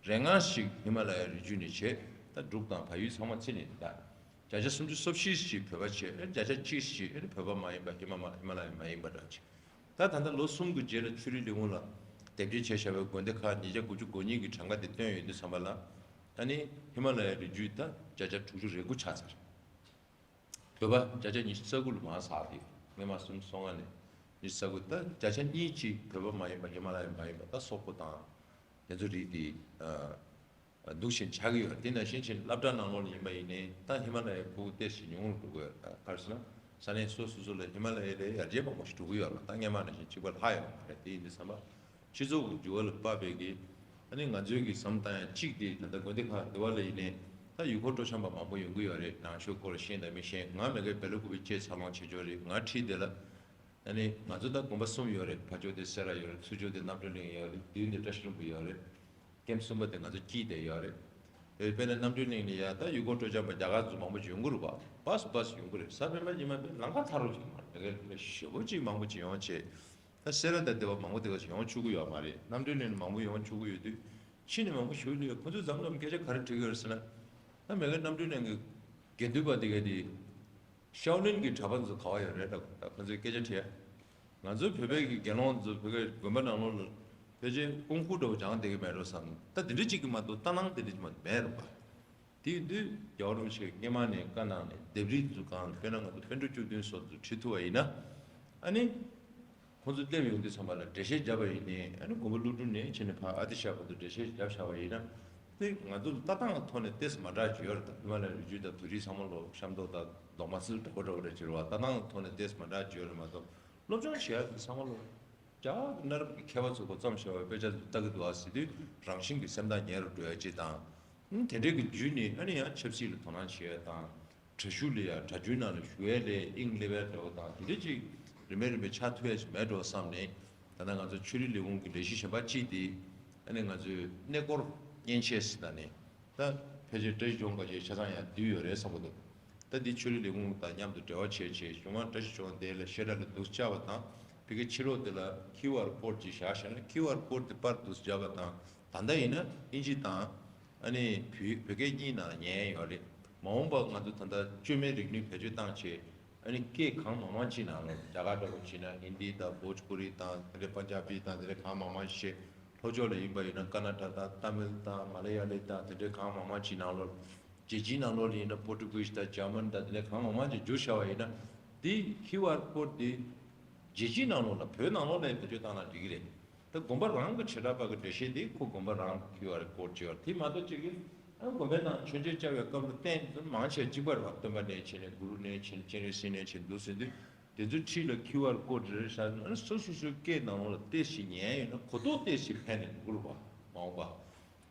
རེ་ལྔ་ཞིག་ཧི་མ་ལ་ཡའི་རི་རྒྱུད་ནས་བྱས། ད་འབྲུག་དང་བལ་ཡུལ་ཚང་མ་ཚིག་ནས་ད། བརྒྱ་ཆ་སུམ་ཅུ་སོ་བཞི་ཞིག་བོད་པ་བྱས། བརྒྱ་ཆ་གཅིག་ཞིག་བོད་པ་མ་ཡིན་པ་ཧི་མ་མ་ཧི་མ་ལ་ཡ་མ་ཡིན་པ་འདྲ་བྱས། ད་ད་ལྟ་ལོ་གསུམ་གྱི་རྗེས་ལ་ཆོས་རིག་ལས་ཁུངས་ལ་དེབ་སྐྱེལ་བྱས་བཞག་པའི་དགོན་སྡེ་ཁག་ཉིས་བརྒྱ་དགུ་བཅུ་གོ་གཉིས་ཀྱི་གྲངས་ཀ་དེ་བཏོན་ཡོང་དུས་ཙམ་པ་ལ། ཨ་ནི་ཧི་མ་ལ་ཡའི་རི་རྒྱུད་ད་བརྒྱ་ཆ་དྲུག་ཅུ་རེ་དགུ་ཆགས་ཚར། བོད་པ་བརྒྱ་ཆ་ཉི་ཤུ་རྩ་དགུ་ལ་མར་ཟགས་ཏེ། སྔོན་མ་སུམ་ཅུ་སོ་ལྔ་ནས་ཉི་ཤུ་རྩ་དགུ། ད་བརྒྱ་ཆ་གཉིས་ཀྱིས་བོད་པ་མ་ཡིན་པ་ཧི་མ་ལ་ཡ་མ་ཡིན་པ་ད་སོག་པོ་དང་། དེ་ཚོ་རིགས་དེ་ཨ་འདུག་བཞིན་ཆགས་ཀྱི་ཡོད། དེ་ནང་བཞིན་ཕྱིན་སློབ་གྲྭ་ནང་ལོགས་ལ་ཡིན་པ་ཡིན་ནའི་ད་ཧི་མ་ལ་ཡའི་ཕྲུ་གུ་ཏོག་ཙམ་ཉུང་རུ་འགྲོ་གི་ཡོད། ད་ག་རེ་ཟེར་ན་ས་གནས་སོ་སོ་སོ་ལ་ཧི་མ་ལ་ཡའི་ལས་ཡར་རྒྱས་མང་པོ་ཞིག་འགྲོ་གི་ཡོད་རེད། ད་སྔོན་མ་ནང་བཞིན་གཅིག་པ་ལྷག་ཡོད་མ་རེད། དེ་ཡིན་དུས་ཙམ་པ། སྤྱི་ཚོགས་ཀྱི་འགྱུར་བ་ལ་དཔག་པའི་གི། ཨ་ནི་ང་ཚོའི་གི་བསམ་བཏང་ཡ་གཅིག་དེ་ད་ལྟ་དགོན་སྡེ་ཁག་དེ་བ་ལ་ཡིན་ནའི་ད་ཡུལ་སྐོར་སྤྲོ་འཆམ་པ་མང་པོ་ཡོང་གི་ཡོད་རེད། ནང་ཆོས་སྐོར་ཤེས་དང་མི་ཤེས། ང་མ་གིར་བེ་ལ་ཀུ་པེ་སྐྱེས་འཚར་ལོངས་བྱེད་ཆོག་རེད། ང་ཁྲིད་དེ་ལ། ཨ་ནི་ང་ཚོ་ད་དགོན་པ་གསུམ་ཡོད་རེད། ཕར་ཕྱོགས་དེ་སེ་ར་ཡོད་རེད། ཚུར་ཕྱོགས་དེ་རྣམ་གྲོལ་གླིང་ཡོད་རེད། མདུན་དེ་བཀྲ་ཤིས་ལྷུན་པོ་ཡོད་རེད། ཀེམ་གསུམ་པ་དེ་ང་ཚོ་དཀྱིལ་དེ་ཡོད་རེད། དེ་དཔེར་ན་རྣམ་གྲོལ་གླིང་ལ་ཡ་ད་ཡུལ་སྐོར་སྤྲོ་འཆམ་པ་རྒྱ་གར་ཚོ་མང་པོ་ཅིག་ཡོང་གི་རེད་པ། སྦ་སུ་སྦ་སུ་ཡོང་གི་རེད། གཟའ་སྤེན་པ་ཉི་མ་དཔེར་ན་ལམ་ཁ་ཐག་རིང་ཅིག་མ་རེད། མ་གིར་ཞེ་པོ་ཅིག་མང་པོ་ཅིག་ཡོང་བྱས། ད་སེ་ར་དང་དེ་བ་མང་པོ་དེ་ག་ཅིག་ཡོང་ཆོག་གི་ཡོད་མ་རེད། རྣམ་གྲོལ་གླིང་ནས་མང་པོ་ཡོང་ཆོག་གི་ཡོད་དུས། ཕྱི་ནས་མང་པོ་ཞུགས་ལ་ཡོད། ཁོ་ཚོས་འཛམ་གླིང་སྐད་ཆ་ག་རེ་དྲིས་ཀྱི་ཡོད་ཟེར་ན། ད་མ་གིར་རྣམ་གྲོལ་གླིང་གི་དགེ་འདུན་པ་དེ་ག་དེ་ཤའོ་ལིན་གྱི་གྲྭ་པ་ཚོ་ག་བ་ཡོད་རེད་ལབ། ད་ཁོ་ཚོས་སྐད་ཆ་དྲིས། ང་ཚོའི་བོད་པའི་གི་དགེ་སློང་ཚོ་བོད་པའི་དགོན་པ་ནང་ལོགས་ལ་ཕལ་ཆེར་ཀུང་ཧྥུ་འདྲ་བོ་སྦྱངས་བསྡད་ཀྱི་མེད་འགྲོ་བསམ། ད་དེ་འདྲ་གཅིག་གི་མ་གཏོགས་ལྟ་སྣང་དེ་འདྲ་གཅིག་མ་གཏོགས་མེད་རེད་པ། དེ་ཡིན་དུས་རྒྱལ་བ་རིན་པོ་ཆེས་སྔོན་མ་ནས་བཀའ་གནང་ནས་ལྡེབས་རིས་ཚོ་གང་དཔེར་ན་ང་ཚོ་པཎ་གྲུབ་བཅུ་བདུན་སོགས་ཚོ་བྲིས་ཐུབ་པ་ཡིན་ན། ཨ་ནི་ཁོང་ཚོ་སླེབས་ཡོང་དུས་ཙམ་པ་ལ་འགྲེལ་བཤད་བརྒྱབ་པ་ཡིན་ནའི། ཨ་ནི་དགོན་པ་ཀླུ་སྒྲུབ་ནས་ཕྱིན་ནས་ཕར་ཨ་ཏི་ཤ་བར་དུ་འགྲེལ་བཤད་བརྒྱབ་བཞག་པ་ཡིན་ན། དེ་ང་ཚོ་ལ་ལྟ་སྟངས་ཀྱི་ཐོག་ནས་ཏོག་ཙམ་མ་འདྲ་ཅིག་ཡོད་རེད། ད་ཧི་མ་ལ་ཡའི་རི་རྒྱུད་དང་བོད་རིགས་ཚང་མ་ལོ་ཤམ་ཐབས་དང་རྡོག་མ་སིལ་འདྲ་པོ་འདྲ་པོ་འདྲ་ཅིག་རེད་པ། ལྟ་སྟངས་ཀྱི་ཐོག་ནས་ཏོག་ཙམ་མ་འདྲ་ཅིག་ཡོད་རེད་མ་གཏོགས། སློབ་སྦྱོང་བྱེད་ཡ་དེ་ཚང་མ་ལོ། རྒྱ་གར་གྱི་གནའ་རབས་ཀྱི་མཁས་པ་ཚོ་གོ་རྩོམ་བྱས་པའི་དཔེ་ཆ་ཚོ་ལྟ་གི་འདུག་ཨ་ཟེར་དུས་རང་བཞིན་གྱིས་སེམས་ཐག་ཉེ་རུ་འགྲོ་ཡ་ཅིག་དང་། ཨང་། དེ་འདྲའི་གི་བརྒྱུད་ནས་ཨ་ནི་ཡང་ཆབ་སྲིད་ལ་དོ་སྣང་བྱེད་ཡ་དང་། དྲ་ཞུགས་ལ་ཡ་གྲྭ་རྒྱུན་ནང་ལ་ཞུགས་ཡ་ལ་དབྱིངས་སླེབས་ཡ་འདྲ་བོ་དང་། དེ་འདྲ་ཅིག་རིན་མེད་རིན་མེད་ཆགས་ཐུབ་ཡ་ཅིག་མེད་འགྲོ་བསམ་ནས། ད་ལྟ་ང་ཚོ་ཆོས་རིག་ལས་ཁུངས་ཀྱི་ལས་གཞི་གཞན་པ་གཅིག་དེ། ཨ་ནི་ང་ཚོའི་གནས་སྐོར་མཉེན་ཆས་ཟེར་ད་ནས། ད་ཕལ་ཆེར་བཀྲ་ཤིས་ལྗོངས་པ་ཞིག་ཆ་ཚང་ཡང་བསྡུས་ཡོད་རེད་བསམ་གྱི་འདུག་ད་འདི་ཆོས་རིག་ལས་ཁུངས་དང་མཉམ་དུ་འབྲེལ་བ་བྱས་བྱས། གཞུང་མང་བཀྲ་ཤིས་ལྗོངས་དེ་ལ་བཤད་གྲྭ་ལ་འདུག་བཅར་བ་དང་། ཕ་གིའི་ཕྱི་ལོགས་དེ་ལ་ཁིའུ་ཨར་ཀོཌ་ཅིག་བཞག་བཞག་ན། ཁིའུ་ཨར་ཀོཌ་དེ་པར་འདུག་བརྒྱབ་པ་དང་། ད་ལྟ་ཡིན་ན་ཨིན་ཇི་དང་། ཨ་ནི་བོད་བོད་སྐད་གཉིས་ནང་ཉན་ཡོད་རེད། མ་འོངས་པ་ང་ཚོ་ད་ལྟ་བཅོས་མའི་རིག་ནུས་བེད་སྤྱོད་བཏང་བྱས། ཨ་ནི་སྐད་གང་མང་མང་ཅིག་ནང་ལོགས། རྒྱ་གར་འདྲ་པོ་བྱས་ན་ཧིན་དི་དང་བྷོ་ཇ་པུ་རི་དང་། དེ་འདྲའི་པན་ཇ་བི་དང་། དེ་འདྲའི་གང་མང་མང་ཞིག་ལྷོ་ཕྱོགས་ལ་ཡིན་པ་ཡིན་ན་ཀར་ནཱ་ཊ་ཀ་དང་ཏཱ་མིལ་དང་མ་ལ་ཡ་ལི་དང་། དེ་འདྲའི་གང་མང་མང་ཅིག་ནང་ལོགས། རྒྱལ་སྤྱིའི་ནང་ལོགས་ལ་ཡིན་ན་པོར་ཊུ་གིས་དང་འཇར་མན་དང་། དེ་འདྲའི་གང་མང་མང་ཅིག་བསྒྱུར་བཞག་པ་ཡིན་ན། དེ་ཁིའུ་ཨར་ཀོཌ་དེ་རྒྱལ་སྤྱིའི་ནང་ལོགས་ལ། བོད་ནང་ལོགས་ལ་ཡང་བེད་སྤྱོད་བཏང་ན་འགྲིག་གི་རེད། ད་དགོན་པ་རང་གི་བྱེ་བྲག་པ་གི་འགྲེལ་བཤད་དེ་ཁོ་དགོན་པ་རང་ཁིའུ་ཨར་ཀོཌ་ཅིག་ཡོད་རེད། དེ་མ་གཏོགས་ཅིག་གིས་ཨ་དགོན་པའི་ནང་མཆོད་མཇལ་བཅར་བའི་སྐབས་ལ་བསྟན་དོན་མང་ཆེ་གཅིག་པ་རེད་པ། སྟོན་པ་ནས་བྱས་ནས་གུ་རུ་ནས་བྱས་ནས་སྤྱན་རས་གཟིགས་ནས་བྱས་ནས་འདུག་ཟེར་དུས། དེ་ཚོའི་འཁྲིས་ལ་ཁིའུ་ཨར་ཀོཌ་རེ་རེ་བཞག་ན། ཨ་ནི་སོ་སོ་སོའི་སྐད་ནང་ལོགས་ལ་ཏོག་ཙམ་ཉན་ཡོད་ན་གོ་རྟོགས་ཏོག་ཙམ་འཕེལ་ནས་འགྲོ་གི་རེད་པ། མ་འོངས་པ།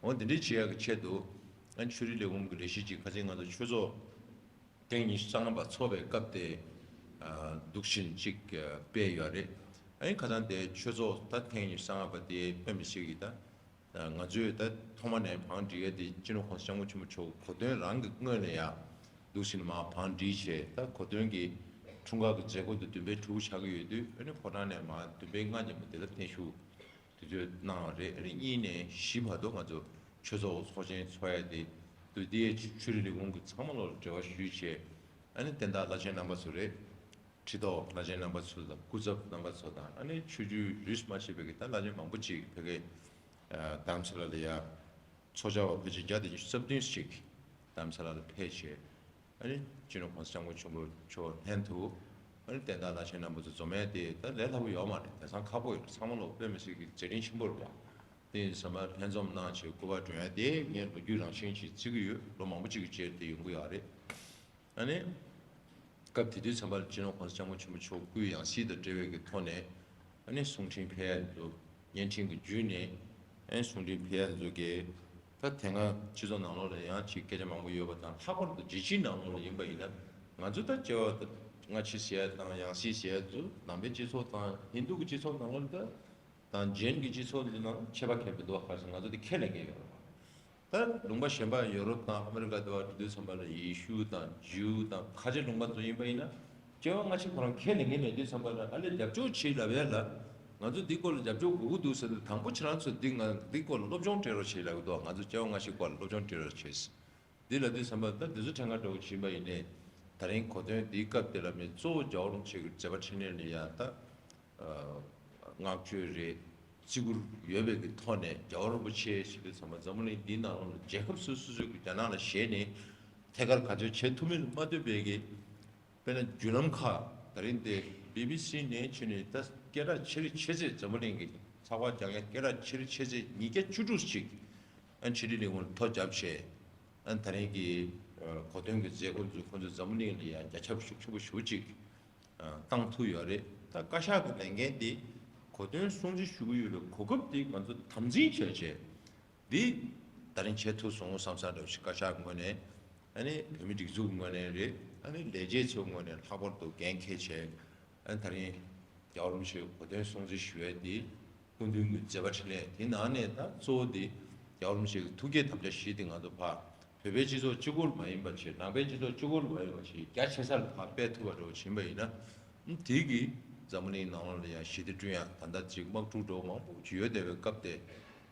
འོ་འདི་འདྲའི་བྱེད་ཡག་གི་ཆེད་དུ། ཨ་ནི་ཆོས་རིག་ལས་ཁུངས་ཀྱི་ལས་གཞི་ཅིག་ཁ་སང་ང་ཚོ་ཆོས་ཚོགས་ཐེངས་ཉི་ཤུ་རྩ་ལྔ་པ་ཚོགས་པའི་སྐབས་དེ། ཨ་འདུག་བཞིན་ཅིག་སྤེལ་ཡོད་རེད། ཨ་ནི་ཁ་སང་དེ་ཆོས་ཚོགས་ད་ཐེངས་ཉི་ཤུ་རྩ་ལྔ་པ་དེ་དཔེ་མི་སྲིད་ཀྱི་ད། ང་ཚོས་ད་ཐོག་མ་ནས་བང་སྒྲིག་ཡ་དེ་སྤྱི་ནོར་༸གོང་ས་༸སྐྱབས་མགོན་ཆེན་པོ་མཆོག་གི་གོ་སྟོན་རང་གི་སྔོན་ལ་ཡ་འདུག་བཞིན་མར་བང་སྒྲིག་བྱས། ད་གོ་སྟོན་གྱི་འཁྲུངས་སྐར་གྱི་མཛད་སྒོ་དེ་བདུན་པའི་ཕྲུ་གུ་ཆགས་ཀྱི་ཡོད་དུས། ཨ་ནི་ཕོ་བྲང་ནས་མར་བདུན་པའི་ལྔ་ཉིན་མོ་དེ་ལ་བརྟན་བཞུགས་དུས་ཚོད་གནང་བ་རེད། ཨ་ནི་གཉིས་ནས་བཞི་བར་དུ་ང་ཚོ་ཆོས་ཚོགས་ཚོགས་ཆེན་ཚོགས་ཡ་དེ། དུས་དེའི་ཆོས་རིག་ལས་ཁུངས་ཀྱི་ཚང་མ་ལོག་ལ་འབྲེལ་བ་ཞུས་བྱས། ཨ་ནི་བསྟན་བདག་བླ་ཆེན་རྣམ་པ་ཚོ་རེད། ཁྲི་ཐོག་བླ་ཆེན་རྣམ་པ་ཚོ་དང་། སྐུ་ཚབ་རྣམ་པ་ཚོ་དང་། ཨ་ནི་ཆོས་བརྒྱུད་རིས་མ་ཆད་པའི་གི་ད་བླ་ཆེན་མང་པོ་ཅིག་ཕ་གི་རྡ་རམ་ས་ལ་ལ་ཡ་ཚོགས་བཅར་བ་ཕལ་ཆེར་བརྒྱ་དང་ཉི་ཤུ་རྩ་བདུན་ཞིག་རྡ་རམ་ས་ལ་ལ་ཕེབས་བྱས། ཨ་ནི་སྤྱི་ནོར་༸གོང་ས་༸སྐྱབས་མགོན་ཆེན་པོ་མཆོག་ལྷན་དུ། ཨ་ནི་བསྟན་བདག་བླ་ཆེན་རྣམ་པ་ཚོ་འཛོམས་ཡས་དེ་ད་ལས་སླ་པོ་ཡོད་མ་རེད། དེང་སང་ཁག་པོ་ཡོད་རེད། ཚང་མ་ལོག་དཔེ་མི་སྲིད་ཀྱི་མཛད་འཕྲིན་ཆེན་པོ་རེད་པ། དེ་ཡིན་ཙང་མར་ལྷན་འཛོམས་གནང་བྱས་སྐུ་པར་སྒྲོན་ཡ་དེ་ངས་ལོ་རྒྱུས་རང་བཞིན་ཞིག་བརྩི་གི་ཡོད། ལོ་མང་པོ་ཅིག་གི་རྗེས་དེ་ཡོང་གི་ཡོད་རེད། ཨ་ནི་སྐབས་དེ་དུས་ཙམ་པ་ལ་སྤྱི་ནོར་༸གོང་ས་༸སྐྱབས་མགོན་ཆེན་པོ་མཆོག་སྐུའི་ཡང་སྲིད་དང་འབྲེལ་བའི་གི་ཐོག་ནས། ཨ་ནི་གསུང་འཕྲིན་ཕེབས་ཡ་དེ་ཚོ་བརྙན་འཕྲིན་གྱི་བརྒྱུད་ནས། ཨ་ནི་གསུང་འཕྲིན་ཕེབས་ཡ་དེ་ཚོ་གི་ད་དེ་སྔ་སྤྱི་ཚོགས་ནང་ལོགས་ལ་ཡང་ཅིག་སྐད་ཆ་མང་པོ་ཡོད་པ་དང་། ལྷག་པར་དུ་རྒྱལ་སྤྱིའི་ནང་ལོགས་ལ་ཡིན་པ་ཡིན་ན། ང་ཚོ་ད་སྐྱེ་བ་ད་ སྔ་ཕྱི་ཟེར་ཡ་དང་ཡང་སྲིད་ཟེར་ཡ་ཚོ་ནང་པའི་སྤྱི་ཚོགས་དང་ཧིན་རྡུ་གི་སྤྱི་ཚོགས་ནང་ལོགས་ལ་ད་དང་ཇེན་གྱི་སྤྱི་ཚོགས་འདི་ནང་ཁྱད་པར་གང་ཡང་མི་འདུག་ཁ་སང་ང་ཚོ་འདི་ཁས་ལེན་གྱི་ཡོད་རེད་བ། ད་ལུང་པ་གཞན་པ་ཡོ་རོབ་དང་ཨ་མེ་རི་ཀ་དུ་བ་འགྲོ་དུས་ཙམ་པ་ལ་ཡེ་ཤུ་དང་ཇིའུ་དང་ཁ་ཆེ་ལུང་པ་ཚོ་ཡིན་པ་ཡིན་ན་སྐྱེ་བ་སྔ་ཕྱི་ཁོ་རང་ཁས་ལེན་གྱི་མེད་དུས་ཙམ་པ་ལ་ཨ་ལས་རྒྱབ་སྐྱོར་བྱེད་ལབ་ཡ་ལ་ང་ཚོ་འདི་སྐོར་ལ་རྒྱབ་སྐྱོར་དགོས་ཀྱི་འདུག་ཟེར་དུས་དང་པོ་ཁྱེད་རང་ཚོ་འདི་ང་འདི་སྐོར་ལ་སློབ་སྦྱོང་སྤྲད་རོགས་བྱེད་ལབ་ཀྱི་འདུག་ང་ཚོ་སྐྱེ་བ་སྔ་ཕྱི་སྐོར་ལ་སློབ་སྦྱོང་སྤྲད་རོགས་བྱེད། འདི་ལབ་དུས་ཙམ་པ་ད་འདི་ཚོ་ཕྲན་ཁ་འདྲ་བོ་ཕྱིན་པ་ཡིན་ནའི་ད་རིང་གོ་སྟོན་འདིའི་སྐབས་དེ་ལ་མི་གཙོ་བོ་རྒྱལ་བ་རིན་པོ་ཆེ་གི་མཛད་པ་འཕྲིན་ལས་ལ་ཡ་ད་བསྔགས་བརྗོད་རེད། བརྩི་བཀུར་ཡོད་པའི་གི་ཐོག་ནས་རྒྱལ་བ་རིན་པོ་ཆེ་ཞེས་པའི་ཚང་མ་འཛམ་བུ་གླིང་འདིའི་ནང་ལ་རྒྱལ་ཁབ་སོ་སོ་སོ་གི་རྒྱ་ནག་ལ་ཞེད་ནས་ཐད་ཀར་ག་ཚོད་བྱེད་ཐུབ་མིན་ལ་མ་ལྟོས་པའི་གི་དཔེར་ན་བརྒྱུད་ལམ་ཁག་ད་རིང་འདི་བི་བི་སི་ནས་ཕྱིན་ནས་ད་སྐད་གྲགས་ཆེ་རིགས་ཆེ་ཚད་འཛམ་བུ་གླིང་གི་ཚགས་པར་རྒྱག་མཁན་སྐད་གྲགས་ཆེ་རིགས་ཆེ་ཚད་ཉིས་བརྒྱ་བཅུ་དྲུག་ཅིག་ཨ་ཕྱི་དྲིལ་ལས་ཁུངས་ལ་ཐོ་བརྒྱབ་བྱས། ཨ་ད་རིང་གི་གོ་སྟོན་གྱི་མཛད་སྒོ་འཛུགས་ཁོང་ཚོས་འཛམ་བུ་གླིང་ལ་ཡང་རྒྱ་ཁྱབ་ཤུགས་ཆེན་པོ་ཞེ་པོ་ཅིག་བཏང་ཐུབ་ཡོད་རེད། ད་བཀའ་ཤག་གི་ལས་འགན་དེ་གོ་སྟོན་སྲུང་བརྩི་ཞུ་གི་ཡོད་པའི་གོ་སྐབས་དེ་ང་ཚོ་དམ་འཛིན་བྱས་བྱས་འདི་ད་རིང་བྱེད་ཐུབ་སོང་བསམ་བསམ་འདྲ་བོ་ཞིག་བཀའ་ཤག་ངོས་ནས་ཨ་ནི་བོད་མི་སྒྲིག་འཛུགས་ངོས་ནས་རེད། ཨ་ནི་ལས་བྱེད་ཚོའི་ངོས་ནས་ལྷག་པར་དུ་འགན་འཁྱེར་བྱས། ཨ་ནི་ད་རིང་རྒྱལ་བ་རིན་པོ་ཆེའི་གོ་སྟོན་སྲུང་བརྩི་ཞུ་ཡས་དེ་སྐུ་མདུན་གྱི་མཛད་པ་འཕྲིན་ལས་དེ་ནང་ནས་ད་གཙོ་བོ་དེ་རྒྱལ་བ་རིན་པོ་ཆེ་གི་ཐུགས་བསྐྱེད་དམ་བཅའ་བཞི་དེ་ང་ཚོ་ཕར་བོད་པའི་སྤྱི་ཚོགས་གཅིག་པུར་མ་ཡིན་པ་བྱས། ནང་པའི་སྤྱི་ཚོགས་གཅིག་པུར་མ་ཡིན་པ་བྱས་རྒྱ་ཆེ་ས་ལ་ཕར་སྤེལ་ཐུབ་པ་འདྲ་བོ་ཕྱིན་པ་ཡིན་ན། དེ་གིས་འཛམ་བུ་གླིང་ནང་ལོགས་ལ་ཡང་ཞི་བདེ་བསྐྲུན་ཡ་ད་ལྟ་ཅིག་དམག་འཁྲུག་འདྲ་བོ་མང་པོ་ཅིག་ཡོད་བསྡད་པའི་སྐབས་དེ་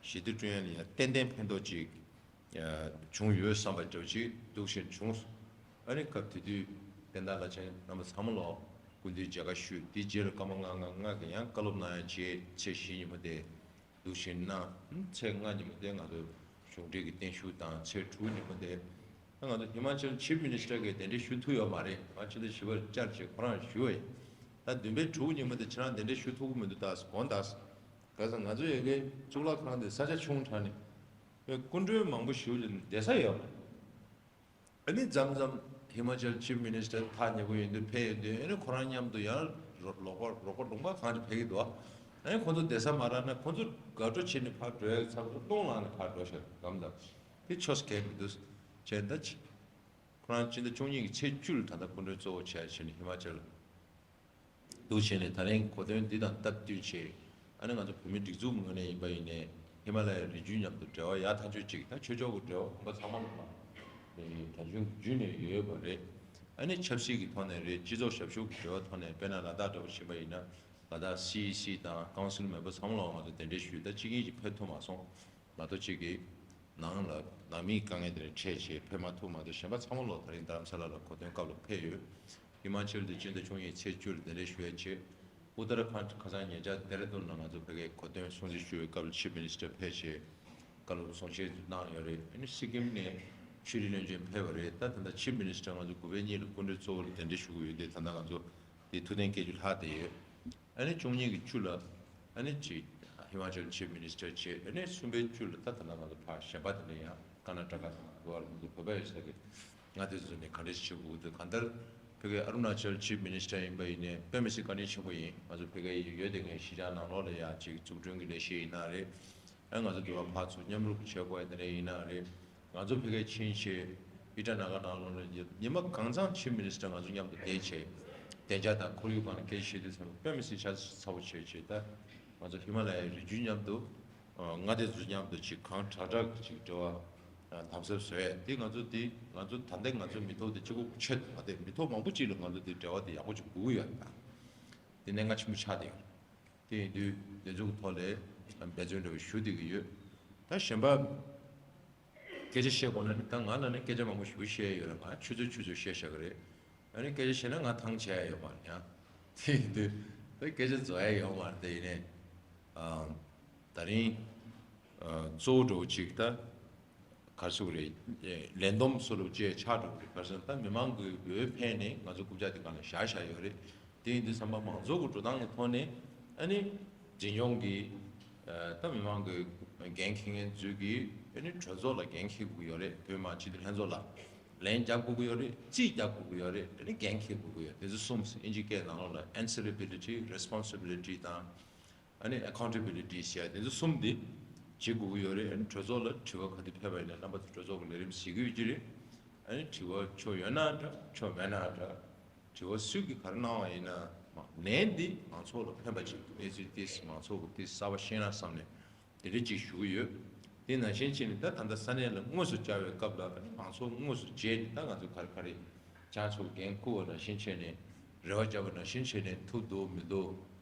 ཞི་བདེ་བསྐྲུན་ཡ་ལ་ཡང་ཏན་ཏན་ཕན་ཐོགས་ཅིག་བྱུང་ཡོད་བསམ་པ་འདྲ་བོ་ཅིག་འདུག་བཞིན་བྱུང་སོང་། ཨ་ནི་སྐབས་དེ་དུས་བསྟན་བདག་བླ་ཆེན་རྣམ་པ་ཚང་མ་ལོ་སྐུ་མདུན་མཇལ་ཁ་ཞུས། དེའི་རྗེས་ལ་སྐར་མ་ལྔ་ལྔ་ལྔ་གི་ཡང་བཀའ་སློབ་གནང་ཡ་བྱས། ཚེས་བཞི་ཉིན་མོ་དེ་འདུག་བཞིན་གནང་། ཚེས་ལྔ་ཉིན་མོ་དེ་ང་ཚོ་གཞུང་འབྲེལ་གྱི་བརྟན་བཞུགས་དང་། ཚེས་དྲུག་ཉིན་མོ་དེ་ང་ཚོ་ཧི་མ་ཅལ་ཆིབ་མི་ནི་སི་ཊར་གྱི་གདན་འདྲེན་ཞུ་ཐུབ་ཡོད་མ་རེད། ང་ཕྱི་ཟླ་བཞི་པར་བཅར་བྱས་ཁོ་རང་ཞུ་བ་ཡིན། ད་བདུན་པའི་དྲུག་ཉིན་མོ་དེ་ཁྱེད་རང་གདན་འདྲེན་ཞུ་ཐུབ་ཀྱི་མི་འདུག་ད་དགོངས་དག་ག་ས་ང་ཚོ་ཡ་གི་གཙུག་ལག་ཁང་དེ་ས་ཆ་ཆུང་དྲགས་ནས། བའི་སྐུ་མགྲོན་མང་པོ་ཞིག་ལ་བསྡད་ས་ཡོད་མ་རེད། ཨ་ནི་མཚམས་མཚམས་ཧི་མ་ཅལ་ཆིབ་མི་ནི་སི་ཊར་ཐག་ཉེ་པོ་ཡོང་དུས་ཕེབས་ཡོང་དུས་ཨ་ནི་ཁོ་རང་མཉམ་དུ་ཡང་རོགས་པ་རོགས་པ་ལུང་པ་གང་ཅིག་ཕེབས་ཀྱི་འདུག་ཨ་ནི་ཁོ་ཚོ་བསྡད་ས་མ་རག་ན་ཁོ་ཚོ་དགའ་སྤྲོ་བྱས་ནས་ཕར་འགྲོ་ཡག་ཚབ་ཏུ་སྟོང་ལངས་ནས་ཕར་འགྲོ་ཤག་གམ་དང་དེ་ཆོས་གལ་མི་འདུག་བྱས་ད་ཅི་ཁོ་རང་སྤྱི་ཟླ་བཅུ་གཉིས་ཀྱི་ཚེས་བཅུ་ལ་ད་ལྟ་སྐུ་མགྲོན་གཙོ་བོ་བྱས་བྱས་ནས་ཧི་མ་ཅལ། འདུག་བྱས་ནས་ད་རིང་གོ་སྟོན་འདི་དང་སྟབས་བསྟུན་བྱས། ཨ་ནི་ང་ཚོ་བོད་མི་སྒྲིག་འཛུགས་ངོས་ནས་ཡིན་པ་ཡིན་ནའི་ཧི་མ་ལ་ཡའི་རི་རྒྱུད་མཉམ་དུ་འབྲེལ་བ་ཡག་ཐག་ཆོད་ཅིག་ད་ཆོས་ཕྱོགས་ཀྱི་འབྲེལ་བ་གོམ་པ་ཚང་མ་ལ་རྒྱ་གཞུང་གི་བརྒྱུད་ནས་ཡོད་པ་རེད། ཨ་ནི་ཆབ་སྲིད་ཀྱི་ཐོག་ནས་རེད། སྤྱི་ཚོགས་ཞབས་ཞུ་གི་འབྲེལ་བ་ཐོག་ནས་དཔེར་ན་ལ་དྭགས་འདྲ་པོ་ཕྱིན་པ་ཡིན་ན་ལ་དྭགས་སི་ཨི་སི་དང་ཀའུན་སིལ་མེམ་བར་ཚང་མ་ལ་ང་ཚོ་གདན་འདྲེན་ཞུས། ད་གཅིག་གཉིས་ཀྱིས་ཕེབས་ཐུབ་མ་སོང་། མ་གཏོགས་གཅིག་གིས་ནང་ལ་ནང་མིའི་དཀའ་ངལ་དེ་འཕྲད་བྱས་ཕེབས་མ་ཐུབ་མ་གཏོགས་གཞན་པ་ཚང་མ་ལོ་ད་རིང་རྡ་རམ་ས་ལ་ལ་གོ་སྟོན་སྐབས་ལ་ཕེབས་ཡོད། ཧི་མ་ཅལ་དུ་སྤྱི་ཟླ་བཅུ་གཉིས་ཚེས་བཅུ་ལ་གདན་འདྲེན་ཞུ་ཡ་བྱས། ཨུ་ཏར་ཁཱན་ཁ་སང་ཉེ་ཆར་ལྡེ་ར་ལྡུན་ལ་ང་ཚོ་ཕ་གིའི་གོ་སྟོན་སྲུང་བརྩི་ཞུ་བའི་སྐབས་ལ་ཆིབ་མི་ནི་སི་ཊར་ཕེབས་བྱས་བཀའ་སློབ་གསུང་བཤད་གནང་ཡོད་རེད། ཨ་ནི་སི་ཀིམ་ནས་ཕྱི་དྲིལ་བློན་ཆེན་ཕེབས་པ་རེད། ད་ད་ལྟ་ཆིབ་མི་ནི་སི་ཊར་ང་ཚོ་དགུ་པའི་གཉིས་ལ་སྐུ་མགྲོན་གཙོ་བོ་ལ་གདན་འདྲེན་ཞུ་གི་ཡོད་དེ་ད་ལྟ་ང་ཚོ་དེ་ཐུགས་གཏན་སྐྱེལ་རྒྱུ་ལྷག་བསྡད་ཡོད། ཨ་ནི་བཅུ་གཉིས་ཀྱི་བཅུ་ལ་ཨ་ནི་ཅིག་ཧི་མ་ཅལ་ཆིབ་མི་ནི་སི་ཊར་བྱས། ཨ་ནི་གསུམ་པའི་བཅུ་ལ་ད་ད་ལྟ་ང་ཚོ་ཕར་གཞན་པ་དེ་འདྲ་ཡང་ཀར་ན་ཊ་ཀ་དང་གོ་ཝ་ལ་ང་ཚོ་བོད་པ་ཡོད་ས་གི་མངའ་སྡེ་ཚོ་ནས་ག་འདྲ་ཞིག་བྱེད་དགོས་འདུག་གང་ལྟར་ཕ་གི་ཨ་རུ་ན་ཅལ་ཆིབ་མི་ནི་སི་ཊར་ཡིན་པ་ཡིན་ནའི་དཔེ་མི་སྲིད་བཀའ་དྲིན་ཆེན་པོ་ཡིན། ང་ཚོ་ཕ་གི་ཡོད་དེ་ངའི་གཞིས་ཆགས་ནང་ལོགས་ལ་ཡང་ཅིག་འཛུགས་སྐྲུན་གྱི་ལས་གཞི་ཡིན་ན་རེད། ཨ་ང་ཚོ་འདི་བ་ཕར་ཚུར་མཉམ་རུབ་བྱེད་དགོས་ཡ་དེ་འདྲ་ཡིན་ན་རེད། ང་ཚོ་ཕ་གིར་ཕྱིན་བྱས་ཨི་ཊ་ན་ག་ནང་ལོགས་ལ་ཉི་ཉི་མ་གང་ཚང་ཆིབ་མི་ནི་སི་ཊར་ང་ཚོ་མཉམ་དུ་བསྡད་བྱས་བདེ་འཇགས་དང་ཁོར་ཡུག་སྒང་ལ་སྐད་ཆ་བཤད་དུས་ཙམ་པ་དཔེ་མི་སྲིད་ཤ་ཚ་པོ་བྱས་བྱས། ད་ང་ཚོ་ཧི་མ་ལ་ཡའི་རི་རྒྱུད་མཉམ་དུ་ཨ་མངའ་སྡེ་ཚོ་མཉམ་དུ་ཅིག་གང་དྲག་དྲག་གི་ཅིག་འབྲེལ་བ་ཨ་དམ་ཟབ་བཟོ་ཡ་དེ་ང་ཚོ་དེ་ང་ཚོ་ད་ལྟ་ང་ཚོ་མི་ཐོག་དེ་གཅིག་པོ་ཆེད་དུ་མ་བསྡད་མི་ཐོག་མང་པོ་ཅིག་ལ་ང་ཚོ་དེ་འབྲེལ་བ་དེ་ཡག་པོ་ཅིག་དགོས་ཀྱི་ཡོད། ད་དེ་གནད་འགག་ཆེན་པོ་ཆགས་བསྡད་ཡོད། དེ་ཡིན་དུས་དེ་ཚོ་གི་ཐོག་ལ་འབད་བརྩོན་འདྲ་བོ་ཞུ་བསྡད་ཀྱི་ཡོད། ད་གཞན་པ་སྐད་ཆ་བཤད་དགོས་ན་ནི་ད་ང་ལ་ནི་སྐད་ཆ་མང་པོ་ཞེ་པོ་བཤད་ཡོད་རེད། ང་ཆུ་ཚོད་ཆུ་ཚོད་བཤད་བཞག་གི་རེད། ཨ་ནི་སྐད་ཆ་བཤད་ན་ང་ཐང་ཆད་ཡ་ཡོད་མ་རེད་ཡང་། དེ་ཡིན་དུས་ད་སྐད་ཆ་རྫོགས་ཡ་ཡོད་མ་རེད། དེ་ཡིན་ནའི་ཨ་ད་རིང་ཨ་གཙོ་བོ་འདྲ་བོ་ཅིག་ད། ག་རེ་ཟེར་དགོས་རེད། ལས་བསྡོམས་སུ་རུ་བཅས་ཆགས་འགྲོ་གི་རེད། ག་རེ་ཟེར་ན་ད་མི་མང་གི་འོས་འཕེན་ནས་ང་ཚོ་རྐུབ་བཀྱག་དེ་སྒང་ལ་བཞག་བཞག་ཡོད་རེད། དེ་ཡིན་དུས་ཙམ་པ་མང་ཚོགས་ཀྱི་འགྲོ་སྟངས་ཀྱི་ཐོག་ནས་ཨ་ནི་འཛིན་སྐྱོང་གི་ད་མི་མང་གི་འགན་འཁྱེར་མཁན་ཚོས་ཀྱི་ཨ་ནི་གྲོས་ཚོགས་ལ་འགན་འཁྱེར་དགོས་ཀྱི་ཡོད་རེད། བོད་མི་མང་སྤྱི་འཐུས་ལྷན་ཚོགས་ལ་ལན་རྒྱག་དགོས་ཀྱི་ཡོད་རེད། རྩིས་རྒྱག་དགོས་ཀྱི་ཡོད་རེད། ཨ་ནི་འགན་འཁྱེར་དགོས་ཀྱི་ཡོད། དེ་ཚོ་གསུམ་ཨིན་ཇི་སྐད་ནང་ལོགས་ལ་answerability, responsibility དང་། ཨ་ནི་accountability ཟེར་ཡ་དེ་ཚོ་གསུམ་དེ་བྱེད་དགོས་ཀྱི་ཡོད་རེད། ཨ་ནི་གྲོས་ཚོགས་ལ་དྲི་བ་ག་དུས་ཕེབས་པ་ཡིན་ན་རྣམ་པ་ཚོ་གྲོས་ཚོགས་ཀྱི་ལས་རིམ་གཟིགས་ཀྱི་ཡོད་ཀྱི་རེད། ཨ་ནི་དྲི་བ་ཆོ་ཡོད་ན་འདྲ་ཆོ་མེད་ན་འདྲ་ དྲི་བ་སུས་ཀྱིས་ག་རེ་གནང་བ་ཡིན་ན་མ་ལན་འདི་མང་ཚོགས་ལ་ཕན་པ་ཅིག་ཏུ་ཨེ་ཙི་ཏིས་མང་ཚོགས་ཀྱི་ཏིས་གསར་པ་ཤེས་ན་བསམ་ནས་དེ་འདྲ་ཅིག་ཞུ་གི་ཡོད། དེ་ནང་བཞིན་བྱས་ནས་ད་ད་ལྟ་ས་གནས་ལ་དངོས་སུ་བཅར་བའི་སྐབས་ལ་མང་ཚོགས་དངོས་སུ་མཇལ་ནས་ད་ང་ཚོ་ག་རེ་ག་རེ་ཁྱེད་ཚོ་འགན་འཁུར་བ་ནང་བཞིན་བྱས་ནས་རེ་བ་བརྒྱབ་པ་ནང་བཞིན་བྱས་ནས་ཐུབ་འདུག་མི་འདུག་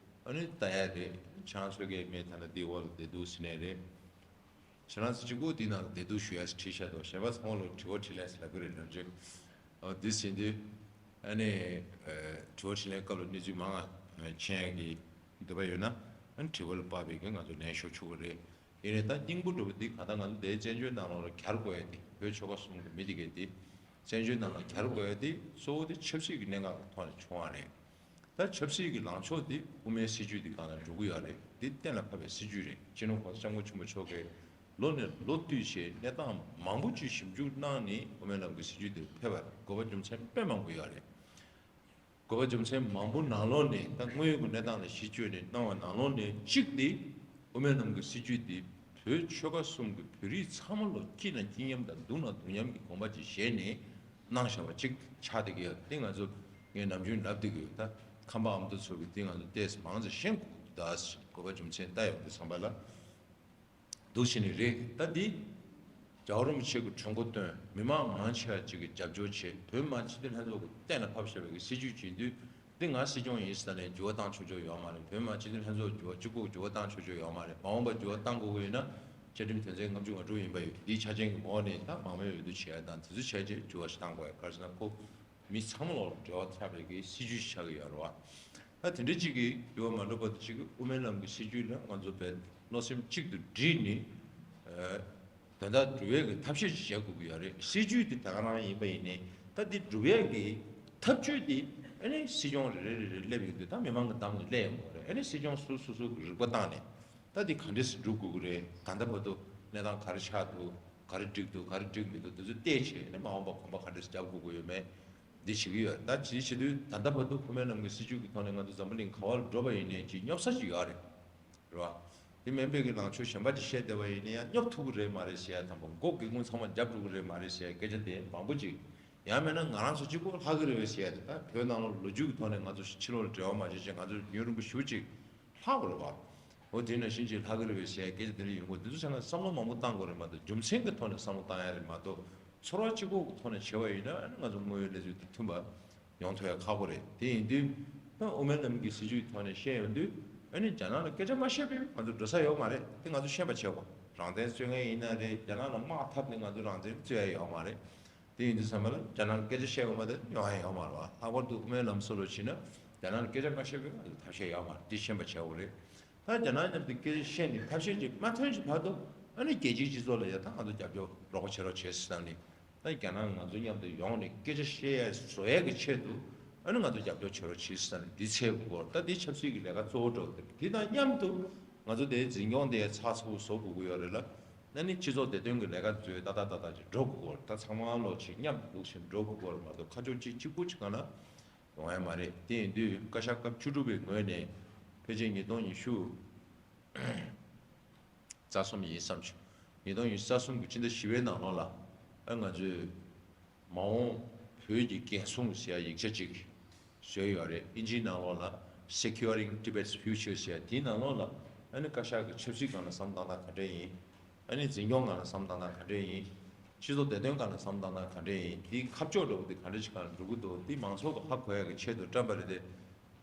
ཨ་ནི་ལྟ་ཡ་རེད། ཁྱེད་ཚོ་གིས་མེད་ད་ལྟ་འདི་འོག་ལ་བསྡད་འདུག་ཟེར་ནས་རེད། ཁྱེད་རང་ཚོ་གཅིག་པོ་འདི་ནང་ལ་བསྡད་འདུག་ཞུ་ཡ་ཞིག་བྲིས་བཞག་འདུག་གཞན་པ་ཚང་མ་ལ་དྲི་བ་དྲིས་ལན་ཟེར་ལབ་ཀྱི་རེད་ནམ་རྒྱུན། ཨོ་འདི་ཟིན་དུས་ཨ་ནི་དྲི་བ་དྲིས་ལན་སྐབས་ལ་གནས་ཚུལ་མང་ང་མཁྱེན་ཡ་གི་འདོད་པ་ཡོད་ན་ཨ་ནི་དྲི་བ་ལ་དཔག་པའི་གི་ང་ཚོ་ལན་ཤོར་ཆོག་གི་རེད། ཡིན་ནའི་ད་སྙིང་པོ་འགྲོ་བ་འདི་གང་ལྟར་ང་ཚོ་འདིའི་བཙན་བྱོལ་ནང་ལོགས་ལ་གྱར་དགོས་ཡ་འདི་བོད་ཆོལ་ཁ་གསུམ་གི་མི་འདི་གས་འདི་བཙན་བྱོལ་ནང་ལ་གྱར་དགོས་ཡ་འདི་གཙོ་བོ་འདི་ཆབ་སྲིད་ཀྱི་གནད་འགག་གི་ཐོག་ནས་བྱུང་བ་རེད། ད་ཆབ་སྲིད་ཀྱི་ལངས་ཕྱོགས་འདི་དབུ་མའི་སྲིད་བྱུས་འདི་སྒང་ལ་འགྲོ་གི་ཡོད་རེད། འདི་གཏན་ལ་ཕབ་པའི་སྲིད་བྱུས་རེད། སྤྱི་ནོར་༸གོང་ས་༸སྐྱབས་མགོན་ཆེན་པོ་མཆོག་གིས་ལོ་ནས་ལོ་བསྟུད་བྱས་གནས་སྟངས་མང་པོ་ཅིག་ཞིབ་འཇུག་གནང་ནས་དབུ་མའི་ལམ་གྱི་སྲིད་བྱུས་འདི་ཕེབས་པར་དགོས་པ་རྒྱུ་མཚན་དཔེ་མང་པོ་ཡོད་རེད། དགོས་པ་རྒྱུ་མཚན་མང་པོ་ནང་ལོགས་ནས་ད་དངོས་ཡོད་ཀྱི་གནས་སྟངས་ལ་གཞི་བཅོལ་ནས་གནང་བ་ནང་ལོགས་ནས་གཅིག་འདི་དབུ་མའི་ལམ་གྱི་སྲིད་བྱུས་འདི་བོད་ཆོལ་ཁ་གསུམ་གྱི་བོད་རིགས་ཚང་མ་ལོ་གཅིག་ན་གཅིག་མཉམ་དང་སྡུག་ན་སྡུག་མཉམ་གྱི་དགོངས་པ་ཅིག་བཞེས་ནས་གནང་བཞག་པ་ཅིག་ཆགས་བསྡད་ཀྱི་ཡོད། འདི་ང་ཚོ་ངས་ནམ་རྒྱུན་ལབ་བསྡད་ཀྱི་ཡོད། ད་ཁམས་པ་ཨ་མདོ་ཚོ་གིས་འདི་ང་ཚོ་ཏོག་ཙམ་མང་ཙམ་ཤེས་དགོས་ཀྱི་འདུག་དགོས་པ་རྒྱུ་མཚན་ལྟ་ཡོང་དུས་ཙམ་པ་ལ། འདུག་བྱས་ནས་རེད། ད་འདི་རྒྱལ་བ་རིན་པོ་ཆེ་གི་གྲོས་འགོ་བཏོན། མི་མང་མང་ཆེ་བ་ཅིག་གིས་རྒྱབ་སྐྱོར་བྱས། བོད་མི་མང་སྤྱི་འཐུས་ལྷན་ཚོགས་ཀྱིས་གཏན་ལ་ཕབ་བཞག་པའི་གི་སྲིད་བྱུས་བྱེད་དུས། འདི་ང་སྲིད་སྐྱོང་ཡིན་ཟེར་ནས་འགྱུར་བ་བཏང་ཆོག་ཆོག་ཡོད་མ་རེད། བོད་མི་མང་སྤྱི་འཐུས་ལྷན་ཚོགས་འགྱུར་བ་གཅིག་པོ་འགྱུར་བ་བཏང་ཆོག་ཆོག་ཡོད་མ་རེད། མ་འོངས་པ་འགྱུར་བ་བཏང་དགོས་ཀྱི་ཡོད་ན་བཅའ་ཁྲིམས་དོན་ཚན་ལྔ་བཅུ་ང་དྲུག་ཡིན་པ་ཡོད། འདིའི་ཆ་རྐྱེན་གྱི་ངོས་ནས་ད་མང་མོས་འོས་བསྡུ་བྱས་དང་དེ་ཚོ་བྱས་རྗེས་འགྱུར་བ་ཞིག་བཏང་དགོས་ཡ། ག་རེ་ཟེར་ན་ཁོ། མི་ཚང་མ་ལ་འབྲེལ་བ་ཚར་བའི་གི་སྲིད་བྱུས་ཤིག་ཆགས་ཀྱི་ཡོད་རེད་བ། ད་དེ་འདྲ་ཅིག་གི་འགྱུར་བ་མ་འགྲོ་བར་དུ་ཅིག་གི་དབུ་མའི་ལམ་གྱི་སྲིད་བྱུས་ལ་ང་ཚོ་བས་བློ་སེམས་གཅིག་ཏུ་བསྒྲིལ་ནས་ཨ་དོན་དག་སྒྲུབ་ཡས་ཀྱི་ཐབས་ཤེས་ཤིག་བྱེད་དགོས་ཀྱི་ཡོད་རེད། སྲིད་བྱུས་དེ་ད་ག་རང་ཡིན་པ་ཡིན་ནའི་ད་དེ་སྒྲུབ་ཡས་ཀྱི་ཐབས་ཇུས་དེ་ཨ་ནི་སྲིད་སྐྱོང་རེ་རེ་རེ་རེ་སླེབས་ཡོང་དུས་ད་མི་མང་གི་འདམ་ལ་སླེབས་ཡོང་གི་རེད། ཨ་ནི་སྲིད་སྐྱོང་སོ་སོ་སོ་སོ་གི་རིག་པ་བཏང་ནས། ད་འདི་ག་འདྲས་སེ་སྒྲུབ་དགོས་ཀྱི་རེད། ད་ལྟ་བར་དུ་གནས་སྟངས་ག་རེ་ཆགས་འདུག་ག་རེ་འགྲིག་འདུག་ག་རེ་འགྲིག་མི་འདུག་དེ་ཚོ་བལྟས་བྱས་ནས་མ་འོངས་པ་གོམ་པ་ག་འདྲས་སེ་རྒྱབ་དགོས་ཀྱི་ཡོད་མེད་འདི་བྱེད་ཀྱི་ཡོད། ད་ཅི་བྱེད་དུས་ད་ལྟ་བར་དུ་དབུ་མའི་ལམ་གྱི་སྲིད་བྱུས་ཀྱི་ཐོག་ནས་ང་ཚོ་འཛམ་བུ་གླིང་ག་བར་འགྲོ་བ་ཡིན་ནའི་ཅིག་སྙོབ་ས་ཅིག་ཡོད་རེད། རེད་བ། དེ་མིན་པའི་གི་ལངས་ཕྱོགས་གཞན་པ་ཅིག་བཤད་བསྡད་པ་ཡིན་ན་ཡང་སྙོབ་ཐུབ་ཀྱི་རེད་མ་རེད་ཟེར་ཡ་དང་པོ། མགོ་སྒེའུ་ཁུང་ཚང་མ་རྒྱབ་འགྲོ་གི་རེད་མ་རེད་ཟེར་ཡ་སྐད་ཆ་དེ་མང་པོ་ཅིག་ཡང་མིན་ན་ང་རང་ཚོ་གཅིག་པོ་ལྷག་གི་རེད་པས་ཟེར་ཡ་དེ། ད་བོད་ནང་ལ་ལོ་རྒྱུས་ཀྱི་ཐོག་ནས་ང་ཚོ་ཕྱི་ལོགས་ལ་འབྲེལ་བ་མ་བྱས་ཅིག་ང་ཚོ་ཡུན་རིང་པོ་ཞེ་པོ་ཅིག་ལྷག་དགོས་རེད་བ། འོ་དེ་ནང་བཞིན་ཅིག་ལྷག་གི་རེད་པས་ཟེར་ཡ་སྐད་ཆ་དེ་འདྲ་ཡོང་གི། དེ་ཚོ་བྱས་ན་བསམ་བློ་མང་པོ་བཏང་དགོས་རེད་མ་གཏོགས་རྒྱུ་མཚན་གྱི་ཐོག་ནས་བསམ་བློ་བཏང་ཡ་རེད་མ་གཏོགས་ཚོར་བ་གཅིག་པོ་གི་ཐོག་ནས་བྱས་པ་ཡིན་ན་ཨ་ནི་ང་ཚོ་དངོས་ཡོད་གནས་ཚུལ་དང་མཐུན་པ་ཡོང་ཐུབ་ཡ་ཁག་པོ་རེད། དེ་ཡིན་དུས་ད་དབུ་མའི་ལམ་གྱི་སྲིད་བྱུས་ཐོག་ནས་བཤད་ཡོང་དུས་ཨ་ནི་རྒྱ་ནག་ལ་སྐད་ཆ་མ་བཤད་པའི་ང་ཚོ་འགྲོ་ས་ཡོད་མ་རེད། དེ་ང་ཚོ་ཤེས་པ་བྱེད་དགོས། རང་བཙན་རྩོད་མཁན་ཡིན་ན་རེད། རྒྱ་ནག་ལ་དམག་འཐབ་ནས་ང་ཚོ་རང་བཙན་རྩོད་ཡ་ཡོད་མ་རེད། དེ་ཡིན་དུས་ཙམ་པ་ལ་རྒྱ་ནག་སྐད་ཆ་བཤད་དགོས་མ་དེ་ཡོང་ཡ་ཡོད་མ་རེད་བ། ལྷག་པར་དུ་དབུ་མའི་ལམ་སྲོལ་ལ་བྱས་ན་རྒྱ་ནག་ལ་སྐད་ཆ་མ་བཤད་པའི་ང་ཚོ་ཐབས་ཤེས་ཡོད་མ་རེད། འདི་ཤེས་པ་བྱེད་དགོས་རེད། ད་རྒྱ་ནག་མཉམ་དུ་སྐད་ཆ་བཤད་ནས་ཐབས་ཤེས་ཅིག་མ་ཐོན་གྱི་བར་དུ་ཨ་ནི་རྒྱལ་སྤྱིའི་སྤྱི་ཚོགས་ལ་ཡ་ད་ང་ཚོ་རྒྱབ་སྐྱོར་རོགས་པ་བྱེད་རོགས་བྱེད་ཟེར་ནས། ད་རྒྱ་ནག་ང་ཚོ་མཉམ་དུ་ཡོང་ནས་སྐད་ཆ་བཤད་ཡ་བཟོ་ཡ་གི་ཆེད་དུ་ཨ་ནི་ང་ཚོ་རྒྱབ་སྐྱོར་བྱེད་རོགས་བྱེད་ཟེར་ནས་འདི་འཚོལ་དགོས་སྐོར། ད་འདི་ཆབ་སྲིད་ཀྱི་ལས་ཀ་གཙོ་བོ་འགྲོ་གི་འདུག་དེ་དང་མཉམ་དུ་ང་ཚོ་དེའི་འཛིན་སྐྱོང་དེ་ཚགས་ཚུད་པོ་བཟོ་དགོས་ཀྱི་ཡོད་རེད་ལ། ཨ་ནི་སྤྱི་ཚོགས་བདེ་དོན་གྱི་ལས་ཀ་ཚོ་ཏག་ཏག་ཏག་ཏག་ཅིག་འགྲོ་དགོས་སྐོར། ད་ཚང་མ་ལོ་ཅིག་མཉམ་དུ་འདུག་བཞིན་འགྲོ་དགོས་སྐོར་མ་གཏོགས་ཁ་ཕྱོགས་གཅིག་གཅིག་པུ་ཅིག་གང་ལ་ཡོང་ཡ་མ་རེད། དེ་ཡིན་དུས་བཀའ་ཤག་སྐབས་བཅུ་དྲུག་པའི་ངོས་ནས་ཕལ་ཆེར་ཉིས་སྟོང་ཉི་ཤུ་རྩ་གསུམ་ཡིན་བསམ་བྱུང་། ཉིས་སྟོང་ཉི་ཤུ་རྩ་གསུམ་གྱི་ཕྱི་ཟླ་བཞི་པའི་ནང་ལོགས་ལ་ཨ་ང་ཚོས་མ་འོངས་བོད་ཀྱི་འགན་སྲུང་ཟེར་ཡ་ཡིག་ཆ་ཅིག་བཟོས་ཡོད་རེད། ཨིན་ཇིའི་ནང་ལོགས་ལ་Securing Tibet's Future ཟེར་ཡ་དེའི་ནང་ལོགས་ལ་ཨ་ནི་བཀའ་ཤག་གི་ཆབ་སྲིད་སྒང་ལ་བསམ་བློ་བཏང་སྟངས་ག་འདྲ་ཡིན། ཨ་ནི་འཛིན་སྐྱོང་སྒང་ལ་བསམ་བློ་བཏང་སྟངས་ག་འདྲ་ཡིན། སྤྱི་ཚོགས་བདེ་དོན་སྒང་ལ་བསམ་བློ་བཏང་སྟངས་ག་འདྲ་ཡིན། དེའི་ཁ་ཕྱོགས་འདྲ་བོ་དེ་ག་འདྲ་ཞིག་སྒང་ལ་འགྲོ་གི་འདུག་དེ་མང་ཚོགས་ཀྱིས་ཧ་གོ་ཡ་གི་ཆེད་དུ་བཀྲམ་པ་རེད་དེ།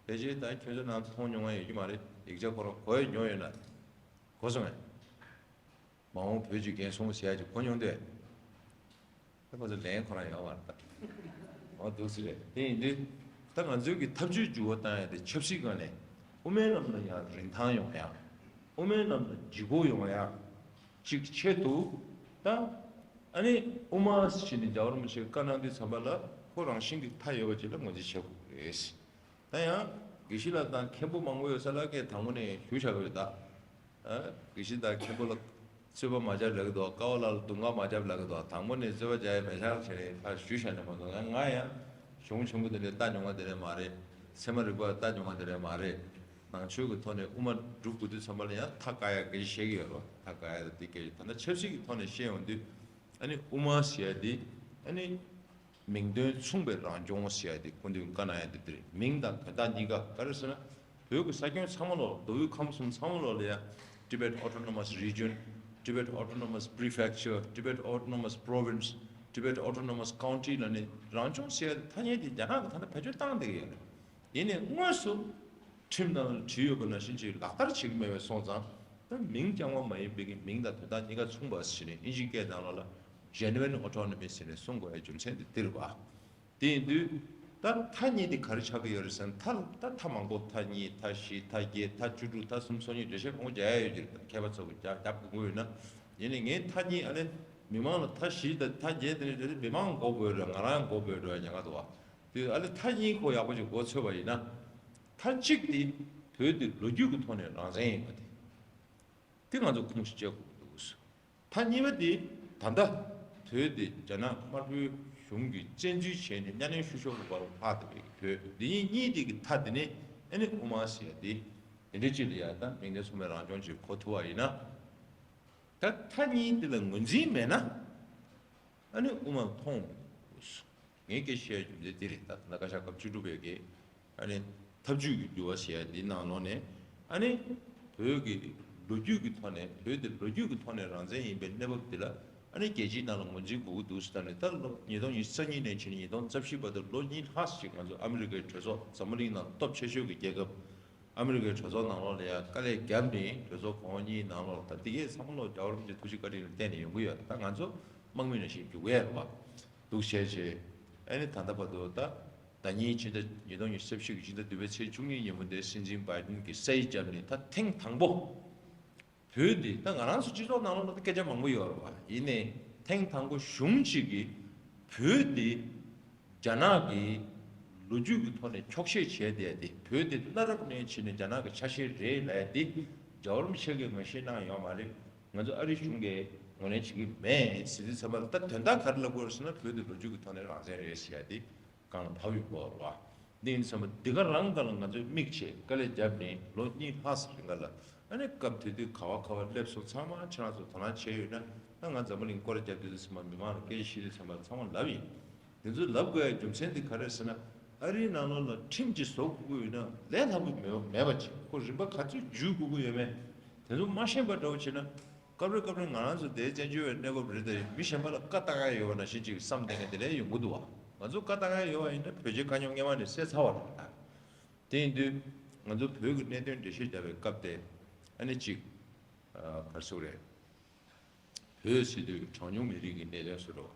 ཕལ་ཆེར་ད་ཁྱོད་ཚོ་ནང་མཐོང་མྱོང་བ་ཡོད་ཀྱི་མ་རེད། ཡིག་ཆ་ཁོ་རང་གོ་ཡ་མྱོང་ཡོད་ན། གོ་སོང་ངས། མ་འོངས་བོད་ཀྱི་འགན་སྲུང་ཟེར་ཡ་ཅིག་གོ་མྱོང་དེ། ད་ཁོ་ཚོ་ལན་ཁོ་རང་ཡོད་མ་རེད་ད། འོ་འདུག་སེ་རེད། དེ་ཡིན་དུས་ད་ང་ཚོའི་གི་ཐབས་ཇུས་འགྱུར་བ་བཏང་ཡ་དེ་ཆབ་སྲིད་སྒང་ནས་དབུ་མའི་ལམ་ལ་ཡང་རིན་ཐང་ཡོང་ཡ། དབུ་མའི་ལམ་ལ་ལྗིད་ཁོག་ཡོང་ཡ་ཅིག་ཆེད་དུ། ད་ཨ་ནི་དབུ་མ་ཟེར་ནས་རྒྱལ་བ་རིན་པོ་ཆེས་བཀའ་གནང་དུས་ཙམ་པ་ལ་ཁོ་རང་བཞིན་གྱི་མཐའ་ཡོད་པ་ཅིག་ལ་ངོས་འཛིན་བྱེད་དགོས་རེད། ད་ཡང་དགེ་བཤེས་ལགས་དང་མཁན་པོ་མང་པོ་ཡོད་ས་ལ་ཀའི་དང་པོ་ནས་ཞུ་བཞག་གི་ཡོད་ད། ཨ། དགེ་བཤེས་དང་མཁན་པོ་ལ་རྩོད་པ་མ་རྒྱབ་ལབ་ཀྱི་འདུག་ཀ་བ་ལ་ལ་དུང་དཀར་མ་རྒྱབ་ལབ་ཀྱི་འདུག་དང་པོ་ནས་རྩོད་པ་རྒྱག་ཡ་མེད་ཤག་བྱས་ནས་ཕར་ཞུ་བཞག་ནས་མ་གཏོགས། ང་ང་ཡང་གཞུང་ཆེན་པོ་དེ་འདྲ་ལྟ་མྱོང་བ་དེ་འདྲ་མ་རེད། ཚད་མ་རིག་པ་ལྟ་མྱོང་བ་དེ་འདྲ་མ་རེད། ནང་ཆོས་ཀྱི་ཐོག་ནས་དབུ་མ་སྒྲུབ་དགོས་དུས་ཙམ་པ་ལ་ཡང་ཐག་བཀག་ཡ་སྐད་ཆ་བཤད་ཀྱི་ཡོད་རེད་བ། ཐག་བཀག་ཡ་དང་དེ་སྐད་ཆ། ད་ལྟ་ཆབ་སྲིད་ཀྱི་ཐོག་ནས་བཤད་ཡོང་དུས་ཨ་ནི་དབུ་མ་ཟེར་ཡ་དེ་ཨ་ནི། མིང་དོན་མཚུངས་པའི་རང་སྐྱོང་ཟེར་ཡ་དེ་སྐུ་མདུན་བཀའ་གནང་ཡ་དེ་འདིར་མིང་དང་དོན་དག་གཉིས་ཀ་ག་རེ་ཟེར་ན། བོད་ཀྱི་ས་ཁྱོན་ཚང་མ་ལོག་མདོ་དབུས་ཁམས་གསུམ་ཚང་མ་ལོག་ལ་ཡ་Tibet Autonomous Region, Tibet Autonomous Prefecture, Tibet Autonomous Province, Tibet Autonomous County ལ་ནི་རང་སྐྱོང་ཟེར་ཡ་དེ་ཐ་སྙད་དེ་རྒྱ་ནག་གི་ད་ལྟ་བེད་སྤྱོད་བཏང་བསྡད་ཀྱི་ཡོད་རེད། ཡིན་ནའི་དངོས་སུ་ཁྲིམས་ནང་ལ་བྲིས་ཡོད་པ་ནང་བཞིན་ཅིག་ལག་བསྟར་བྱེད་ཀྱི་མེད་པས་སོང་ཙང་། ད་མིང་རྐྱང་པ་མ་ཡིན་པའི་གི་མིང་དང་དོན་དག་གཉིས་ཀ་མཚུངས་པ་ཟེར་ནས་ཨིན་ཇི་སྐད་ནང་ལོགས་ལ་Genuine Autonomy ཟེར་ནས་གསུང་དགོས་ཡ་རྒྱུ་མཚན་དེ་འདིར་བ། དེ་ཡིན་དུས་ད་མཐའ་གཉིས་དེ་ག་རེ་ཆགས་ཀྱི་ཡོད་རེད་ཟེར་ན། མཐའ་ད་མཐའ་མང་པོ་མཐའ་གཉིས་མཐའ་བཞི་མཐའ་བརྒྱད་མཐའ་བཅུ་དྲུག་མཐའ་སུམ་ཅུ་སོ་གཉིས་འགྲེལ་བཤད་མང་པོ་རྒྱག་ཡ་ཡོད་ཀྱི་རེད། ད་མཁས་པ་ཚོ་གི་རྒྱག་རྒྱབ་དགོས་ཀྱི་ཡོད་ན། ཡིན་ནའི་ངས་མཐའ་གཉིས་ཨ་ནི་མི་མང་ལ་མཐའ་བཞི་དང་མཐའ་བརྒྱད་དེ་ནས་དེ་མི་མང་མགོ་སྦོས་འགྲོ་ང་རང་མགོ་སྦོས་འགྲོ་ཡ་ཉེན་ཁ་འདུག་བ། དེ་ཨ་ལེ་མཐའ་གཉིས་ཁོ་ཡག་པོ་ཅིག་མགོ་ཚོས་པ་ཡིན་ན། མཐའ་གཅིག་དེ་བོད་དེ་ལོ་རྒྱུས་ཀྱི་ཐོག་ནས་རང་བཙན་ཡིན་པ་དེ། དེ་ང་ཚོ་ཁུངས་སུ་བཅད་དགོས་ཀྱི་འདུག་མཐའ་གཉིས་པ་དེ་ད་ལྟ་བོད་དེ་རྒྱ་ནག་དམར་པོའི་གཞུང་གིས་བཙན་འཛུལ་བྱས་ནས་གཉའ་གནོན་ཞུ་ཞོར་གྱི་བར་ལྷག་བསྡད་པའི་བོད་འདི་གཉིས་གཉིས་དེ་གི་མཐའ་དེ་ནས་ཨ་ནི་དབུ་མ་ཟེར་ཡ་དེ་དེ་འདྲ་ཅིག་ལ་ཡ་ད་མིང་དོན་མཚུངས་པའི་རང་སྐྱོང་ཅིག་གོ་ཐུབ་པ་ཡིན་ན། ད་མཐའ་གཉིས་དེ་ལ་ངོས་འཛིན་མེད་ན། ཨ་ནི་དབུ་མ་མཐོང་། ངས་སྐད་ཆ་བཤད་རྒྱུ་མཚན་དེ་རེད། ད་ད་ལྟ་བཀའ་ཤག་སྐབས་བཅུ་དྲུག་པའི་གི་ཨ་ནི་ཐབས་ཇུས་ཀྱི་འགྱུར་བ་ཟེར་ཡ་འདི་ནང་ལོགས་ནས་ཨ་ནི་བོད་ཀྱི་ལོ་རྒྱུས་ཀྱི་ཐོག་ནས་བོད་དེ་ལོ་རྒྱུས་ཀྱི་ཐོག་ནས་རང་བཙན་ཡིན་པའི་གནས་བབ་འདི་ལ་ཨ་ནི་རྒྱལ་སྤྱིའི་ནང་ལ་ངོས་འཛིན་དགོས་ཀྱི་འདུག་ཟེར། ད་ནི་ད་ལོ་ཉིས་སྟོང་ཉི་ཤུ་རྩ་གཉིས་ནས་ཕྱིན་ནས་ཉིས་སྟོང་རྩ་བཞི་བར་དུ་ལོ་གཉིས་ལྷག་ཅིག་ང་ཚོ་ཨ་མི་རི་ཀའི་གྲོས་ཚོགས་འཛམ་བུ་གླིང་ནང་སྟོབས་ཆེ་ཤོས་ཀྱི་རྒྱལ་ཁབ། ཨ་མི་རི་ཀའི་གྲོས་ཚོགས་ནང་ལོགས་ལ་ཡང་དཀའ་ལས་བརྒྱབ་ནས་གྲོས་ཚོགས་གོང་འོག་གཉིས་ནང་ལོགས་ད་དེ་གས་ཚང་མ་ལོག་རྒྱལ་བ་རིན་པོ་ཆེ་ཐུགས་རྗེ་བཀའ་དྲིན་ལ་བརྟེན་ནས་ཡོང་གི་ཡོད། ད་ང་ཚོ་དམག་མི་ནང་བཞིན་རྒྱུག་གི་ཡོད་རེད་བ། འདུག་བྱས་བྱས་ཨ་ནི་ད་ལྟ་བར་དུ་ད་ཟླ་ཉིན་ཕྱི་ཟླ་ཉིས་སྟོང་ཉི་ཤུ་རྩ་བཞི་གི་ཕྱི་ཟླ་བདུན་པའི་ཚེས་བཅུ་གཉིས་ཉིན་མོ་འདིར་སྲིད་འཛིན་བྷའི་ཌེན་གྱིས་ས་ཡིག་བརྒྱབ་ནས་ད་ཐེངས་དང་པོ། བོད་འདི་ད་ང་རང་ཚོ་སྤྱི་ཚོགས་ནང་ལོགས་ལ་ད་སྐད་ཆ་མང་པོ་ཡོད་རེད་བ། ཡིན་ནའི་ཐེངས་དང་པོ་གཞུང་གཅིག་གིས་བོད་འདི་རྒྱ་ནག་གི་ལོ་རྒྱུས་ཀྱི་ཐོག་ནས་འཁྱོག་བཤད་བྱས་བསྡད་དེ། བོད་འདི་གནའ་རབས་ནས་བྱས་ནས་རྒྱ་ནག་གི་ཆ་ཤས་རེད་ལབ་ཡ་འདི་རྒྱལ་བ་རིན་པོ་ཆེ་གིས་ངོས་བཞེས་གནང་ཡོད་མ་རེད། ང་ཚོ་ཨ་རི་གཞུང་གིས་ངོས་ལེན་བྱེད་ཀྱི་མེད་ཟེར་དུས་ཙམ་པ་ལ། ད་དོན་དག་ག་རེ་ལབ་དགོས་རེད་ཟེར་ན། བོད་འདི་ལོ་རྒྱུས་ཀྱི་ཐོག་ནས་རང་བཙན་རེད་ཟེར་ཡ་འདི། གང་ལ་བབས་ཡོད་པ་རེད་བ། འདི་ཡིན་ཙམ་པ་འདི་ག་རང་ག་ལ་ང་ཚོས་མིག་ཕྱེ་དཀའ་ལས་བརྒྱབ་ནས་ལོ་གཉིས་ལྷག་ཙམ་རིང་ག་ལ། ཨ་ནི་སྐབས་དེ་དུས་ག་བ་ག་བ་སླེབས་སོང་། ཚང་མ་ཁྱེད་རང་ཚོ་དོ་སྣང་བྱས་ཡོད་ན། ད་ང་འཛམ་བུ་གླིང་སྐོར་རྒྱབ་དུས་ཙམ་པ་མི་མང་ལ་སྐད་ཆ་བཤད་དུས་ཙམ་པ་ཚང་མ་ལབ་ཡིན། དེ་ཚོ་ལབ་དགོས་ཡ་རྒྱུ་མཚན་དེ་ག་རེ་ཟེར་ན། ཨ་རིའི་ནང་ལོགས་ལ་ཁྲིམས་ཅིག་བཟོ་དགོས་ཀྱི་ཡོད་ན་ལས་སླ་པོ་མེད་མེད་པ་ཅིག་ཁོ་རིམ་པ་ག་ཚོད་འཇུས་དགོས་ཀྱི་ཡོད་མེད་དེ་ཚོ་མ་ཤེས་པ་འདྲ་བོ་བྱས་ན། སྐབས་རེ་སྐབས་རེ་ང་རང་ཚོ་དེའི་བཙན་བྱོལ་བའི་གནས་བབ་རེད་དེ། མི་གཞན་པ་ལ་བཀའ་བཏང་ཡ་ཡོད་པ་ནང་བཞིན་ཅིག་བསམ་བསྡད་མཁན་དེ་འདྲ་ཡོང་གི་འདུག་བ། ང་ཚོ་བཀའ་བཏང་ཡ་ཡོད་པ་ཡིན་ན་བོད་རྒྱའི་དཀའ་རྙོག་སྔོན་མ་ནས་སེལ་ཚར་བ་རེད་ད། དེ་ཡིན་དུས་ང་ཚོ་བོད་ཀྱི་གནད་དོན་འགྲེལ་བཤད་བརྒྱབ་པའི་སྐབས་དེ་ཨ་ནི་ཅིག་ཨ་ག་རེ་ཟེར་དགོས་རེད། བོད་ཟེར་དུས་གྲངས་ཉུང་མི་རིགས་ཀྱི་གནད་དོན་བཟོ་འདྲ།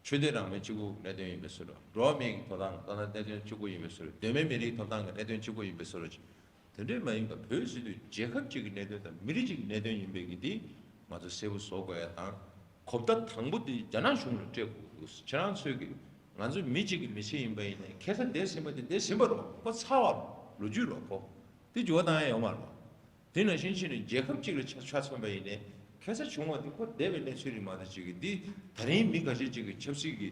ཆོས་དད་རང་མོས་གཅིག་པུ་གནད་དོན་ཡིན་པའི་བཟོ་འདྲ། འགྲོ་བ་མིའི་ཐོབ་ཐང་ལྟ་ན་གནད་དོན་གཅིག་པུ་ཡིན་པའི་བཟོ་འདྲ། གདོད་མའི་མི་རིགས་ཐོབ་ཐང་གི་གནད་དོན་གཅིག་པུ་ཡིན་པའི་བཟོ་འདྲ། དེ་འདྲས་མ་ཡིན་པར་བོད་ཟེར་དུས་རྒྱལ་ཁབ་ཅིག་གི་གནད་དོན་དང་མི་རིགས་ཅིག་གི་གནད་དོན་ཡིན་པའི་གི་འདི་ང་ཚོ་གསལ་པོ་བཟོ་དགོས་ཡ་དང་། གོ་བརྡ་དང་པོ་དེ་རྒྱ་ནག་གཞུང་ལ་སྤྲད་དགོས་འདུག་ཁྱེད་རང་ཚོས་ཀྱི་ང་ཚོ་མི་གཅིག་གི་མི་ཚེ་ཡིན་པ་ཡིན་ནའི་ཁ་སང་འདས་ཟིན་པ་དེ་འདས་ཟིན་པ་རོ། ཁོ་ཚར་བ་རོ། ལོ་རྒྱུས་རོ་ཁོ། དེ་འགྱུར་བ་བཏང་ཡ་ཡོད་མ་རེད། དེ་ནང་བཞིན་བྱས་ནས་རྒྱལ་ཁབ་ཅིག་ལ་ཆ་ཆ་མཚོན་པ་ཡིན་ནའི་ཁ་སང་བྱུང་བ་དེ་ཁོ་འདས་པའི་གནས་ཚུལ་རེད་མ་གཏོགས་ཅིག་གི་འདི་ད་རིང་མི་ཁ་ཤས་ཅིག་གི་ཆབ་སྲིད་ཀྱི་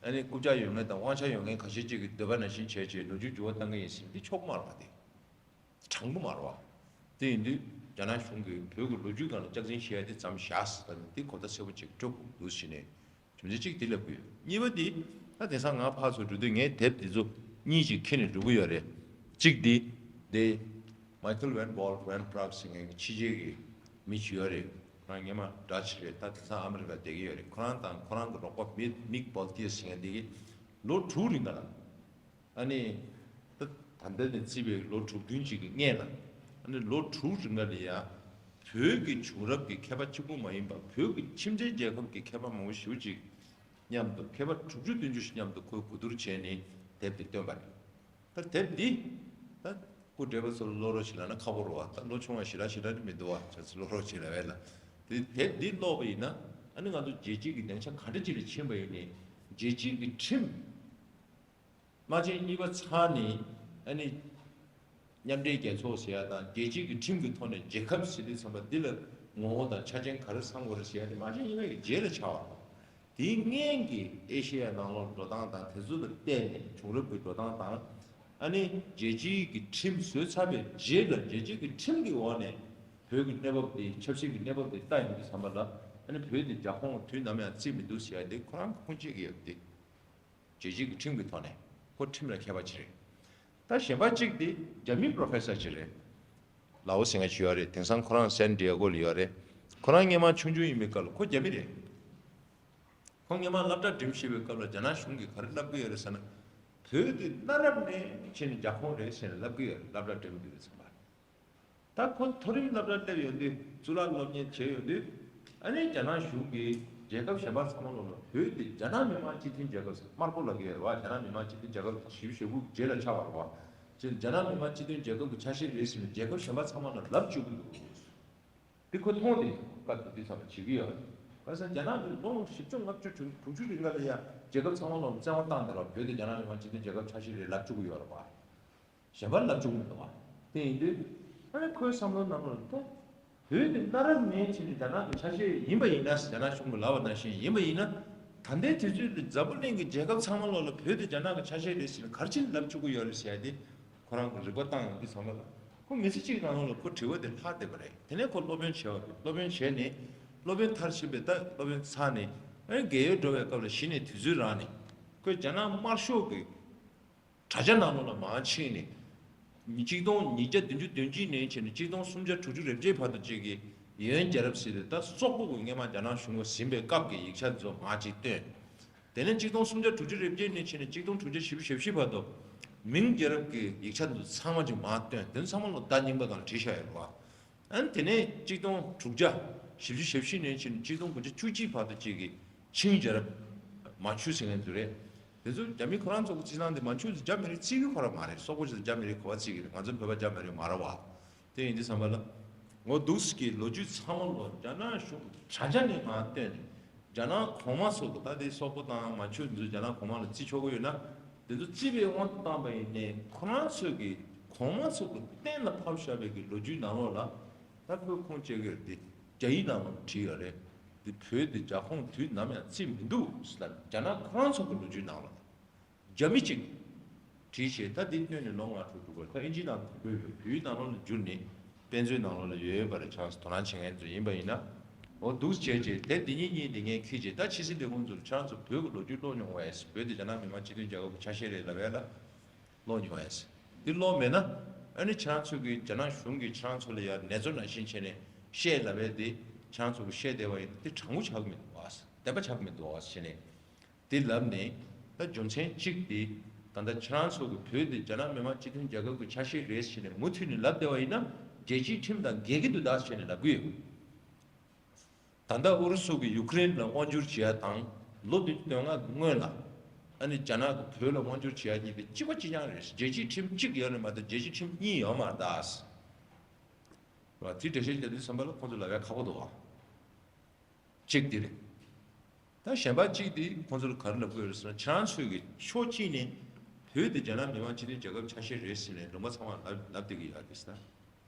ཨ་ནི་རྐུབ་བཀྱག་ཡོད་མཁན་དང་དབང་ཆ་ཡོད་མཁན་ཁ་ཤས་ཅིག་གི་འདོད་པ་ནང་བཞིན་བྱས་བྱས་ལོ་རྒྱུས་འགྱུར་བ་བཏང་གི་ཡིན་ཟེར་འདི་ཆོག་མ་རེད་པ་དེ། དྲང་པོ་མ་རེད་པ། དེ་ཡིན་དུས་རྒྱ་ནག་གཞུང་གིས་བོད་ཀྱི་ལོ་རྒྱུས་སྒང་ལ་སྐྱག་རྫུན་བཤད་ཡ་དེ་མཚམས་བཞག་ཟེར་ནས་འདི་གོ་བརྡ་གསལ་པོ་ཅིག་སྤྲོད་དགོས་འདུག་ཟེར་ནས་རྒྱུ་མཚན་གཅིག་དེ་ལབ་ཀྱི་ཡོད། གཉིས་པ་དེ་ད་དེང་སང་ང་ཕར་ཚུར་འགྲོ་དུས་ངས་དེབ་དེ་ཚོ་གཉིས་ཅིག་ཁྱེར་ནས་འགྲོ་གི་ཡོད་རེད། གཅིག་དེ་དེ་Michael Van Walt Van Praag ཟེར་མཁན་གྱི་ཕྱི་རྒྱལ་གྱི་མི་ཅིག་ཡོད་རེད། ཁོ་རང་སྔོན་མ་ཌ་ཅི་རེད། ད་དེང་སང་ཨ་མི་རི་ཀ་བསྡད་ཀྱི་ཡོད་རེད། ཁོ་རང་དང་ཁོ་རང་གི་རོགས་པ་མི་མིག་བོལ་ཏི་ཟེར་མཁན་དེ་གིས་ལོ་དྲུག་རིང་ག་ལ། ཨ་ནི། ད་ད་ལྟ་ནས་བརྩིས་པའི་ལོ་དྲུག་བདུན་ཅིག་གི་སྔོན་ལ། ཨ་ནི་ལོ་དྲུག་རིང་ལ་ཡ། བོད་ཀྱི་བྱུང་རབས་ཀྱི་མཁས་པ་གཅིག་པུ་མ་ཡིན་པར་བོད་ཀྱི་ཁྱིམ་མཚེས་རྒྱལ་ཁབ་ཀྱི་མཁས་པ་མང་པོ་ཞེ་པོ་ཅིག་མཉམ་དུ། མཁས་པ་དྲུག་ཅུ་བདུན་ཅུ་ཞིག་མཉམ་དུ་ཁོས་གོ་བསྡུར་བྱས་ནས་དེབ་དེ་བཏོན་པ་རེད། ད་དེབ་འདི། ད་སྐུ་བགྲེས་པ་ཚོ་ལ་ཀློག་རོགས་བྱེད་ལབ་ན་ཁག་པོ་རེད་བ། ད་ལོ་ཆུང་བ་ཞེ་དྲག་ཞེ་དྲག་རེད་མི་འདུག་བ། ཁྱེད་ཚོ་ཀློག་རོགས་བྱེད་ལབ་ཡས་ལ། དེ་དེབ་འདི་ཀློག་པ་ཡིན་ན། ཨ་ནི་ང་ཚོ་རྒྱལ་སྤྱི་གི་སྡིངས་ཆ་ག་འདྲ་ཅིག་ལ་ཕྱིན་པ་ཡིན་ནའི་རྒྱལ་སྤྱི་གི་ཁྲིམས། དམག་ཆེན་གཉིས་པ་ཚར་ནས་ཨ་ནི་མཉམ་འབྲེལ་རྒྱལ་ཚོགས་ཟེར་ཡ་དང་རྒྱལ་སྤྱིའི་གི་ཁྲིམས་ཀྱི་ཐོག་ནས་རྒྱལ་ཁབ་ཟེར་དུས་ཙམ་པ་འདི་ལ་ངོ་བོ་དང་ཆ་རྐྱེན་ག་རེ་ཚང་དགོས་རེད་ཟེར་ཡ་དེ་དམག་ཆེན་གཉིས་པའི་གི་རྗེས་ལ་ཆགས་པ་རེད། དེའི་སྔོན་གྱི་ཨེ་ཤེ་ཡ་ནང་ལོགས་འགྲོ་སྟངས་དང་དེ་ཚོ་ལ་བལྟས་ནས་བྱུང་རབས་ཀྱི་འགྲོ་སྟངས་དང་། ཨ་ནི་རྒྱལ་སྤྱིའི་གི་ཁྲིམས་བཟོས་ཚར་བའི་རྗེས་ལ་རྒྱལ་སྤྱིའི་གི་ཁྲིམས་ཀྱི་འོག་ནས་བོད་ཀྱི་གནས་བབ་དེ་ཆབ་སྲིད་ཀྱི་གནས་བབ་དེ་ལྟ་ཡོང་དུས་ཙམ་པ་ལ། ཨ་ནི་བོད་དེ་རྒྱ་ཁོངས་དུས་ནམ་ཡང་བརྩིས་མི་འདུག་ཟེར་ཡ་དེ་ཁོ་རང་གི་ཁུངས་སྐྱེལ་གྱི་ཡོད་དེ། རྒྱལ་སྤྱིའི་ཁྲིམས་ཀྱི་ཐོག་ནས་ཁོ་ཁྲིམས་ལ་མཁས་པ་ཅིག་རེད། ད་གཞན་པ་གཅིག་དེ་རྒྱ་མི་པོ་རོ་ཕེ་སར་ཅིག་རེད། ལའོ་ཟེར་མཁན་ཅིག་ཡོད་རེད། དེང་སང་ཁོ་རང་སན་ཌི་ཡེ་གོ་ལ་ཡོད་རེད། ཁོ་རང་སྔོན་མ་ཆུང་ཆུང་ཡིན་པའི་སྐབས་ལ་ཁོ་རྒྱ་མི་རེད། ཁོ་སྔོན་མ་སློབ་གྲྭ་འགྲིམ་བཞིན་པའི་སྐབས་ལ་རྒྱ་ནག་གཞུང་གིས་ག་རེ་ལབ་ཀྱི་ཡོད་རེད་ཟེར་ན། བོད་དེ་གནའ་རབས་ནས་བྱས་ནས་རྒྱ་ཁོངས་རེད་ཟེར་ནས་ལབ་ཀྱི་ཡོད་རེད། སློབ་གྲྭ་འགྲིམ་དུས་ཙམ་པ། ད་ཁོ་མཐོ་རིམ་སློབ་གྲྭ་སླེབས་ཡོང་དུས། གཙུག་ལག་སློབ་གཉེར་བྱས་ཡོང་དུས། ཨ་ནི་རྒྱ་ནག་གཞུང་གིས་རྒྱལ་ཁབ་གཞན་པ་ཚང་མ་ལོག་ལ་བོད་དེ་རྒྱ་ནག་མི་དམངས་སྤྱི་མཐུན་རྒྱལ་ཁབ་ཟེར། དམར་པོ་ལབ་ཀྱི་ཡོད་རེད་པ། རྒྱ་ནག་མི་དམངས་སྤྱི་མཐུན་རྒྱལ་ཁབ་བཞི་བཅུ་ཞེ་དགུ་རྗེས་ལ་ཆགས་པ་རེད་པ། ཅེས་རྒྱ་ནག་མི་དམངས་སྤྱི་མཐུན་རྒྱལ་ཁབ་ཀྱི་ཆ་ཤས་རེད་ཟེར་ནས་རྒྱལ་ཁབ་གཞན་པ་ཚང་མ་ལ་ལབ་བཅུག་གི་འདུག། འདི་ཁོ་མཐོང་དེ་སྐབས་དེ་དུས་ཚང་མ་བྱེད་ཀྱི་ཡོད་རེད། བྱས་ཙང་རྒྱ་ནག་གིས་ལོ་བཞི་བཅུ་ལྔ་བཅུ་དྲུག་དྲུག་ཅུ་རིང་ལ་ཡ་རྒྱལ་ཁབ་ཚང་མ་ལ་བཙན་དབང་བཏང་བསྡད་ར། བོད་དེ་རྒྱ་ནག་མི་དམངས་སྤྱི་མཐུན་རྒྱལ་ཁབ་ཆ་ཤས་རེད་ལབ་བཅུག་གི་ཡོད་རེད་པ། གཞན་པ་ལབ་བཅུག་མི་འདུག་བ། དེ་ཡིན་དུས། ཨ་ནི་ཁོའི་བསམ་བློའི་ནང་ལ་ད། བོད་དེ་གནའ་རབས་ནས་བྱས་ནས་རྒྱ་ནག་གི་ཆ་ཤས་ཡིན་པ་ཡིན་ན། རྒྱ་ནག་གཞུང་གིས་ལབ་པ་ནང་བཞིན་ཡིན་པ་ཡིན་ན། ད་ལྟའི་དུས་ཚོད་འདི་འཛམ་བུ་གླིང་གི་རྒྱལ་ཁབ་ཚང་མ་ལོག་ལ་བོད་དེ་རྒྱ་ནག་གི་ཆ་ཤས་རེད་ཟེར་ནས་ག་རེ་བྱས་ནས་ལབ་བཅུག་གི་ཡོད་རེད་ཟེར་ཡ་དེ། ཁོ་རང་གིས་རིག་པ་བཏང་ཡོང་དུས་ཙམ་པ་ལ། ཁོ་མི་ཚེ་གཅིག་ནང་ལོགས་ལ་ཁོ་དྲི་བ་དེ་ལྷག་བསྡད་པ་རེད། དེ་ནས་ཁོ་སློབ་དཔོན་བྱས་པ་རེད། སློབ་དཔོན་བྱས་ནས་སློབ་དཔོན་མཐར་ཕྱིན་པའི། ད་སློབ་དཔོན་ཚར་ནས་ཨ་ནི་རྒས་ཡོལ་འགྲོ་བའི་སྐབས་ལ། གཞི་ནས་དུས་ཚོད་རག་ནས་ཁོས་རྒྱ་ནག་དམར་ཤོག་གི་དྲ་རྒྱ་ནང་ལོགས་ལ་མར་ཕྱིན་ནས། ཉིས། ཆིག་སྟོང་ཉིས་བརྒྱ་བདུན་ཅུ་དོན་གཅིག་ནས་བྱས་ནས་ཆིག་སྟོང་སུམ་བརྒྱ་དྲུག་ཅུ་རེ་བརྒྱད་བར་དུ་ཅིག་གི་ཡོན་རྒྱལ་རབས་ཟེར་ཏེ། ད་སོག་པོ་གིས་སྔོན་མ་རྒྱ་ནག་གཞུང་ལ་ཟིན་པའི་སྐབས་ཀྱི་ཡིག་ཆ་ཚོ་མར་ཅིག་བཏོན། དེ་ནས་ཆིག་སྟོང་སུམ་བརྒྱ་དྲུག་ཅུ་རེ་བརྒྱད་ནས་བྱས་ནས་ཆིག་སྟོང་དྲུག་བརྒྱ་བཞི་བཅུ་ཞེ་བཞི་བར་དུ་མིང་རྒྱལ་རབས་ཀྱི་ཡིག་ཆ་འདི་ཚང་མ་ཅིག་མར་བཏོན། དེ་ཚང་མ་ལ་ཟླ་རྙིང་པ་སྒང་ལ་བྲིས་བཞག་ཡོད་རེད་པ། ཨ་ནི་དེ་ནས་ཆིག་སྟོང་དྲུག་བརྒྱ་བཞི་བཅུ་ཞེ་བཞི་ནས་བྱས་ནས་ཆིག་སྟོང་དགུ་བརྒྱ་བཅུ་གཅིག་བར་དུ་ཅིག་གི་ཆིང་རྒྱལ་རབས། མན་ཆུ་ཟེར་མཁན་ཚོ་རེད། དེ་ཚོ་རྒྱ་མི་ཁོ་རང་ཚོ་གི་རྩིས་སྟངས་དེ། མན་ཆུ་ཚོ་རྒྱ་མི་རིགས་བརྩི་གི་ཁོ་རང་མ་རེད། སོག་པོ་ཚོ་རྒྱ་མི་རིགས་གོ་བ་བརྩི་གི་རེད། ང་ཚོ་བོད་པ་རྒྱ་མི་རིགས་མ་རེད་པ། དེ་ཡིན་དུས་ཙམ་པ་ལ། འོ་འདུག་སེ་གི་ལོ་རྒྱུས་ཚང་མ་ལོག་རྒྱ་ནག་གཞུང་དྲ་རྒྱ་ནས་མར་བཏོན་ནས། རྒྱ་ནག་གོང་མ་ཚོ་གི། ད་དེ་སོག་པོ་དང་མན་ཆུ་ཚོ་རྒྱ་ནག་གོང་མ་ལ་བརྩི་ཆོག་གི་ཡོད་ན། དེ་ཚོ་བརྩིས་པའི་དབང་དུ་བཏང་པ་ཡིན་ནའི། ཁོ་རང་ཚོ་གི་གོང་མ་ཚོ་གི་གཏན་ལ་ཕབ་བཞག་པའི་གི་ལོ་རྒྱུས་ནང་ལོགས་ལ། ད་ཁོས་ཁུངས་སྐྱེལ་གི་ཡོད་རེད། དེ་རྒྱ་ཡིག་ནང་ལོགས་བྲིས་ཡོད་རེད། དེ་བོད་དེ་རྒྱ་ཁོངས་དུས་ནམ་ཡང་བརྩིས་མི་འདུག་ཟེར། རྒྱ་ནག་ཁོ་རང་ཚོ་གི་ལོ་རྒྱུས་ནང་ལ། རྒྱ་མི་གཅིག་བྲིས་བྱས། ད་འདི་བཏོན་ནས་ལོ་ལྔ་དྲུག་འགྲོ་གི་རེད། ད་ཨིན་ཇི་ནང་དུ་བཀོད་ཡོད། བོད་ཡིག་ནང་ལོགས་ལ་བསྒྱུར་ནས་དཔེ་མཛོད་ནང་ལོགས་ལ་ཡོད་ཡོད་པ་རེད། ཁྱེད་རང་ཚོ་དོ་སྣང་བྱེད་མཁན་ཚོ་ཡིན་པ་ཡིན་ན། འོ་འདུག་བྱས་བྱས། དེབ་འདི་གཉིས་གཉིས་འདི་ངས་ཁྱེར་བྱས། ད་ཕྱི་སྲིད་ལས་ཁུངས་ཚོ་ལ་ཁྱེད་རང་ཚོ་བོད་ཀྱི་ལོ་རྒྱུས་ཀློག་མྱོང་བས། བོད་དེ་རྒྱ་ནག་མི་དམངས་སྤྱི་མཐུན་རྒྱལ་ཁབ་ཀྱི་ཆ་ཤས་རེད་ལབ་ཡས་ལ་ཀློག་མྱོང་བས། འདི་ཀློག་མེད་ན། ཨ་ནི་ཁྱེད་རང་ཚོ་གིས་རྒྱ་ནག་གཞུང་གིས་ཁྱེད་རང་ཚོ་ལ་ཡ་ནེ་ཙོ་ནང་བཞིན་བྱས་ནས་བཤད་ལབ་ཡས་དེ། ཁྱེད་རང་ཚོ་གིས་བཤད་བསྡད་པ་ཡིན་ན་དེ་དྲང་པོ་ཆགས་ཀྱི་མི་འདུག་བ། བདེན་པ་ཆགས་ཀྱི་མི་འདུག་བ་བྱས་ནས། དེ་ལབ་ནས། ད་རྒྱུ་མཚན་གཅིག་དེ། ད་ལྟ་ཁྱེད་རང་ཚོ་གི་བོད་དེ་རྒྱ་ནག་མི་དམངས་སྤྱི་མཐུན་རྒྱལ་ཁབ་ཀྱི་ཆ་ཤས་རེད་ཟེར་ནས་མུ་མཐུད་ནས་ལབ་བསྡད་པ་ཡིན་ན། རྒྱལ་སྤྱིའི་ཁྲིམས་དང་འགལ་གྱི་འདུག་ད་ཟེར་ནས་ལབ་ཀྱི་ཡོད། ད་ལྟ་ཨུ་རུ་སུ་གིས་ཡུ་ཀེ་རེན་ལ་དབང་བསྒྱུར་བྱེད་ཡ་དང་། ལོ་བདུན་ཅུ་དོན་ལྔ་གི་སྔོན་ལ། ཨ་ནི་རྒྱ་ནག་གིས་བོད་ལ་དབང་བསྒྱུར་བྱེད་ཡ་གཉིས་དེ་གཅིག་པ་གཅིག་རྐྱང་རེད། རྒྱལ་སྤྱིའི་ཁྲིམས་གཅིག་ཡོད་རེད་མ་གཏོགས་རྒྱལ་སྤྱིའི་ཁྲིམས་གཉིས་ཡོད་མ་རེད་ད། རེད་བ། དེ་འགྲེལ་བཤད་རྒྱག་དུས་ཙམ་པ་ལ་ཁོང་ཚོ་ལབ་ཡ་ཁག་པོ་འདུག་བ། གཅིག་དེ་རེད། ད་གཞན་པ་གཅིག་དེ་ཁོང་ཚོ་ལ་ག་རེ་ལབ་དགོས་རེད་ཟེར་ན། ཁྱེད་རང་ཚོས་ཀྱི་ཕྱོགས་གཅིག་ནས་བོད་དེ་རྒྱ་ནག་མི་དམངས་སྤྱི་མཐུན་རྒྱལ་ཁབ་ཆ་ཤས་རེད་ཟེར་ནས་ལུང་པ་ཚང་མ་ལབ་ལབ་བསྡད་ཀྱི་ཡོད་རེད་ཟེར།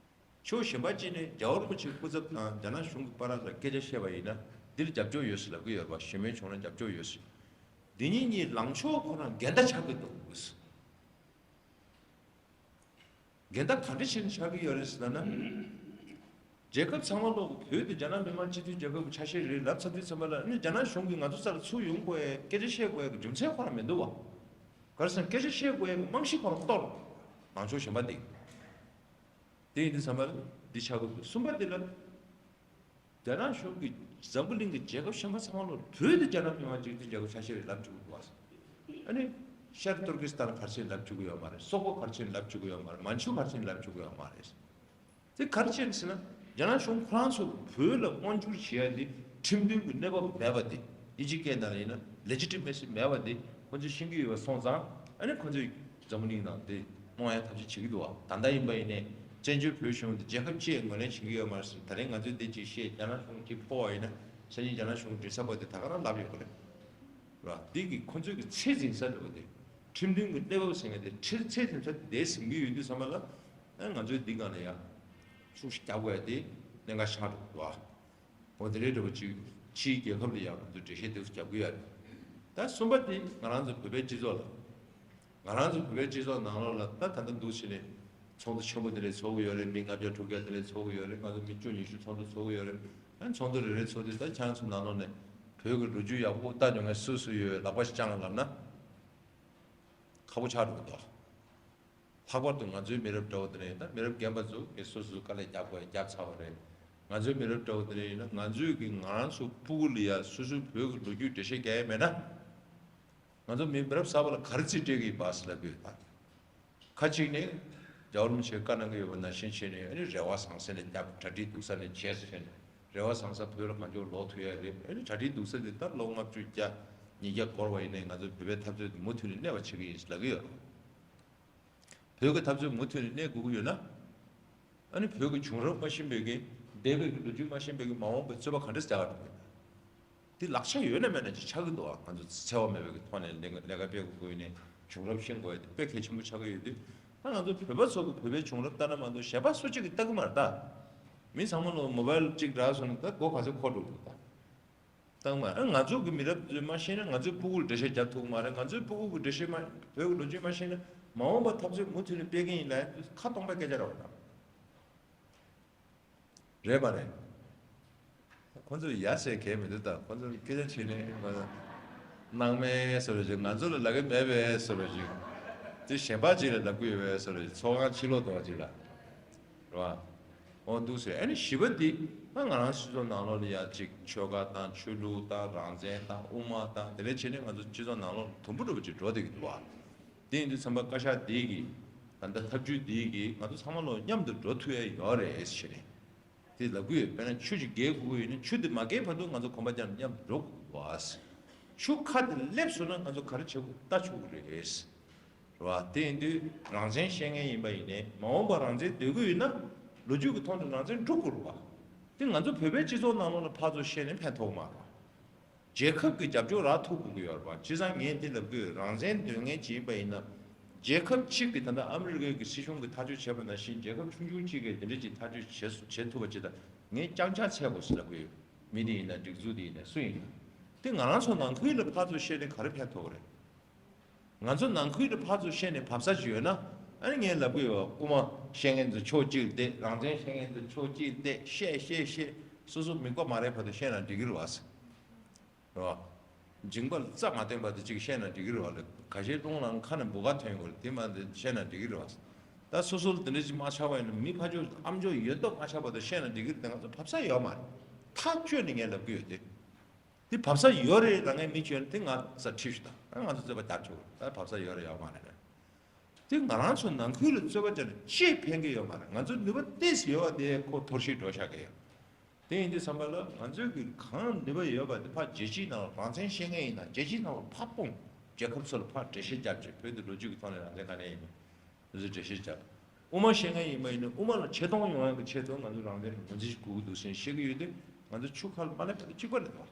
ཕྱོགས་གཞན་པ་གཅིག་ནས་རྒྱལ་བ་རིན་པོ་ཆེའི་སྐུ་ཚབ་དང་རྒྱ་ནག་གཞུང་གི་བར་ལ་སྐད་ཆ་བཤད་པ་ཡིན་ན། འདིར་རྒྱབ་སྐྱོར་ཡོད་ཟེར་ལབ་ཀྱི་ཡོད་རེད་པ། ཞུ་མོལ་བྱུང་ན་རྒྱབ་སྐྱོར་ཡོད་ཟེར། འདི་གཉིས་གཉིས་ལངས་ཕྱོགས་ཁོ་རང་འགལ་ཟླ་ཆགས་ཀྱི་འདུག། འགལ་ཟླ་ག་འདྲ་བྱས་ནས་ཆགས་ཀྱི་ཡོད་རེད་ཟེར་ན། རྒྱལ་ཁབ་ཚང་མ་ལོག་བོད་དེ་རྒྱ་ནག་མི་དམངས་སྤྱི་མཐུན་རྒྱལ་ཁབ་ཀྱི་ཆ་ཤས་རེད་ལབ་ཚར་དུས་ཙམ་པ་ལ། ཨ་ནི་རྒྱ་ནག་གཞུང་གིས་ང་ཚོ་རྩ་ལ་ཚུར་ཡོང་དགོས་ཡ། སྐད་ཆ་བཤད་དགོས་ཡ་གི་རྒྱུ་མཚན་ཁོ་རང་མི་འདུག་བ། ག་རེ་ཟེར་ན། སྐད་ཆ་བཤད་དགོས་ཡ་གི་རྨང་གཞི་ཁོ་རང་གཏོར། ལངས་ཕྱོགས་གཞན་པ་འདི། དེ་ཡིན་དུས་ཙམ་པ་ལ་འདི་ཆགས་ཀྱི་འདུག། གསུམ་པ་འདི་ལ། རྒྱ་ནག་གཞུང་གིས་འཛམ་བུ་གླིང་གི་རྒྱལ་ཁབ་གཞན་པ་ཚང་མ་ལ་བོད་དེ་རྒྱ་ནག་མི་དམངས་སྤྱི་མཐུན་རྒྱལ་ཁབ་ཆ་ཤས་རེད་ལབ་བཅུག་གི་འདུག་བ། ཨ་ནི་ཤར་ཏུར་ཀི་སི་ཐན་ག་རེ་བྱས་ནས་ལབ་བཅུག་གི་ཡོད་མ་རེད། སོག་པོ་ག་རེ་བྱས་ནས་ལབ་བཅུག་གི་ཡོད་མ་རེད། མན་ཆུ་ག་རེ་བྱས་ནས་ལབ་བཅུག་གི་ཡོད་མ་རེད། དེ་ག་རེ་བྱས་ནས་ཟེར་ན། རྒྱ་ནག་གཞུང་ཁོ་རང་ཚོ་བོད་ལ་དབང་བསྒྱུར་བྱེད་ཡ་དེ་ཁྲིམས་མཐུན་གྱི་གནས་བབ་མེད་པ་དེ། དབྱིན་ཇིའི་སྐད་ནང་ལ་ཡིན་ན་ལེ་ཇི་ཊི་མེ་སི་མེད་པ་དེ་ཁོ་ཚོས་ཤེས་ཀྱི་ཡོད་པ་སོང་ཙང་། ཨ་ནི་ཁོ་ཚོས་འཛམ་བུ་གླིང་ནང་དེ་སྨོ་ཡ་ཐབས་ཤེས་བྱེད་ཀྱི་འདུག་བ། ད་ལྟ་ཡིན་པ་ཡིན་ནའི་བཙན་བྱོལ་བོད་གཞུང་དེ་རྒྱལ་ཁབ་ཅིག་ངོས་ལེན་བྱེད་ཀྱི་ཡོད་མ་རེད་ཟེར། ད་རིང་ང་ཚོས་འདི་ཅིག་བཤད། རྒྱ་ནག་གཞུང་གཅིག་ཕོག་པ་ཡིན་ན། སང་ཉིན་རྒྱ་ནག་གཞུང་མགྲིན་ཚབ་པ་དེ་ད་ག་རང་ལབ་ཡོད་པ་རེད། རེད་བ། འདི་གིས་ཁོ་ཚོས་ཀྱི་ཚད་འཛིན་ས་འདྲ་བོ་དེ། ཁྲིམས་མཐུན་གྱི་གནས་བབ་ཟེར་མཁན་དེ་ཁྲིམས་ཚད་འཛིན་ས་དེ་ཟིན་གྱི་ཡོད་དུས་ཙམ་པ་ལ། ཨ་ང་ཚོས་འདི་སྒང་ལ་ཡ་ཤུགས་ཤིག་རྒྱག་དགོས་ཡ་དེ་གནད་འགག་ཆགས་འགྲོ་གི་འདུག་བ། འོ་དེ་རེད། འདྲ་བོ་ཅིག་ཕྱིའི་རྒྱལ་ཁབ་ལ་ཡང་ང་ཚོས་འགྲེལ་བཤད་དེ་ཚོ་རྒྱབ་ཀྱི་ཡོད་རེད། ད་གསུམ་པ་དེ་ང་རང་ཚོ་བོད་པའི་སྤྱི་ཚོགས་ལ། ང་རང་ཚོ་བོད་པའི་སྤྱི་ཚོགས་ནང་ལོགས་ལ་ད་ད་ལྟ་འདུག་བྱས་ནས་ཚོགས་འདུ་ཆེན་པོ་དེ་འདྲས་ཚོགས་ཀྱི་ཡོད་རེད། མི་ལྔ་བརྒྱ་དྲུག་བརྒྱ་དེ་འདྲས་ཚོགས་ཀྱི་ཡོད་རེད། ང་ཚོ་མི་བཅུ་ཉི་ཤུ་ཚོགས་འདུ་ཚོགས་ཀྱི་ཡོད་རེད། ཨ་ཚོགས་འདུ་རེ་རེ་ཚོགས་དུས་ད་ཁྱེད་རང་ཚོ་ནང་ལོགས་ནས་བོད་ཀྱི་ལོ་རྒྱུས་ཡག་པོ་ལྟ་མྱོང་མཁན་སུ་སུ་ཡོད། ལག་པ་ཞིག་བརྐྱངས་ལབ་ན། ཁག་པོ་ཆགས་འགྲོ་གི་འདུག་ལྷག་པར་དུ་ང་ཚོའི་མི་རབས་འདྲ་བོ་དེ་འདྲ་ཡིན་ན། མི་རབས་རྒན་པ་ཚོ་གིས་སོ་སོའི་དཀའ་ལས་རྒྱག་དགོས་རྒྱག་ཚར་བ་རེད། ང་ཚོའི་མི་རབས་འདྲ་བོ་དེ་འདྲ་ཡིན་ན། ང་ཚོས་ཀྱི་ང་རང་ཚོ་སྤུ་གུ་ལ་ཡ་སོ་སོའི་བོད་ཀྱི་ལོ་རྒྱུས་འགྲེལ་བཤད་རྒྱག་ཡ་མེད་ན། ང་ཚོ་མི་མི་རབས་གསར་པ་ལ་ག་རེ་རྩིས་སྤྲད་ཀྱི་ཡིན་པ་ཟེར་ལབ་ཀྱི་ཡོད་ད། ཁ་ཅིག་ནི་རྒྱལ་བ་རིན་པོ་ཆེས་བཀའ་གནང་གི་ཡོད་པ་ནང་བཞིན་བྱས་ནས། ཨ་ནི་རེ་བ་བཟང་ས་ནས་བརྒྱབ། གྲ་སྒྲིག་སྡུག་ས་ནས་བྱས་ཟེར་བྱས་ནས། རེ་བ་བཟང་ས་བོད་ལ་གང་མགྱོགས་ལོག་ཐུབ་ཡ་རེད། ཨ་ནི་གྲ་སྒྲིག་སྡུག་ས་དེ་ད་ལོ་ལྔ་བཅུ་བརྒྱ་ཉིས་བརྒྱ་འགོར་བ་ཡིན་ནའི་ང་ཚོ་བོད་པའི་འཐབ་རྩོད་དེ་མུ་མཐུད་ནས་གནས་པ་བྱེད་ཀྱི་ཡིན་ལབ་ཀྱི་ཡོད་རེད། བོད་ཀྱི་འཐབ་རྩོད་མུ་མཐུད་ནས་གནས་དགོས་ཀྱི་ཡོད་ན། ཨ་ནི་བོད་ཀྱི་བྱུང་རབས་མ་ཤེས་པའི་གི། འདས་པའི་གི་ལོ་རྒྱུས་མ་ཤེས་པའི་གི་མ་འོངས་པའི་རྩོད་པ་ག་འདྲས་རྒྱག་ག་འགྲོ་གི་ཡོད། དེ་ལག་ཆ་ཡོད་ན་མེད་ན་ཅིག་ཆགས་ཀྱི་འདུག་ཨ། ང་ཚོ་འཚེ་བ་མེད་པའི་གི་ཐོག་ནས་ལས་ཀ་ལས་ཀ་སྤེལ་དགོས་ཀྱི་ཡོད་ནའི་བྱུང་རབས་ཤེས་དགོས་ཡ་དེ་དཔེ་གལ་ཆེན་པོ་ཆགས་ཀྱི་ཡོད་དུས། ད་ང་ཚོ་བོད་པ་ཚོ་གི་བོད་པའི་བྱུང་རབས་ལྟ་ན་མ་གཏོགས་གཞན་པ་སུ་གཅིག་གིས་ལྟ་གི་མ་རེད་ད། མི་ཚང་མ་ལོ་མོ་བལ་གཅིག་རག་སོང་ན་ད་སྒོ་ག་ཚོད་འཁོར་འགྲོ་གི་འདུག་ད། ལྟ་གི་མ་རེད། ང་ཚོ་གི་མི་རབས་ཚོས་མ་ཤེས་ན་ང་ཚོའི་སྤུ་གུར་འགྲེལ་བཤད་རྒྱབ་ཐུབ་ཀྱི་མ་རེད། ང་ཚོའི་སྤུ་གུ་གི་འགྲེལ་བཤད་མ། བོད་ཀྱི་ལོ་རྒྱུས་མ་ཤེས་ན་མ་འོངས་པ་འཐབ་རྩོད་མུ་མཐུད་ནས་སྤེལ་གྱི་ཡིན་ལབ་ཡ་ཁ་སྟོང་པའི་སྐད་ཆ་རེད་བ་ད། རེད་མ་རེད། ཁོ་ཚོས་ཡ་ཟེར་གལ་མི་འདུག་ད། ཁོ་ཚོས་སྐད་ཆ་བྱས་ནས་ང་ཚོ་སྣང་མེད་བཟོ་འདྲ་ཅིག་ང་ཚོ་ལ་ལབ་ཀྱི་མེད་པས་བཟོ་འདྲ་ཅིག་དེ་གཞན་པ་ཅིག་ལ་ལབ་ཀྱི་ཡོད་པས་བཟོ་འདྲ་ཅིག་ཚོགས་ཁང་ཕྱི་ལོགས་གཏོང་བ་ཅིག་ལ། རེད་བ། འོ་འདུག་ཟེར། ཨ་ནི་བཞི་པ་འདི་ད་ང་རང་སྤྱི་ཚོགས་ནང་ལོགས་ལ་ཡ་ཅིག་ཆོལ་ཁ་དང་ཆོས་ལུགས་དང་རང་བཙན་དང་དབུ་མ་དང་དེ་འདྲ་བྱས་ནས་ང་ཚོ་སྤྱི་ཚོགས་ནང་ལོགས་ལ་དུམ་བུ་འདྲ་བོ་ཅིག་འགྲོ་བསྡད་ཀྱི་འདུག་བ། དེ་ཡིན་དུས་ཙམ་པ་བཀའ་ཤག་འདི་གིས་ད་ལྟ་ཐབས་ཇུས་འདི་གིས་ང་ཚོ་ཚང་མ་ལོ་མཉམ་དུ་འགྲོ་ཐུབ་ཡ་ཡོད་རེད་ཟེར་ནས། དེ་ལབ་ཀྱི་ཡོད། དཔེར་ན་ཆུ་ཅིག་བརྒལ་དགོས་ཀྱི་ཡོད་ན་ཆུ་དེ་མ་བརྒལ་བར་དུ་ང་ཚོ་གོམ་པ་རྒྱག་ནས་མཉམ་དུ་འགྲོ་དགོས་ཀྱི་འདུག་བ། ཆུ་ཁ་དེ་སླེབས་སོང་ན་ང་ཚོ་ག་རེ་བྱེད་དགོས་ལྟ་ཆོག་གི་རེད། རེད་བ། དེ་ཡིན་དུས་རང་བཙན་བཤད་མཁན་ཡིན་པ་ཡིན་ནའི་མ་འོངས་པར་རང་བཙན་འདོད་ཀྱི་ཡོད་ན་ལོ་རྒྱུས་ཀྱི་ཐོག་ནས་རང་བཙན་སྒྲུབ་དགོས་རེད་བ། དེ་ང་ཚོ་བོད་པའི་སྤྱི་ཚོགས་ནང་ལོགས་ལ་ཕར་ཚུར་བཤད་ནས་ཕན་ཐོགས་མ་རེད་བ། རྒྱལ་ཁབ་ཀྱི་རྒྱབ་སྐྱོར་རག་ཐུབ་དགོས་ཀྱི་ཡོད་རེད་བ། བྱས་ཙང་ངས་འདི་ལབ་དགོས། རང་བཙན་འདོད་མཁན་ཅིག་ཡིན་པ་ཡིན་ན། རྒྱལ་ཁབ་གཅིག་གིས་ད་ལྟ་ཨ་མི་རི་ཀའི་གི་སྲིད་གཞུང་གིས་ཐག་གཅོད་བྱས་པ་ནང་བཞིན་རྒྱལ་ཁབ་ཆུང་ཆུང་གཅིག་གིས་འདི་འདྲ་ཅིག་ཐག་གཅོད་བྱེད་བྱེད་ཐུབ་པ་ཅིག་དང་ངས་རྐྱང་རྐྱང་འཚོལ་དགོས་ཟེར་ལབ་ཀྱི་ཡོད། མི་དེ་ཡིན་ན་སྒྲིག་འཛུགས་དེ་ཡིན་ན་སུ་ཡིན་ན། དེ་ང་རང་ཚོ་ནང་ཁུལ་ལ་ཕར་ཚུར་བཤད་ནས་ག་རེ་ཕན་ཐོགས་རེད། ང་ཚོ་ནང་ཁུལ་དུ་ཕར་ཚུར་བཤད་ནས་བབས་ས་ཅིག་ཡོད་ན། ཨ་ནི་ངས་ལབ་ཀྱི་ཡོད། དབུ་མ་བཤད་མཁན་ཚོ་ཕྱོགས་གཅིག་ལ་བསྡད། རང་བཙན་བཤད་མཁན་ཚོ་ཕྱོགས་གཅིག་ལ་བསྡད། བཤད་བཤད་བཤད། སོ་སོ་མིད་པ་མ་རེག་བར་དུ་བཤད་ན་འགྲིག་གི་རེད་བ། རེད་བ། མཇིང་པ་ལ་རྩ་མ་བརྟེན་བར་དུ་ཅིག་བཤད་ན་འགྲིག་གི་རེད་བ་ལ། ཁ་ཤས་རླུང་ལངས་ཁ་ནས་འབུ་ག་ཐོན་དགོས་རེད། དེ་མ་དེ་བཤད་ན་འགྲིག་གི་རེད་བ། ད་སོ་སོ་ལ་དེ་འདྲ་ཅིག་མ་ཆགས་པ་ཡིན་ན། མི་ཕར་ཕྱོགས་ཨ་མཆོག་ཡོད་མདོག་མ་ཆགས་བར་དུ་བཤད་ན་འགྲིག་གི་རེད་དེ། ང་ཚོ་བབས་ས་ཡོད་མ་རེད། ཐག་གཅོད་ནས་ངས་ལབ་ཀྱི་ཡོད་དེ། དེ་བབས་ས་ཡོད་རེད། རང་ངའི་མི་ཁྱོད་དེ་ང་ས་ཁྲིད་ཞུ་དང་། ང་ཚོ་རྩོད་པ་རྒྱབ་ཆོག་རེད། ད་བབས་ས་ཡོད་རེད་ཡོད་མ་རེད། དེ་ང་རང་ཚོ་ནང་ཁུལ་ལ་རྩོད་པ་རྒྱབ་ནས་ཅི་ཕན་གི་ཡོད་མ་རེད། ང་ཚོ་ནུས་པ་ཏོག་ཙམ་ཡོད་པ་དེ་ཁོ་འཐོར་ཞིག་འགྲོ་ཤག་གི་ཡོད། དེ་ཡིན་དུས་ཙམ་པ་ལ་ང་ཚོས་གི་གང་ནུས་པ་ཡོད་པ་དེ་ཕར་རྒྱལ་སྤྱིའི་ནང་ལ་རང་བཙན་བཤད་མཁན་ཡིན་ན་རྒྱལ་སྤྱིའི་ནང་ལ་ཕར་སྤུངས། རྒྱལ་ཁབ་ཚོ་ལ་ཕར་འགྲེལ་བཤད་རྒྱབ་བྱས། བོད་དེ་ལོ་རྒྱུས་ཀྱི་ཐོག་ནས་རང་བཙན་ག་ནས་ཡིན་མིན། དེ་ཚོ་འགྲེལ་བཤད་བརྒྱབ། དབུ་མ་བཤད་མཁན་ཡིན་པ་ཡིན་ན་དབུ་མ་ལ་ཆེ་མཐོང་ཡོང་ཡག་གི་ཆེད་དུ་ང་ཚོ་རང་བཙན་ངོས་འཛིན་ཞིག་དགོས་ཀྱི་འདུག་ཟེར་བཤད་ཀྱི་ཡོད་དུས། ང་ཚོ་ཆུ་ཁ་ལ་མ་སླེབས་པ་དང་གཅིག་པ་རེད་དོ།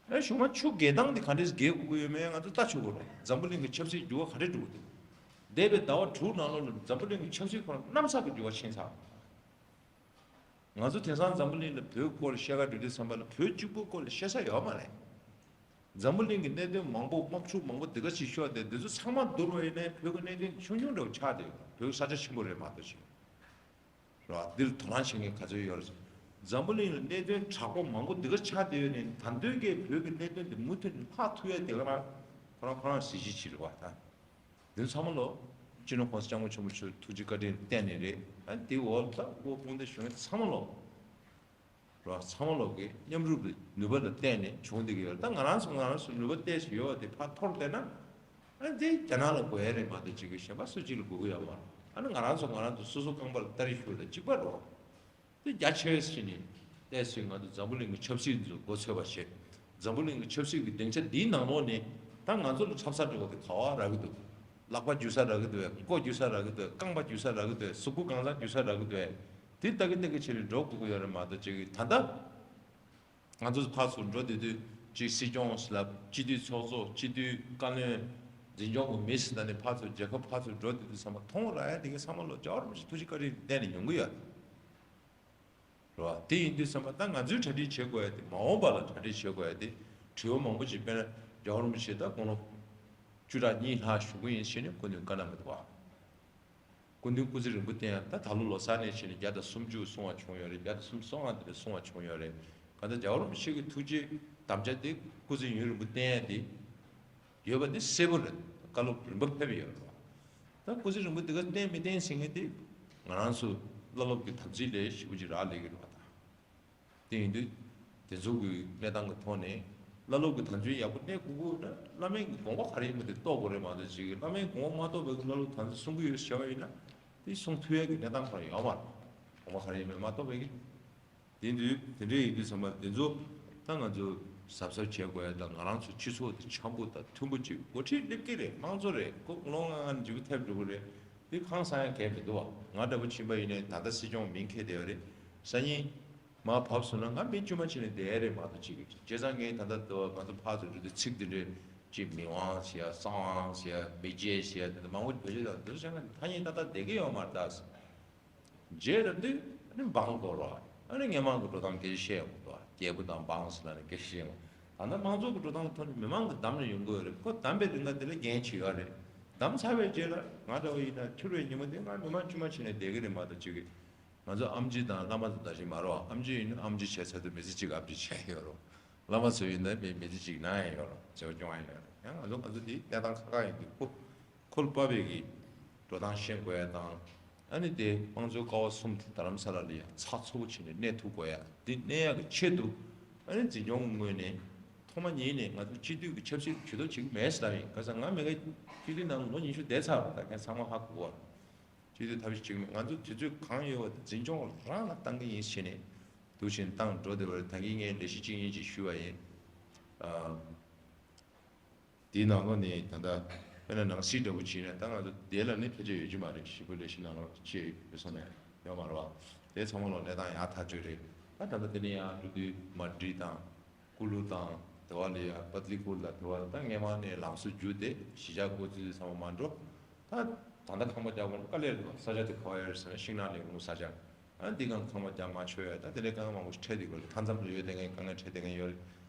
ཨེ་གཞུག་མ་ཆུ་བརྒལ་སྟངས་དེ་ག་འདྲས་བརྒལ་དགོས་ཀྱི་ཡོད་མེད་ང་ཚོ་ལྟ་ཆོག་གི་རེད། འཛམ་བུ་གླིང་གི་ཆབ་སྲིད་འགྱུར་བ་ག་འདྲས་འགྲོ་གི་འདུག་འདས་པའི་ཟླ་བ་དྲུག་ནང་ལོགས་ལ་འཛམ་བུ་གླིང་གི་ཆབ་སྲིད་ཁོ་རང་གནམ་ས་གི་འགྱུར་བ་ཕྱིན་ཚར། ང་ཚོ་དེང་སང་འཛམ་བུ་གླིང་ལ་བོད་སྐོར་ལ་བཤད་ག་འགྲོ་དུས་ཙམ་པ་ལ་བོད་གཅིག་པུའི་སྐོར་ལ་བཤད་ས་ཡོད་མ་རེད། འཛམ་བུ་གླིང་གི་གནད་དོན་མང་པོ་དམག་འཁྲུག་མང་པོ་འདི་ག་ཞིག་ཤོར་ཏེ་འདི་ཚོ་ཚང་མ་བསྡུར་བ་ཡིན་ན་བོད་ཀྱི་གནད་དོན་ཆུང་ཆུང་འདྲ་བོ་ཆགས་བསྡད་ཡོད། བོད་ས་ཆ་ཆེན་པོ་རེད་མ་གཏོགས་ཅིག་རེད་བ། འདིར་དོ་སྣང་བྱེད་མཁན་ག་ཚོད་ཡོད་རེད། འཛམ་བུ་གླིང་ལ་གནད་དོན་དྲག་པོ་མང་པོ་འདི་ག་ཆགས་བསྡད་ཡོད་ནའི་ད་དུང་གི་བོད་ཀྱི་གནད་དོན་འདི་མུ་མཐུད་ནས་ལྷག་ཐུབ་ཡ་དེ་ག་རང་ཁོ་རང་ཁོ་རང་གཟི་བརྗིད་ཅིག་རེད་བ་ད། འདི་ཚང་མ་ལོ། སྤྱི་ནོར་༸གོང་ས་༸སྐྱབས་མགོན་ཆེན་པོ་མཆོག་ཐུགས་རྗེ་བཀའ་དྲིན་བརྟེན་ནས་རེད། ཨ་འདི་འོག་ལ་ད་འོག་དཔུང་སྡེ་གཞོན་ཚང་མ་ལོ། རོ་ཚང་མ་ལོ་གི་མཉམ་རུབ་ཀྱི་ནུས་པ་ལ་བརྟེན་ནས་བྱུང་བསྡད་ཀྱི་ཡོད་རེད། ད་ང་རང་ཚོ་ང་རང་ཚོ་ནུས་པ་ཏོག་ཙམ་ཡོད་པ་དེ་ཕར་འཐོར་བསྡད་ན། ཨ་འདི་རྒྱ་ནག་ལ་དགོས་ཡ་རེད་མ་གཏོགས་ཅིག་གི་གཞན་པ་སུ་གཅིག་ལ་དགོས་ཀྱི་ཡོད་མ་རེད། ཨ་ནི་ང་རང་ཚོ་ང་རང་ཚོ་སོ་སོ་རྐང་པ་ལ་སྟ་རེ་གཞུ་ལ་གཅིག་པ་རོ། དེ་རྒྱ་ཆེ་བས་ཕྱིན་ནས་ཏོག་ཙམ་ང་ཚོ་འཛམ་བུ་གླིང་གི་ཆབ་སྲིད་འདི་ཚོ་མགོ་ཚོས་པ་བྱེད། འཛམ་བུ་གླིང་གི་ཆབ་སྲིད་ཀྱི་སྡིངས་ཆ་འདིའི་ནང་ལོགས་ནས་ད་ང་ཚོ་ལ་འཁྲབ་ས་འདྲ་བོ་དེ་ག་བ་རག་གི་འདུག་ལག་པ་འཇུ་ས་རག་གི་འདུག་གས། མགོ་འཇུ་ས་རག་གི་འདུག་གས། རྐང་པ་འཇུ་ས་རག་གི་འདུག་གས། གཟུགས་པོ་གང་ས་འཇུ་ས་རག་གི་འདུག་གས། དེ་ལྟ་གི་ལྟ་གི་བྱས་ནས་འགྲོ་དགོས་ཀྱི་ཡོད་རེད་མ་གཏོགས་ཅིག་ད་ལྟ་ང་ཚོ་ཕར་ཚུར་འགྲོ་བསྡད་དུས་ཅིག་སྲིད་སྐྱོང་ཟེར་ལབ། སྤྱི་འཐུས་ཚོགས་གཙོ། སྤྱི་འཐུས་བཀའ་བློན། འཛིན་སྐྱོང་གི་མི་ཟེར་ད་ནི་ཕར་ཚུར་རྒྱལ་ཁབ་ཕར་ཚུར་འགྲོ་བསྡད་དུས་ཚང་མ་མཐོང་རག་ཡ་དེ་གའི་ཚང་མ་ལོ་རྒྱལ་བ་རིན་པོ་ཆེ་ཐུགས་རྗེ་བཀའ་དྲིན་གཏན་ནས་ཡོང་གི་ཡོད་རེད། རེད་བ། དེ་ཡིན་དུས་ཙམ་པ་ད་ང་ཚོས་གྲ་སྒྲིག་བྱེད་དགོས་ཡ་དེ། མ་འོངས་པ་ལ་གྲ་སྒྲིག་བྱེད་དགོས་ཡ་དེ། དྲི་བ་མང་པོ་ཅིག་དཔེར་ན་རྒྱལ་བ་རིན་པོ་ཆེ་ད་དགུང་ལོ་བཅུ་ཕྲག་གཉིས་ལྷག་བཞུགས་ཀྱི་ཡིན་ཞེས་ནས་སྐུ་མདུན་བཀའ་གནང་གི་འདུག་བ། སྐུ་མདུན་སྐུ་ཚེ་རིང་པོ་བསྟེན་ཡ་ད་ད་ལོ་ལོ་གསར་ནས་བྱས་ནས་བརྒྱ་དང་སུམ་ཅུ་སོང་བ་བྱུང་ཡོད་རེད། བརྒྱ་དང་སུམ་ཅུ་སོ་ལྔ་དེ་འདྲ་སོང་བ་བྱུང་ཡོད་རེད། གང་ལྟར་རྒྱལ་བ་རིན་པོ་ཆེ་གི་ཐུགས་རྗེ་དམ་བཅའ་དེ་སྐུ་ཚེ་ཡུན་རིང་པོ་བསྟེན་ཡ་དེ་ཡོད་པ་དེ་གསལ་པོ་རེད། བཀའ་སློབ་རིམ་པ་ཕེབས་ཡོད་རེད་བ། ད་སྐུ་ཚེ་རིང་པོ་འདི་ག་བསྟེན་མི་བསྟེན་ཟེར་མཁན་དེ་ང་རང་ཚོ་བླ་སློབ་ཀྱི་དམ་ཚིག་ལས་ཞེ་པོ་ཅིག་རག་ལས་ཀྱི་རེད་བ་ད། དེ་ཡིན་དུས་དེ་ཚོ་གི་གནས་སྟངས་ཀྱི་ཐོག་ནས་བླ་སློབ་ཀྱི་དམ་ཚིག་ཡག་པོ་གནས་དགོས་ཀྱི་ཡོད་ན་བླ་མའི་དགོངས་པ་ག་རེ་ཡིན་པ་དེ་རྟོགས་དགོས་རེད་མ་གཏོགས་ཅིག་བླ་མའི་དགོངས་པ་མ་རྟོགས་པའི་བླ་སློབ་དམ་ཚིག་སྲུང་གི་ཡོད་ཟེར་བ་ཡིན་ན་དེ་སྲུང་ཐུབ་ཡག་གི་གནས་སྟངས་ཁོ་རང་ཡོད་མ་རེད། དགོངས་པ་ག་རེ་ཡིན་པ་མ་རྟོགས་པའི་གི། དེ་དུས་དེ་འདྲ་ཡིན་དུས་ཚང་མ་དེ་ཚོ་ད་ང་ཚོ་གཟབ་གཟབ་བྱེད་དགོས་ཡ་དང་ང་རང་ཚོ་སྤྱི་ཚོགས་དེ་འཆམ་པོ་དང་མཐུན་པོ་ཅིག་འགོ་ཁྲིད་སླེབས་ཀྱི་རེད། དམངས་གཙོ་རེད། ཁོ་ལོ་ལྔ་ལྔ་འཇིགས་པ་ཐེབས་འགྲོ་གི་རེད། དེ་ཁང་གསར་ཡང་གལ་མི་འདུག་བ། ང་འདྲ་པོ་ཕྱིན་པ་ཡིན་ནའི་ད་ལྟ་སྲིད་སྐྱོང་མིང་འཁྱེར་བསྡད་ཡོད་རེད། སང་ཉིན་མར་བབས་སོང་ན་ང་མི་དཀྱུས་མ་བྱས་ནས་བསྡད་ཡ་རེད་མ་གཏོགས་ཅིག་བྱས་ཙང་ངས་ད་ལྟ་ང་ཚོ་ཕར་ཚུར་འགྲོ་དུས་ཚིག་འདི་འདྲའི་ཅིག་མི་དབང་ཟེར་ཡ་གསང་དབང་ཟེར་ཡ་མི་རྗེ་ཟེར་ཡ་དེ་འདྲ་མང་པོ་བེད་སྤྱོད་བཏང་འདུག་བྱས་ན་ཐ་སྙད་ཏག་ཏག་བསྡད་ཀྱི་ཡོད་མ་རེད་ད། རྗེས་ལ་དུས་ཨ་ནི་འབངས་སྐོར་རོ། ཨ་ནི་སྔོན་མ་གི་འགྲོ་སྟངས་སྐད་ཆ་བཤད་ཡོང་གི་འདུག་རྒྱལ་པོ་དང་འབངས་ཟེར་ལ་ནི་སྐད་ཆ་བཤད་ཡོང་། ད་ལྟ་མང་ཚོགས་ཀྱི་འགྲོ་སྟངས་ཐོག་ནས་མི་མང་གི་འདམ་ནས་ཡོང་གི་ཡོད་རེད། ཁོ་འདམ་པའི་རིང་ལ་དེ་ལ་འགན་ཆེ་ཡོད་རེད། འདམ་ཚར་བའི་རྗེས་ལ་ང་འདྲ་བོ་ཡིན་ན་འཁྱུར་བའི་ཉིན་མོ་དེ་ང་མི་མང་དཀྱུས་མ་བྱས་ནས་བསྡད་ཀྱི་རེད་མ་གཏོགས་ཅིག་གི། ང་ཚོ་ཨེམ་ཆི་དང་བླ་མ་དང་འདྲ་ཞིག་མ་རེད་བ། ཨེམ་ཆི་ཡིན་ན་ཨེམ་ཆི་བྱས་ཚར་དུས་མི་ཚེ་གཅིག་ཨེམ་ཆི་བྱས་ཡོད་རེད། བླ་མ་ཚོ་ཡིན་ན་མི་མི་ཚེ་གཅིག་ན་ཡང་ཡོད་རེད། བྱེད་པ་སྐྱོང་ཡང་ཡོད་རེད། ཡང་ང་ཚོ་ང་ཚོ་དེ་གནས་སྟངས་ཁག་ཁག་ཡིན་དུས་ཁོ། ཁོ་ལ་དཔག་པའི་གི་འགྲོ་སྟངས་ཤེས་དགོས་ཡ་དང་། ཨ་ནི་དེ་དམངས་གཙོའི་ཀ་བ་གསུམ་དེ་རྡ་རམ་ས་ལ་ལ་ཡ་ཚགས་ཚུད་པོ་བྱས་ནས་གནས་ཐུབ་དགོས་ཡ་དེ་གནས་ཡ་གི་ཆེད་དུ། ཨ་ནི་འཛིན་སྐྱོང་གི་ངོས་ནས་ཐོག་མ་ཉིད་ནས་ང་ཚོ་སྤྱི་འཐུས་ཀྱི་ཆབ་སྲིད་ཇུས་གཏོགས་བྱེད་ཀྱི་མེད་ཟེར་ལབ་ཡིན། ག་ས་ང་མི་ག་སྤྱི་འཐུས་ནང་ལོ་ཉི་ཤུ་བསྡད་ཚར་བ་ད་མཁན་ཚང་མ་ཧ་གོ་བ། སྤྱི་འཐུས་ཐབས་ཤེས་བྱེད་ཀྱི་མེད། ང་ཚོ་དུས་ཚོད་གང་ཡོད་པ་དེ་འཛིན་སྐྱོང་རང་ལ་བཏང་གི་ཡིན་ཟེར་ནས་འདུག་བཞིན་བཏང་འགྲོ་བསྡད་པ་རེད། ད་གིན་ངས་ལས་གཞི་གཅིག་གཉིས་ཅིག་ཞུས་པ་ཡིན། ཨ། དེའི་ནང་ལོགས་ནས་ད་ལྟ་དཔེར་ན་ནང་སྲིད་འདྲ་པོ་བྱས་ན་ད་ང་ཚོ་དེ་ལ་ནི་ཕལ་ཆེར་ཡོད་ཀྱི་མ་རེད། ཞིབ་པོ་ལས་གཞི་ནང་ལོགས་ཅེས་ཡོད་སོང་ནས་ཡོད་མ་རེད་བ། དེ་ཚང་མ་ལོག་གནས་སྟངས་ཡག་ཐག་ཆོད་རེད། ད་ད་ལྟ་དེ་ནས་ཡང་འགྲོ་དུས་མན་ཌི་དང་ཀུ་ལུ་དང་དེ་བ་ལ་ཡ་པ་ཏི་ལི་ཀུ་ལ་དེ་བ་ད་སྔས་མ་ནས་ལམ་སང་བརྒྱུད་དེ་གཞིས་ཆགས་བཀོད་ཚུལ་ཚང་མ་མ་འགྲོ། ད་ད་ལྟ་ཁང་པ་རྒྱག་དགོས་ན་དཀའ་ལས་རེད་བ། ས་ཆ་དེ་ག་བ་ཡོད་རེད་ཟེར་ན་ཤིང་ནགས་ལས་ཁུངས་ས་ཆ། ཨ་འདི་གང་ཁང་པ་རྒྱག་མ་ཆོག་ཡ་ད་དེ་འདྲའི་དཀའ་ངལ་མང་པོ་ཞིག་འཕྲད་དེ་ཡོད་རེད། མཐའ་མཚམས་ལ་ཡོད་དེ་ངའི་དཀའ་ངལ་འཕྲད་དེ་ངའི་ཡོད་རེད།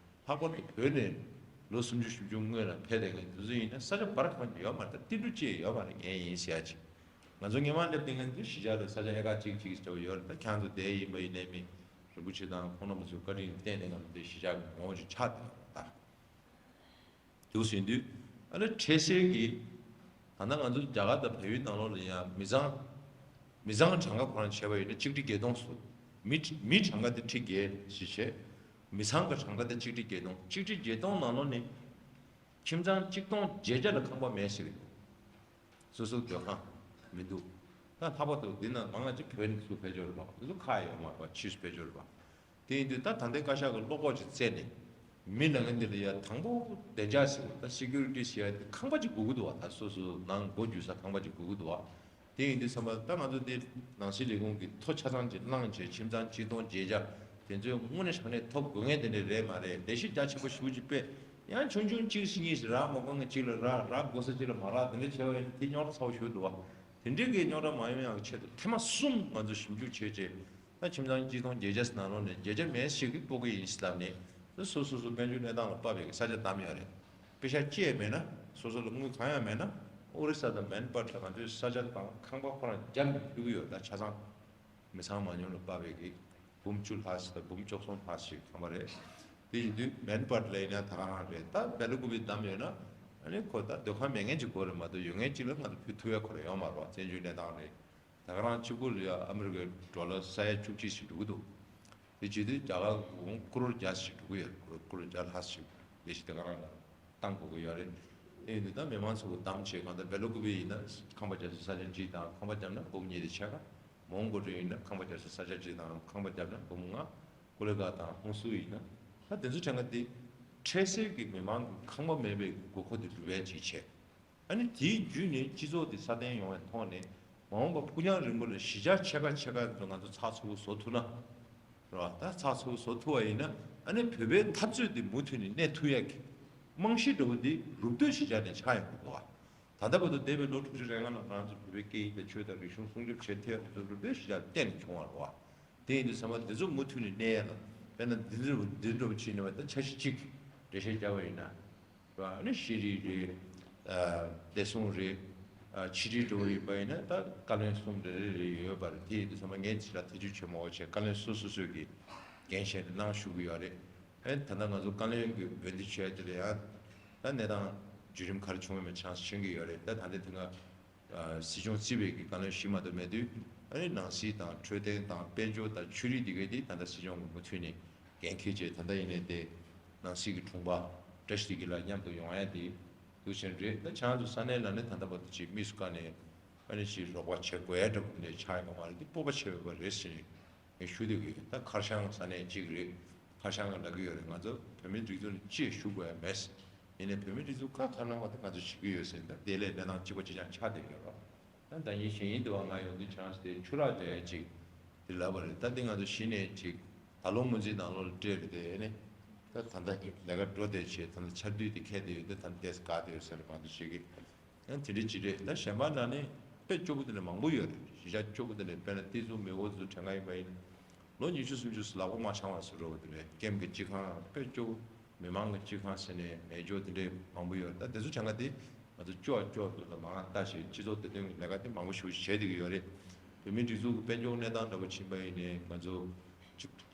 ལྷག་པར་དུ་བོད་ནས་ལོ་སུམ་ཅུ་བཞི་བཅུ་སྔོན་ལ་ཕེབས་དེ་ངའི་དུས་ཚོད་ཡིན་ན་ས་ཆ་བར་གང་ཡོད་མ་རེད། ད་ཏི་འབྲུ་ཅེས་ཡོད་མ་རེད། ངའི་ཡིན་ཟེར་ཡ་ཅིག་ང་ཚོ་སྔོན་མ་སླེབས་དེ་ངའི་དུས་གཞིས་ཆགས་ལ་ས་ཆ་ཨེ་ཀ་གཅིག་གཅིག་ལྟ་བུ་ཡོད་རེད། ད་ཁྱང་ཚོ་དེ་ཡིན་པ་ཡིན་ནའི་མི་རིན་པོ་ཆེ་དང་ཁོང་རྣམ་པ་ཚོའི་བཀའ་དྲིན་བརྟེན་ནས་ང་ཚོ་དེ་གཞིས་ཆགས་ཀྱི་ངོ་བོ་ཅིག་ཆགས་བསྡད་ཡོད་རེད་ད། འདུག་ཟིན་དུས་ཨ་ནི་འཕྲལ་སེལ་གྱི་ད་ལྟ་ང་ཚོ་རྒྱ་གར་དང་བལ་ཡུལ་ནང་ལོགས་ལ་ཡང་མི་ཚང་མི་ཚང་གྲངས་ཀ་ཁོ་རང་བྱས་པ་ཡིན་ན་གཅིག་ཁྲི་བརྒྱད་སྟོང་སུ་མི་མི་གྲངས་ཀ་དེ་ཁྲི་བརྒྱད་ཞིག་བྱས། མི་ཚང་གི་གྲངས་ཀ་དེ་གཅིག་ཁྲི་བརྒྱད་སྟོང་། གཅིག་ཁྲི་བརྒྱད་སྟོང་ནང་ལོགས་ནས་ཁྱིམ་ཚང་གཅིག་སྟོང་བརྒྱད་བརྒྱ་ལ་ཁང་པ་མེད་ཟེར་གི་འདུག་སོ་སོའི་སྡོད་ཁང་མི་འདུག་ད་ལྷག་པར་དུ་འདི་ན་མང་ང་ཅིག་བོད་ནས་ཚུར་ཕེབས་ཀྱི་ཡོད་རེད་པ། འདི་ཚོ་ཁག་ཡོད་མ་རེད་པ། ཕྱིས་སུ་ཕེབས་ཀྱི་ཡོད་རེད་པ། དེ་ཡིན་དུས་ད་ད་ལྟའི་བཀའ་ཤག་གི་བློ་ཁོག་ཅིག་བཙལ་ནས་མི་ལ་ངན་འདི་ལ་ཡ་དང་པོ་བདེ་འཇགས་ཟེར་བ་ད་སི་ཀུ་རི་ཊི་ཟེར་ཡ་དེ་ཁང་པ་ཅིག་དགོས་ཀྱི་འདུག་བ། ད་སོ་སོ་ནང་སྒོ་འབྱེད་ས་ཁང་པ་ཅིག་དགོས་ཀྱི་འདུག་བ། དེ་ཡིན་དུས་ཚང་མ་ད་ང་ཚོ་འདི་ནང་སྲིད་ལས་ཁུངས་ཀྱི་ཐོ་ཆ་ཚང་ཅིག་བླངས་བྱས་ཁྱིམ་ཚང་གཅིག་སྟོང་བརྒྱད་བརྒྱ་དེ་ཚོའི་དངོས་གནས་དྲང་གནས་ཐོབ་དགོས་ངེས་དེ་འདྲ་རེད་མ་རེད། ལས་གཞི་རྒྱ་ཆེན་པོ་ཞེ་པོ་ཅིག་སྤེལ་ཡང་ཆུང་ཆུང་གཅིག་གཉིས་ཤིག་རག་མ་དགོས་ངེས་གཅིག་ལ་རག་རག་དགོས་ས་གཅིག་ལ་མ་རག་དེ་འདྲ་བྱས་པ་ཡིན་ན་དེ་རྙོག་དྲ་ཚ་བོ་ཞིག་འདུག་བ། དེ་འདྲའི་གི་རྙོག་དྲ་མ་ཡོང་ཡག་གི་ཆེད་དུ་ཐེངས་མ་གསུམ་ང་ཚོ་ཞིབ་འཇུག་བྱས་རྗེས་ད་ཁྱིམ་ཚང་གཅིག་སྟོང་བརྒྱད་བརྒྱ་ནང་ལོགས་ནས་བརྒྱད་བརྒྱ་མེད་ཞིག་གིས་སྤོ་གི་ཡིན་ཟེར་ལབ་ནས་ད་སོ་སོ་སོ་དཔལ་འབྱོར་གནས་སྟངས་ལ་དཔག་པའི་གི་ས་ཆ་བདམས་ཡོད་རེད། པེ་ཤག་ཅི་ཡང་མེད་ན་སོ་སོ་ལ་དངུལ་གང་ཡང་མེད་ན་ཨོ་རི་ས་དང་མན་པ་ཏ་ང་ཚོའི་ས་ཆ་དང་ཁང་པ་ཁོ་རང་རྒྱ་མི་ཕུལ་གི་ཡོད། ད་ཆ་ཚང་མི་ཚང་མ་ཉུང་ལ་དཔག་པའི་གི་འབུམ་བཅུ་ལྷག་ཞིག་དང་འབུམ་བཅུ་གསུམ་ལྷག་ཞིག་ཁང་པ་རེད། དེ་ཡིན་དུས་མན་པ་ཏ་ལ་ཡིན་ན་ད་ག་རང་རེད། ད་སྦེལ་ཀོབ་བདམས་ཡོད་ན་ཨ་ནི་ཁོ་ད་སྡོད་ཁང་མེད་མཁན་ཅིག་དགོས་རེད་མ་གཏོགས་ཡོད་མཁན་ཅིག་ལ་ང་ཚོ་ཕུལ་ཐུབ་ཡ་ཁོ་རང་ཡོད་མ་རེད་བ། བཙན་བྱོལ་གནས་སྟངས་རེད། ད་ག་རང་གཅིག་པུ་ལ་ཡ་ཨ་མི་རི་ཀའི་ཌོ་ལར་ས་ཡ་བཅུ་གཅིག་ཞིག་འགྲོ་གི་འདུག་དེ་བྱེད་དུས་རྒྱ་གར་གོང་ཀོ་རོར་བརྒྱ་ཞིག་འགྲོ་གི་ཡོད། ཀོ་རོར་ཀོ་རོར་བརྒྱ་ལྷག་ཞིག་ལས་གཞི་དེ་ག་རང་ལ་བཏང་དགོས་ཀྱི་ཡོད་རེད། དེ་ཡིན་དུས་ད་མི་མང་ཚོ་གི་བདམས་བྱས་གང་ལྟར་སྦེལ་ཀོབ་ཡིན་ན་ཁང་པ་རྒྱག་ས་ས་ཆ་གཅིག་དང་ཁང་པ་བརྒྱབ་ན་འབུམ་གཉིས་དེ་ཕྱེད་ཀ། མོན་གྷོ་ལ་ཡིན་ན་ཁང་པ་རྒྱག་ས་ས་ཆ་གཅིག་དང་ཁང་པ་བརྒྱབ་ན་འབུམ་ལྔ། ཀོ་ལི་གྷལ་དང་ཧུན་སུར་ཡིན་ན་ད་དེ་ཚོ་གྲངས་ཀ་དེ་འཕྲལ་སེལ་གྱི་མི་མང་གི་ཁང་པ་མེད་པའི་དགོས་མཁོ་དེ་སྒྲུབ་ཡ་གཅིག་བྱས། ཨ་ནི་དེའི་བརྒྱུད་ནས་སྤྱི་ཚོགས་དེ་སྲ་བརྟན་ཡོང་བའི་ཐོག་ནས་མ་འོངས་པ་ཕུགས་རྒྱང་རིང་པོ་ལ་གཞིས་ཆགས་ཆེ་ཁག་ཆེ་ཁག་ཚོ་ང་ཚོ་ཚགས་ཚུད་པོ་བཟོ་ཐུབ་ན་རེད་བ། ད་ཚགས་ཚུད་པོ་བཟོ་ཐུབ་པ་ཡིན་ན་ཨ་ནི་བོད་པའི་འཐབ་རྩོད་དེ་མུ་མཐུད་ནས་གནས་ཐུབ་ཡག་གི་རྨང་གཞི་འདྲ་བོ་འདི་རུབ་སྟོད་གཞིས་ཆགས་ནས་ཆགས་ཡོང་གི་འདུག་བ། ད་ལྟ་བར་དུ་འདས་པའི་ལོ་དྲུག་ཅུ་རེ་ལྔ་ལ་ང་ཚོ་བོད་པའི་སྐད་ཡིག་དང་ཆོས་དང་རིག་གཞུང་སྲུང་སྐྱོབ་བྱེད་ཐུབ་ཡག་དེ་ཚོ་རུབ་སྟོད་གཞིས་ཆགས་གཏན་ནས་བྱུང་བ་རེད་བ། དེ་ཡིན་དུས་ཚང་མ་འདི་ཚོ་མུ་མཐུད་ནས་གནས་ཡ་ལ་དཔེར་ན་འདི་འདྲ་འདི་འདྲ་བྱས་ནས་བ་ད་འཆར་གཞི་གཅིག་འགྲེལ་བཤད་བརྒྱབ་པ་ཡིན་ན། རེད་བ། ཨ་ནི་ཤེས་རིག་རེད། ཨ་བདེ་སྲུང་རེད། ཨ་ཕྱི་དྲིལ་འགྲོ་བ་ཡིན་པ་ཡིན་ན་ད་བཀའ་བློན་གསུམ་རེ་རེ་རེ་ཡོད་པ་རེད། དེ་ཡིན་དུས་ཚང་མ་ངས་ཇི་ལྟར་ཐེ་བྱུས་བྱེད་མ་དགོས་བྱས་བཀའ་བློན་སོ་སོ་སོས་ཀྱི་འགན་བཞེས་ནས་གནང་ཞུ་གི་ཡོད་རེད། ཨེ་ད་ལྟ་ང་ཚོ་བཀའ་བློན་གྱི་འོས་འདེམས་བྱས་དེ་ལ་ཡང་ད་གནས་སྟངས་ བརྒྱུད་རིམ་ག་རེ་བྱུང་བའི་མེད་ཆགས་ཤིང་གི་ཡོད་རེད། ད་ད་ལྟའི་དེ་སྔ་སྲིད་སྐྱོང་རྩིས་པའི་གི་བཀའ་བློན་ཞིག་མ་གཏོགས་མེད་དུས། ཨ་ནི་ནང་སྲིད་དང་འཕྲོད་བསྟེན་དང་དཔལ་འབྱོར་དང་ཆོས་རིག་འདི་གའི་དེ་ད་ལྟ་སྲིད་སྐྱོང་གི་མུ་མཐུད་ནས་འགན་འཁྱེར་བྱས། ད་ལྟ་ཡིན་ནའི་དེ་ནང་སྲིད་ཀྱི་དྲུང་པ་བཀྲ་ཤིས་བདེ་སྐྱིད་ལགས་མཉམ་དུ་ཡོང་ཡ་དེ་འདུག་བཞིན་རེད། ད་ཆང་དུ་ས་གནས་ལ་ནི་ད་ལྟ་བར་དུ་ཅིག་དམིགས་སུ་བཀར་ནས་ཨ་ནི་ཅིག་རོགས་པ་བྱེད་དགོས་ཡ་འདྲ་པོ་འདི་འདྲ་ཆགས་ཡོད་པ་མ་རེད། འདི་སྤོབས་པ་ཆེ་བའི་བ་རེད་ཟེར་ནས་ངས་ཞུ་འདོད་ཀྱི་ཡོད། ད་ཁར་ཤང་ས་གནས་གཅིག་རེད། ཁར་ཤང་ག་ལབ་ཀྱི་ཡོད་རེད། ང་ཚོ་བོད་མིའི་སྒྲིག་འཛུགས་ནས་ཅིག་ཞུ་དགོས་ཡ་མེད། ཡིན་ནའི་བོད་མིའི་སྒྲིག་འཛུགས་ཁག་ཁག་གནང་བ་དེ་ང་ཚོ་བྱེད་ཀྱི་ཡོད་ཟེར། ད་དེ་ལས་གནས་སྟངས་གཅིག་པ་གཅིག་རྐྱང་ཆགས་བསྡད་ཡོད་རེད། ད་ཟླ་ཉིན་གཞེས་ནིང་དུ་བ་ང་ཡོང་དུས་ཆང་དེ་ཆུ་རགས་འདྲ་ཡ་ཅིག་དེ་ལབ་པ་རེད། ད་དེ་ང་ཚོ་གཞི་ནས་ཅིག་ད་ལོ་སྔོན་རྩིས་ནང་ལོགས་ལ་སྤྲད་རེད་དེ། ཨ་ནི་ད་ད་ལྟ་ལས་ཀ་འགྲོ་བསྡད་བྱས། ད་ལྟ་ཆར་དུས་དེ་ཁེལ་བསྡད་ཡོད་དེ། ད་ལྟ་དེ་དགའ་བསྡད་ཡོད་ཟེར་ནས་མང་དུ་བཤད་ཀྱི། ཡང་དེ་འདྲའི་ཅི་རེད། ད་གཞན་པ་ལ་ནི་དཔེ་སྐྱོ་པོ་དེ་ནི་མང་པོ་ཡོད་རེད། གཞིས་ཆགས་སྐྱོ་པོ་དེ་ནི་དཔེར་ན་ཏི་ཙུའུ་མེའོ་ཙུའུ་དྲན་ག་ཡིན་པ་ཡིན། ལོ་ཉི་ཤུ་སུམ་ཅུ་ལག་པ་མ་འཆང་བ་བཟོ་འདྲ་བོ་དེ་རེད། ཀེམ་གྱི་སྤྱི་ཁང་དཔེ་སྐྱོ་པོ། མི་མང་གི་སྤྱི་ཁང་ཟེར་ནས་མེད་འཇོག་དེ་འདྲའི་མང་པོ་ཡོད་རེད། ད་དེ་ཚོ་དྲན་ག་དེ་ང་ཚོ་སྐྱོ་བ་སྐྱོ་བ་དེ་ལ་མང་ང་ལྟ་བྱས། སྤྱི་ཚོགས་བདེ་དོན་གྱི་ལས་ཀ་དེ་མང་པོ་ཞིག་བྱས་བསྡད་ཀྱི་ཡོད་རེད། བོད་མིའི་སྒྲིག་འཛུགས་ཀྱི་དཔལ་འབྱོར་གནས་སྟངས་འདྲ་བོ་ཕྱིན་པ་ཡིན་ནའི་ང་ཚོ་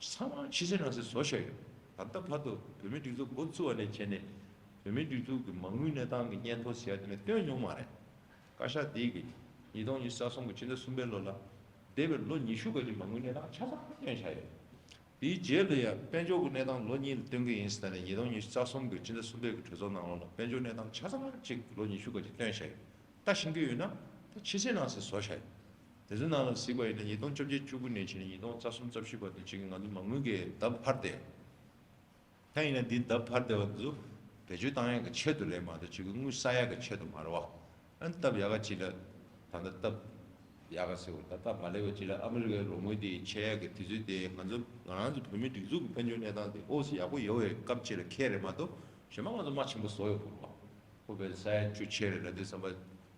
ཚང་མ་ཕྱི་གསལ་ནང་གསལ་བཟོ་བཞག་ཡོད། ད་ལྟ་བར་དུ་བོད་མིའི་སྒྲིག་འཛུགས་འགོ་བཙུགས་པ་ནས་བྱས་ནས་བོད་མིའི་སྒྲིག་འཛུགས་ཀྱི་མ་དངུལ་གནས་སྟངས་ཀྱི་སྙན་ཐོ་ཟེར་ཡ་དེ་ནས་བཏོན་མྱོང་མ་རེད། བཀའ་ཤག་འདི་གིས་ཉིས་སྟོང་ཉི་ཤུ་རྩ་གསུམ་གྱི་ཕྱི་ཟླ་གསུམ་པའི་ལོ་ལ་འདས་པའི་ལོ་ཉི་ཤུ་ག་གི་མ་དངུལ་གནས་སྟངས་ཆ་ཚང་བཏོན་བཞག་ཡོད། དེའི་རྗེས་ལ་ཡང་དཔལ་འབྱོར་གྱི་གནས་སྟངས་ལོ་གཉིས་ལ་སྟོན་གྱི་ཡིན་ཟེར་ནས། ཉིས་སྟོང་ཉི་ཤུ་རྩ་གསུམ་གྱི་ཕྱི་ཟླ་གསུམ་པའི་གི་གྲོས་ཚོགས་ནང་ལོགས་ལ་དཔལ་འབྱོར་གནས་སྟངས་ཆ་ཚང་གཅིག་ལོ་ཉི་ཤུ་ག་གཅིག་སྟོན་བཞག་ཡོད། ལྟ་ཤེས་ཀྱི་ཡོད་ན་ད་ཕྱི་གསལ་ནང་གསལ་བཟོ་བཞག་ཡོད། དེ་ཚོའི་ནང་ལ་གཟིགས་པ་ཡིན་ན་ཉིས་སྟོང་བཅོ་བརྒྱད་བཅུ་དགུ་ནས་བྱས་ནས་ཉིས་སྟོང་རྩ་གསུམ་རྩ་བཞི་བར་དུ་གཅིག་གི་ང་ཚོ་མ་དངུལ་གྱི་ལྡབ་འཕར་ཏེ། ད་ཡིན་ན་འདི་ལྡབ་འཕར་བསྡད་པ་འདི་ཚོ་བེད་སྤྱོད་བཏང་ཡག་གི་ཆེད་དུ་རེད་མ་གཏོགས་ཅིག་གི་དངུལ་བསགས་ཡག་གི་ཆེད་དུ་མ་རེད་བ། ཨ་ནི་སྟབས་ཡག་ག་ཅིག་ལ་ད་ལྟ་སྟབས་ཡག་ག་ཟེར་བ་ད་སྟབས་མ་ལེགས་པ་ཅིག་ལ་ཨ་མི་རི་ཀའི་རོགས་དངུལ་དེ་ཆད་ཡག་གི་དུས་ཚོད་དེ་ང་ཚོ་ང་རང་ཚོ་བོད་མིའི་སྒྲིག་འཛུགས་ཀྱི་དཔལ་འབྱོར་གནས་སྟངས་དེ་ཨོ་སི་ཡག་པོ་ཡོད་པའི་སྐབས་ཅིག་ལ་འཁེལ་རེད་མ་གཏོགས། གཞན་པ་ང་ཚོ་མ་ཆེན་པོ་བཟོ་ཡོད་པ་རེད་བ། ཁོ་པའི་ས་ཡ་བཅུ་ཆད་རེད་ལབ་དུས་ཙམ་པ།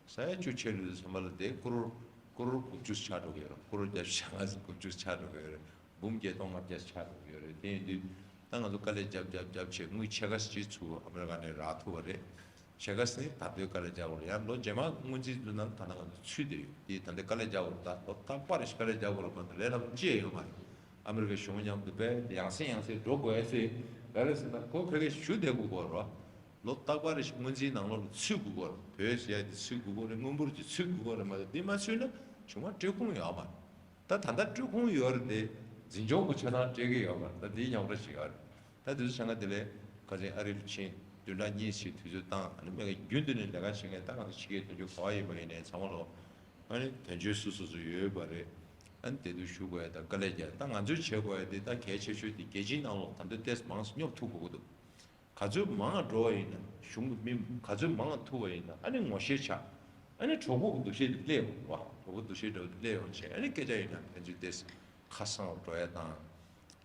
ས་ཡ་བཅུ་ཆད་ལུས་ཙམ་པ་ལ་དེ་ཀོ་རོར་ཀོ་རོར་དགུ་བཅུ་ཆགས་འགྲོ་གི་ཡོད་རེད། ཀོ་རོར་བརྒྱད་ཅུ་གྱ་ལྔ་ཙམ་དགུ་བཅུ་ཆགས་འགྲོ་གི་ཡོད་རེད། འབུམ་བརྒྱད་སྟོང་ལྔ་བརྒྱ་ཆགས་འགྲོ་གི་ཡོད་རེད། དེ་ཡིན་དུས་ད་ང་ཚོ་དཀའ་ལས་རྒྱབ་རྒྱབ་རྒྱབ་བྱས་དངུལ་ཕྱེད་ཀ་ཅིག་ཚུར་ཨ་མི་རི་ཀ་ནས་རག་ཐུབ་པ་རེད། ཕྱེད་ཀ་ཟིན་ད་དུང་དཀའ་ལས་རྒྱག་དགོས་རེད། ཡང་ལོ་རྗེས་མ་སྔོན་རྩིས་ཚུར་ནང་ད་ལྟ་ང་ཚོ་ཚུད་བསྡད་ཡོད། དེ་ད་ལྟ་དཀའ་ལས་རྒྱག་དགོས་རེད། ད་ལོ་རྟག་པར་ཞིག་དཀའ་ལས་རྒྱག་དགོས་རེད། གང་དུ་ལས་སླ་པོ་ཅི་ཡང་ཡོད་མ་རེད། ཨ་མི་རི་ཀའི་གཞུང་མཉམ་དུ་དཔེ་ཡང་སེ་ཡང་སེ་འགྲོ་དགོས་ཨེ་ཟེར་ག་རེ་ཟེར་ན་ཁོ་ཁ་ཁ་ཞུ་བསྡད་དགོས་ཀྱི་ཡོད་རེད། ལོ་རྟག་པར་རེ་ཞིག་སྔོན་རྩིས་ནང་ལོགས་ལ་ཚུད་དགོས་ཀྱི་ཡོད་རེད། བོད་ཟེར་ཡ་དེ་ཚུད་དགོས་ཀྱི་ཡོད་རེད། དངུལ་འབོར་དེ་ཚུད་དགོས་ཀྱི་ཡོད་རེད་མ་གཏོགས། དེ་མ་ཚུད་ན་གཞུང་མ་སྤྲོད་ཁུངས་ཡོད་མ་རེད། ད་ད་ལྟ་སྤྲོད་ཁུངས་ཡོད་རེད་དེ། འཛིན་སྐྱོང་གི་ཆ་ཚང་སྤྲད་ཀྱི་ཡོད་མ་རེད། ད་དེའི་ཉོག་དྲ་ཞིག་ཡོད་རེད། ད་དེ་ཚོ་བྱས་ན་དེ་ལས་ཁ་སང་ཨ་རི་ལ་ཕྱིན་བདུན་ཕྲག་གཉིས་ཤིག་དུས་ཚོད་བཏང་། ཨ་ནི་མ་གི་རྒྱུན་དུ་ནས་ལས་ཀ་བྱེད་མཁན་ད་ང་ཚོ་ཕྱི་རྒྱལ་དོན་གཅོད་ག་པར་ཡིན་པ་ཡིན་ནའི་ཚང་མ་ལོ། ཨ་ནི་དོན་གཅོད་སུ་སུ་སུ་ཡོད་པ་རེད། ཨ་ནི་དེ་དུས་ཞུ་དགོས་ཡ་དང་དཀའ་ལས་རྒྱག་ད་ང་ཚོས་བྱེད་དགོས་ཡ་དེ་ད་གལ་ཆེ་ཤོས་དེ་རྒྱལ་སྤྱིའི་ནང་ལོགས་ད་ལྟ་ཏོག་ཙམ་མང་ཙམ་སྙོབ་ཐུབ་དགོས་ཀྱི་འདུག་ག་ཚོད་མང་བ་འགྲོ་བ་ཡིན་ན། གཞུང་གི་མི་ག་ཚོད་མང་བ་ཐུབ་པ་ཡིན་ན་ཨ་ནི་ངོ་ཤེས་ཆགས། ཨ་ནི་གྲོགས་པོ་གི་འདུ་ཤེས་དེ་སླེབས་ཡོང་བ། གྲོགས་པོ་འདུ་ཤེས་འདྲ་བོ་དེ་སླེབས་ཡོང་བྱས། ཨ་ནི་སྐད་ཆ་ཡིན་ན་ཕན་ཚུན་ཏོག་ཙམ་ཁ་གསང་བ་འགྲོ་ཡ་དང་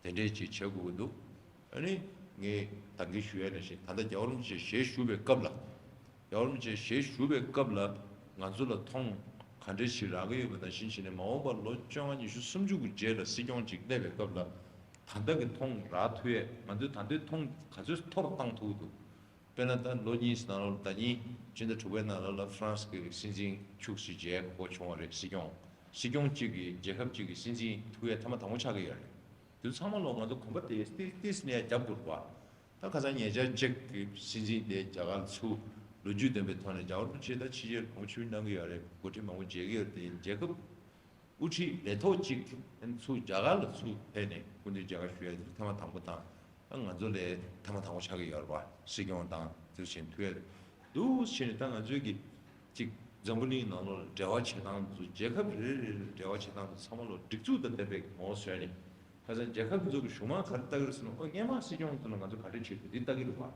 དེ་འདྲས་ཅིག་བྱེད་དགོས་ཀྱི་འདུག་ཨ་ནི་ངས་ད་གིན་ཞུ་ཡ་ནང་བཞིན་ད་ལྟ་རྒྱལ་བ་རིན་པོ་ཆེ་ཞལ་བཞུགས་པའི་སྐབས་ལ། རྒྱལ་བ་རིན་པོ་ཆེ་ཞལ་བཞུགས་པའི་སྐབས་ལ་ང་ཚོ་ལ་མཐོང་ག་འདྲ་ཞིག་རག་གི་ཡོད་པ་ནང་བཞིན་བྱས་ནས། མ་འོངས་པར་ལོ་བཅོ་ལྔ་ཉི་ཤུ་སུམ་ཅུ་གི་རྗེས་ལ་སྲིད་སྐྱོང་ཅིག་སླེབས་པའི་སྐབས་ལ་ད་ལྟ་གི་མཐོང་རག་ཐུབ་ཡས། ང་ཚོས་ད་ལྟའི་མཐོང་ག་ཚོད་མཐོ་རུ་བཏང་ཐུབ་ཀྱི་འདུག་དཔེར་ན་ད་ལོ་གཉིས་ནང་ལོགས་ལ། ཟླ་ཉིན་སྤྱི་ཟླ་དྲུག་པའི་ནང་ལོགས་ལ་ཧྥ་རན་སི་གི་སྲིད་འཛིན་ཁྱུག་ཙམ་མཇལ་དགོས་བྱུང་བ་རེད། སྲིད་སྐྱོང་། སྲིད་སྐྱོང་གཅིག་གིས་རྒྱལ་ཁབ་གཅིག་གི་སྲིད་འཛིན་ཐུག་ཡས་ཐེངས་མ་དང་པོ་ཆགས་ཀྱི་ཡོད་རེད། དེ་ཚོ་ཚང་མ་ལོ་ང་ཚོ་གོམ་པ་དེ་ཏིག་ཏིག་ནས་རྒྱབ་དགོས་པ། ད་ཁ་སང་ཉེ་ཆར་ཅིག་གི་སྲིད་འཛིན་དེ་རྒྱ་གར་ལ་ཚུར་ལོ་རྒྱུས་ལྡན་པའི་ཐོག་ནས། རྒྱལ་བ་རིན་པོ་ཆེ་ད་ཕྱི་རྒྱལ་ལོངས་སྤྱོད་གནང་གི་ཡོད་རེད། འགོ་ཁྲིད་མང་པོ་མཇལ་གི་ཡོད་རེད་དེ། རྒྱལ་ཁབ་དབུ་ཁྲིད་ལས་ཐོག་ཅིག་ཚུར་རྒྱ་གར་ལ་ཚུར་ཕེབས་ནས་སྐུ་མདུན་མཇལ་ཁ་ཞུ་ཡ་དེ་ཐེངས་མ་དང་པོ་དང་། ད་ང་ཚོ་ལ་ཐེངས་མ་དང་པོ་ཆགས་ཀྱི་ཡོད་རེད་པ། སྲིད་སྐྱོང་དང་དེ་བཞིན་ཐུག་ཡ་འདུག་བྱས་ནས། ད་ང་ཚོའི་གི་ཅིག་འཛམ་བུ་གླིང་ནང་ལོགས་ལ་འབྲེལ་བ་བྱེད་སྟངས་དེ་ཚོ། རྒྱལ་ཁབ་རེ་རེ་ལ་འབྲེལ་བ་བྱེད་སྟངས་དེ་ཚོ་ཚང་མ་ལོ་སྒྲིག་འཛུགས་དང་ལྡན་པའི་ངོ་བོ་བཟོས་ནས། ཁ་སང་རྒྱལ་ཁབ་དེ་ཚོ་གི་གཞུང་མང་ག་རེ་ལྟ་གི་རེད་ཟེར་ན། ཨོ་སྔོན་མ་སྲིད་སྐྱོང་དེ་ལ་ང་ཚོ་ག་འདྲ་བྱེད་དགོས་འདི་ལྟ་གི་རེད་པ།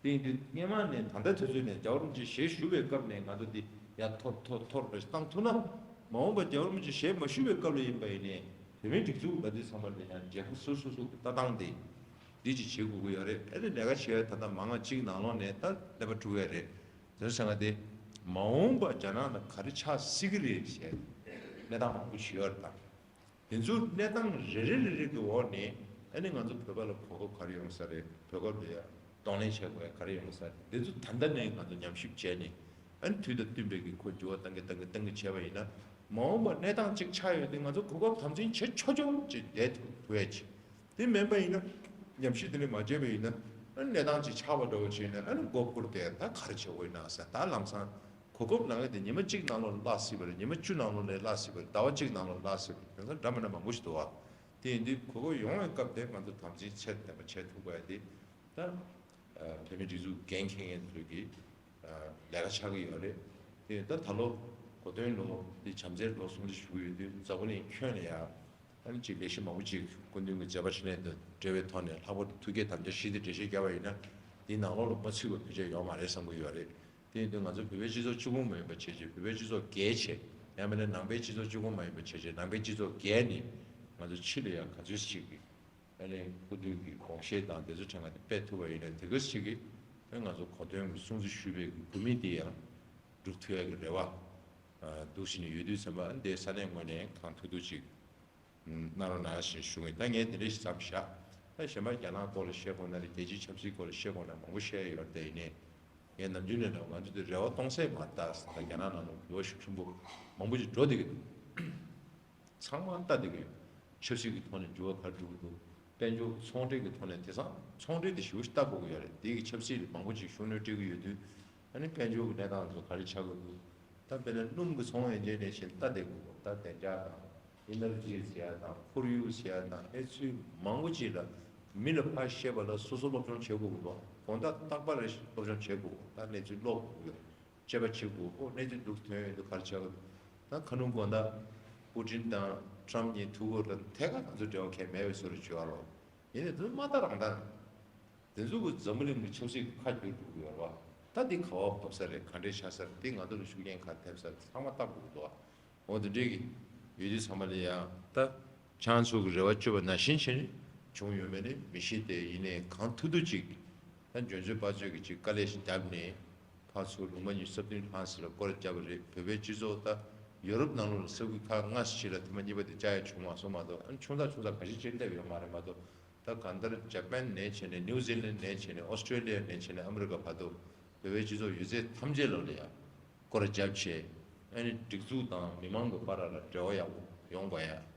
དེ་ཡིན་དུས་སྔོན་མ་ནས་ད་ལྟ་དུས་ཚོད་ནས་རྒྱལ་བ་རིན་པོ་ཆེ་ཞལ་བཞུགས་པའི་སྐབས་ནས་ང་ཚོ་འདི་ཡར་མཐོ་མཐོ་མཐོ་རུ་བཏང་ཐུབ་ན། མ་འོངས་པ་རྒྱལ་བ་རིན་པོ་ཆེ་ཞལ་མ་བཞུགས་པའི་སྐབས་ལ་ཡིན་པ་ཡིན་ནའི་བོད་མིའི་སྒྲིག་འཛུགས་ལ་འདི་ཚང་མ་ལ་ཡང་རྒྱལ་ཁབ་སོ་སོ་སོ་གི་ལྟ་སྟངས་དེ་འདི་ཅིག་བྱེད་དགོས་ཀྱི་ཡོད་རེད། ཨ་ནི་ལས་ཀ་བྱེད་ཡ་ད་ལྟ་མང་ང་གཅིག་ནང་ལོགས་ནས་ད་ཀླད་པ་འཁྲུག་ཡ་རེད། དེ་ཚོ་བྱས་ན་དེ་མ་འོངས་པ་རྒྱ་ནག་ལ་ག་རེ་ཆགས་སྲིད་ཀྱི་རེད་ཞེས་གནས་སྟངས་མང་པོ་ཞིག་ཡོད་རེད་ད། དེ་ཚོའི་གནས་སྟངས་རེ་རེ་རེ་རེ་གི་འོག་ནས་ཨ་ནི་ང་ཚོ་བོད་པ་ལ་གོ་སྐབས་ག་རེ་ཡོང་ས་རེད། བོད་སྐབས་ལ་ཡ་གདོང་ལེན་བྱེད་དགོས་ཡ་ག་རེ་ཡོང་ས་རེད། དེ་ཚོ་ད་ལྟ་ནས་ང་ཚོ་ཉམས་ཞིབ་བྱས་ནས། ཨ་ནི་དུས་དང་བསྟུན་པའི་གི་ཁོ་འགྱུར་བ་གཏང་གི་གཏང་གི་གཏང་གི་བྱས་པ་ཡིན་ན། མ་འོངས་པར་གནས་སྟངས་གཅིག་ཆགས་ཡོད་དུས་ང་ཚོ་གོ་སྐབས་དམ་འཛིན་བྱེད་ཆོག་ཆོག་ཅིག་བསྡད་ཐུབ་ཐུབ་ཡ་ཅིག་དེ་མིན་པ་ཡིན་ན། ཉམས་ཞིབ་དེ་འདྲ་མ་བྱས་པ་ཡིན་ན། ཨ་ནི་གནས་སྟངས་ཅིག་ཆགས་པ་འདྲ་བོ་བྱས་ནས། ཨ་ནི་མགོ་སྐོར་ཏེ་ད་ག་རེ་བྱེད་དགོས་ན་ཟེར། ད་ལམ་སང་གོ་སྐབས་ནང་གི་དེ་ཉི་མ་གཅིག་ནང་ལོགས་ལ་བརླག་སྲིད་པ་རེད། ཉི་མ་བཅུ་ནང་ལོགས་ལ་བརླག་སྲིད་པ་རེད། ཟླ་བ་གཅིག་ནང་ལོགས་ལ་བརླག་སྲིད་པ་རེད། དེ་ཚོ་འདྲ་མི་འདྲ་མང་པོ་ཞིག་འདུག་བ། དེ་ཡིན་དུས་གོ་སྐབས་ཡོང་བའི་སྐབས་དེ་ང་ཚོ་དམ་འཛིན་ཚད་ལྡན་པ་བྱེད་ཐུབ་དགོས་ཡ་དེ་ད་བོད་མིའི་སྒྲིག་འཛུགས་འགན་འཁྱེར་མཁན་ཚོས་ཀྱི་ལས་ཀ་ཆགས་ཀྱི་ཡོད་རེད། དེ་ད་ད་ལོ་གོ་སྟོན་ལོ་འདི་བྱམས་བརྩེའི་ལོ་སྲུང་བརྩི་ཞུ་གི་ཡོད་དུས། འཛམ་བུ་གླིང་ཁྱོན་ནས་ཡང་ཨ་ནི་ཅིག་ལས་གཞི་མང་པོ་ཅིག་སྐུ་མདུན་གྱི་མཛད་པ་འཕྲིན་ལས་དང་འབྲེལ་བའི་ཐོག་ནས། ལྷག་པར་དུ་ཐུགས་བསྐྱེད་དམ་བཅའ་ཞི་བདེ་འགྲེལ་བཤད་བརྒྱབ་པ་ཡིན་ན། འདིའི་ནང་ལོགས་ལ་མ་ཚུད་པ་བོད་ཆས་ཡོད་མ་རེད་བསམ་གྱི་ཡོད་རེད། དེ་ཡིན་དུས་ང་ཚོ་བོད་པའི་སྤྱི་ཚོགས་གཅིག་པུ་མ་ཡིན་པ་བྱས་བྱས། བོད་པའི་སྤྱི་ཚོགས་རྒྱས་བྱས། ཡང་མིན་ན་ནང་པའི་སྤྱི་ཚོགས་གཅིག་པུ་མ་ཡིན་པ་བྱས་བྱས། ནང་པའི་སྤྱི་ཚོགས་རྒྱས་ནས་ང་ཚོ་ཕྱི་ལ་ཡང་ག་ཚོད་ཅིག་གི་ཨ་ནི་སྐུ་མདུན་གྱི་དགོངས་བཞེད་དང་དེ་ཚོ་ཕྲན་ང་དེ་སྤེལ་ཐུབ་པ་ཡིན་ན། དེ་ག་ཅིག་གིས་ང་ཚོ་གོ་སྟོན་གྱི་སྲུང་བརྩི་ཞུས་པའི་གི་དགོས་དམིགས་དེ་ཡང་འགྲུབ་ཐུབ་ཡ་གི་རེ་བ་འདུག་བཞིན་ཡོད་དུས་ཙམ་པ། ཨ་ནི་དེ་ས་གནས་ངོས་ནས་གང་ཐུབ་ཐུབ་ཅིག་གནང་རོགས་གནང་ཞེས་ཞུ་གི་ཡིན། ད་ངས་དེ་འདྲ་ཞིག་མཚམས་བཞག་ད་གཞན་པ་རྒྱ་ནག་སྐོར་ལ་བཤད་དགོས་ན་རེད། རྒྱལ་སྤྱིའི་ཆབ་སྲིད་སྐོར་ལ་བཤད་དགོས་ན་མང་པོ་བཤད་ཡ་ཡོད་རེད། དེ་ཡིན་ནའི་ངས་ནམ་རྒྱུན་ནས་ལབ། ང་ཚོ་དེ་རེ་བ་སྟོང་ཟད་མ་བཏང་ཟེར། ད་རྒྱ་ནག་ནང་ལ་འགྱུར་བ་ཤུགས་ཆེན་པོ་མང་པོ་ཞིག་འགྲོ་བསྡད་ཀྱི་འདུག་ཚང་མ་ལྟ་བསྡད་ཀྱི་ཡོད། ཆབ་སྲིད་ཀྱི་ཐོག་ནས་འགྱུར་བ་ག་རེ་འགྲོ་གི་འདུག་དཔལ་འབྱོར་གྱི་ཚོང་འབྲེལ་གྱི་ཐོག་ནས། དེང་སང་ཚོང་འབྲེལ་དེ་ཞེ་པོ་ཞིག་ལྟ་དགོས་ཀྱི་ཡོད་རེད། དེ་གི་ཆབ་སྲིད་ལ་མང་པོ་ཅིག་ཤུགས་སྣོན་སྤྲད་ཀྱི་ཡོད་དུས། ཨ་ནི་དཔལ་འབྱོར་གྱི་གནས་སྟངས་ཚོ་ག་རེ་ཆགས་ཀྱི་འདུག་ད་དཔེར་ན་སྣུམ་གྱི་ཚོང་ཡན་ཆད་ནས་བྱས་ལྟ་བསྡད་དགོས། ད་བདེ་འཇགས་དང་ཨེ་ནར་ཇི་ཟེར་ཡ་དང་ཁོར་ཡུག་ཟེར་ཡ་དང་། ཨེ་ཚུལ་མང་པོ་ཅིག་ལ་མི་ལ་ཕར་བཤད་པ་ལ་སོ་སོ་སློབ་སྦྱོང་བྱེད་དགོས་ཀྱི་འདུག་དགོང་དག་རྟག་པར་སློབ་སྦྱོང་བྱེད་དགོས། ད་གནས་ཚུལ་ཀློག་དགོས་ཀྱི་ཡོད། དཔྱད་པ་བྱེད་དགོས། ཨོ་གནས་ཚུལ་འདུག་ཐོན་ཡོད་འདུག་ག་རེ་བྱ་དགོས་འདུག་ད་ཁ་ནུབ་དགོང་དག་པུ་ཀྲིན་དང་ཊམ་གཉིས་ཐུག་གི་ཡོད་རེད། ཐད་ཀར་ང་ཚོ་འབྲེལ་བ་གང་ཡང་མེད་པའི་བཟོ་འདྲ་བྱེད་ཀྱི་ཡོད་རེད། ཡིན་ནའི་དེ་ཚོ་མ་ལྟ་རང་ལྟ་རེད། དེ་ཚོ་གིས་འཛམ་བུ་གླིང་གི་ཆབ་སྲིད་ཁ་བསྒྱུར་འགྲོ་གི་ཡོད་རེད་བ། ད་འདི་ག་པར་ཕོག་ས་རེད། ག་འདྲས་ཆགས་ས་རེད། འདི་ང་ཚོ་ལ་ཤུགས་རྐྱེན་ག་རེ་ཐེབས་ས་རེད། ཚང་མ་ལྟ་དགོས་ཀྱི་འདུག་བ། འོ་དེ་འདྲས་ཀྱི་ཡོད་དུས་ཙམ་པ་ལ་ཡང་ད་ཁྱེད་རང་ཚོ་གི་རེ་བ་བཅོལ་བ་ནང་བཞིན་བྱས་ནས་བྱུང་ཡོད་མེད་ནི་མི་ཤེས་ཏེ། ཡིན་ནའི་གང་ཐུབ་ཐུབ་ཅིག་ད་འཇོན་ཚོད་དཔག་ཚོད་ཀྱི་ཅིག་དཀའ་ལས་ཤིག་བརྒྱབ་ནས། ཕར་ཚུར་ལུང་པ་ཉི་ཤུ་རྩ་བདུན་ལྷག་ཙམ་ལ་སྐོར་བརྒྱབ་པ་རེད། བོད་པའི་སྤྱི་ཚོགས་ད་ཡོ་རོབ་ནང་ལོགས་ལ་ས་ཁུལ་ཁག་ལྔ་ཙམ་ཞིག་ལ་ཐེངས་མ་གཉིས་པ་དེ་བཅར་ཡ་བྱུང་མ་སོང་མ་གཏོགས། ཨ་ནི་ཆུང་ཙག་ཆུང་ཙག་ག་ཤེད་ཅིག་སླེབས་ཡོད་མ་རེད་མ་གཏོགས། ད་གང་ལྟར་ཇ་པན་ནས་བྱས་ནས། ནིའུ་ཛི་ལན་ནས་བྱས་ནས། ཨོ་སི་ཀྲོ་ལི་ཡ་ནས་བྱས་ནས། ཨ་མི་རི་ཀ་བར་དུ་བོད་པའི་སྤྱི་ཚོགས་ཡོད་ཚད་ཐམས་ཅད་ལོག་ལ་ཡ་སྐོར་ར་བརྒྱབ་བྱས། ཨ་ནི་སྒྲིག་འཛུགས་དང་མི་མང་གི་བར་ལ་འབྲེལ་བ་ཡག་པོ་ཡོང་དགོས་ཡ།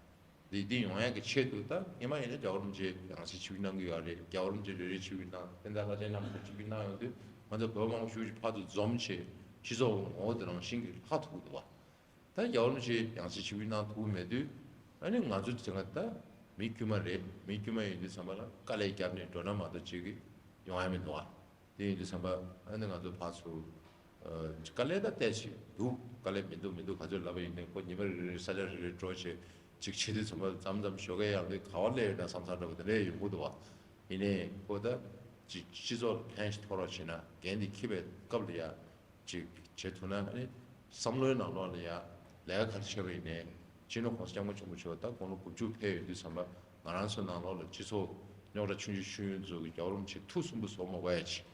འདི་འདི་ཡོང་ཡག་གི་ཆེད་དུ་ད་སྔོན་མ་ཡིན་ན་རྒྱལ་བ་རིན་པོ་ཆེ་ཡང་སྲིད་ཆིབས་བསྒྱུར་གནང་གི་ཡོད་རེད། རྒྱལ་བ་རིན་པོ་ཆེ་རེ་རེ་ཆིབས་བསྒྱུར་གནང་། བསྟན་དར་ལྷ་ཆེན་རྣམ་པ་ཆིབས་བསྒྱུར་གནང་ཡོང་དུས། ང་ཚོ་བོད་མང་པོ་ཞེ་པོ་ཅིག་ཕར་ཚུར་འཛོམས་བྱས་སྤྱི་ཚོགས་ངོ་བོ་དེ་རང་བཞིན་གྱིས་ལྷག་ཐུབ་ཀྱི་འདུག་བ། ད་རྒྱལ་བ་རིན་པོ་ཆེ་ཡང་སྲིད་ཆིབས་བསྒྱུར་གནང་ཐུབ་ཀྱི་མེད་དུས། ཨ་ནི་ང་ཚོ་དེ་སྔ་ད་མི་དཀྱུས་མ་རེད། མི་དཀྱུས་མ་ཡིན་དུས་ཙམ་པ་ལ་དཀའ་ལས་བརྒྱབ་ནས་འགྲོ་ན་མ་གཏོགས་ཅིག་གི་ཡོང་ཡ་མི་འདུག་བ། དེ་ཡིན་དུས་ཙམ་པ་ཨ་ནི་ང་ཚོ་ཕར་ཚུར་ཨ་དཀའ་ལས་ད་ཏོག་ཙམ་འདུག་དཀའ་ལས་མི་འདུག་མི་འདུག་ག་ཚོད་ལབ་པ་ཡིན་ནའི། ཁོ་ཉི་མ་རེ་རེ་ས་ཆ་རེ་རེ་འགྲོ་བྱས་ཅིག་བྱེད་དུས་ཙམ་པ་མཚམས་མཚམས་ཞོགས་ཀས་ཡར་དུས་ག་པར་སླེབས་ཡོད་ན་བསམ་བསམ་འདྲ་པོ་དེ་འདྲ་ཡོང་གི་འདུག་བ། ཡིན་ནའི་ཁོ་ད་ཅིག་སྤྱི་ཚོགས་ལ་ཕན་ཞིག་ཐོགས་རོགས་བྱེད་ན། འགན་དེ་འཁྱེར་བའི་སྐབས་ལ་ཡ་ཅིག་བྱེད་ཐུབ་ན། ཨ་ནི་བསམ་བློའི་ནང་ལོགས་ལ་ཡ་ལས་ཀ་ག་རེ་བྱས་པ་ཡིན་ནའི། སྤྱི་ནོར་༸གོང་ས་༸སྐྱབས་མགོན་ཆེན་པོ་མཆོག་ད་དགུང་ལོ་དགུ་བཅུ་ཕེབས་ཡོང་དུས་ཙམ་པ། ང་རང་ཚོ་ནང་ལོགས་ལ་སྤྱི་ཚོགས་རྙོག་དྲ་ཆུང་ཆུང་ཤོས་ཡོན་ཚོ་གི་རྒྱལ་བ་རིན་པོ་ཆེ་ཐུགས་སུན་པོ་བཟོ་མ་དགོས་ཡ་ཅིག་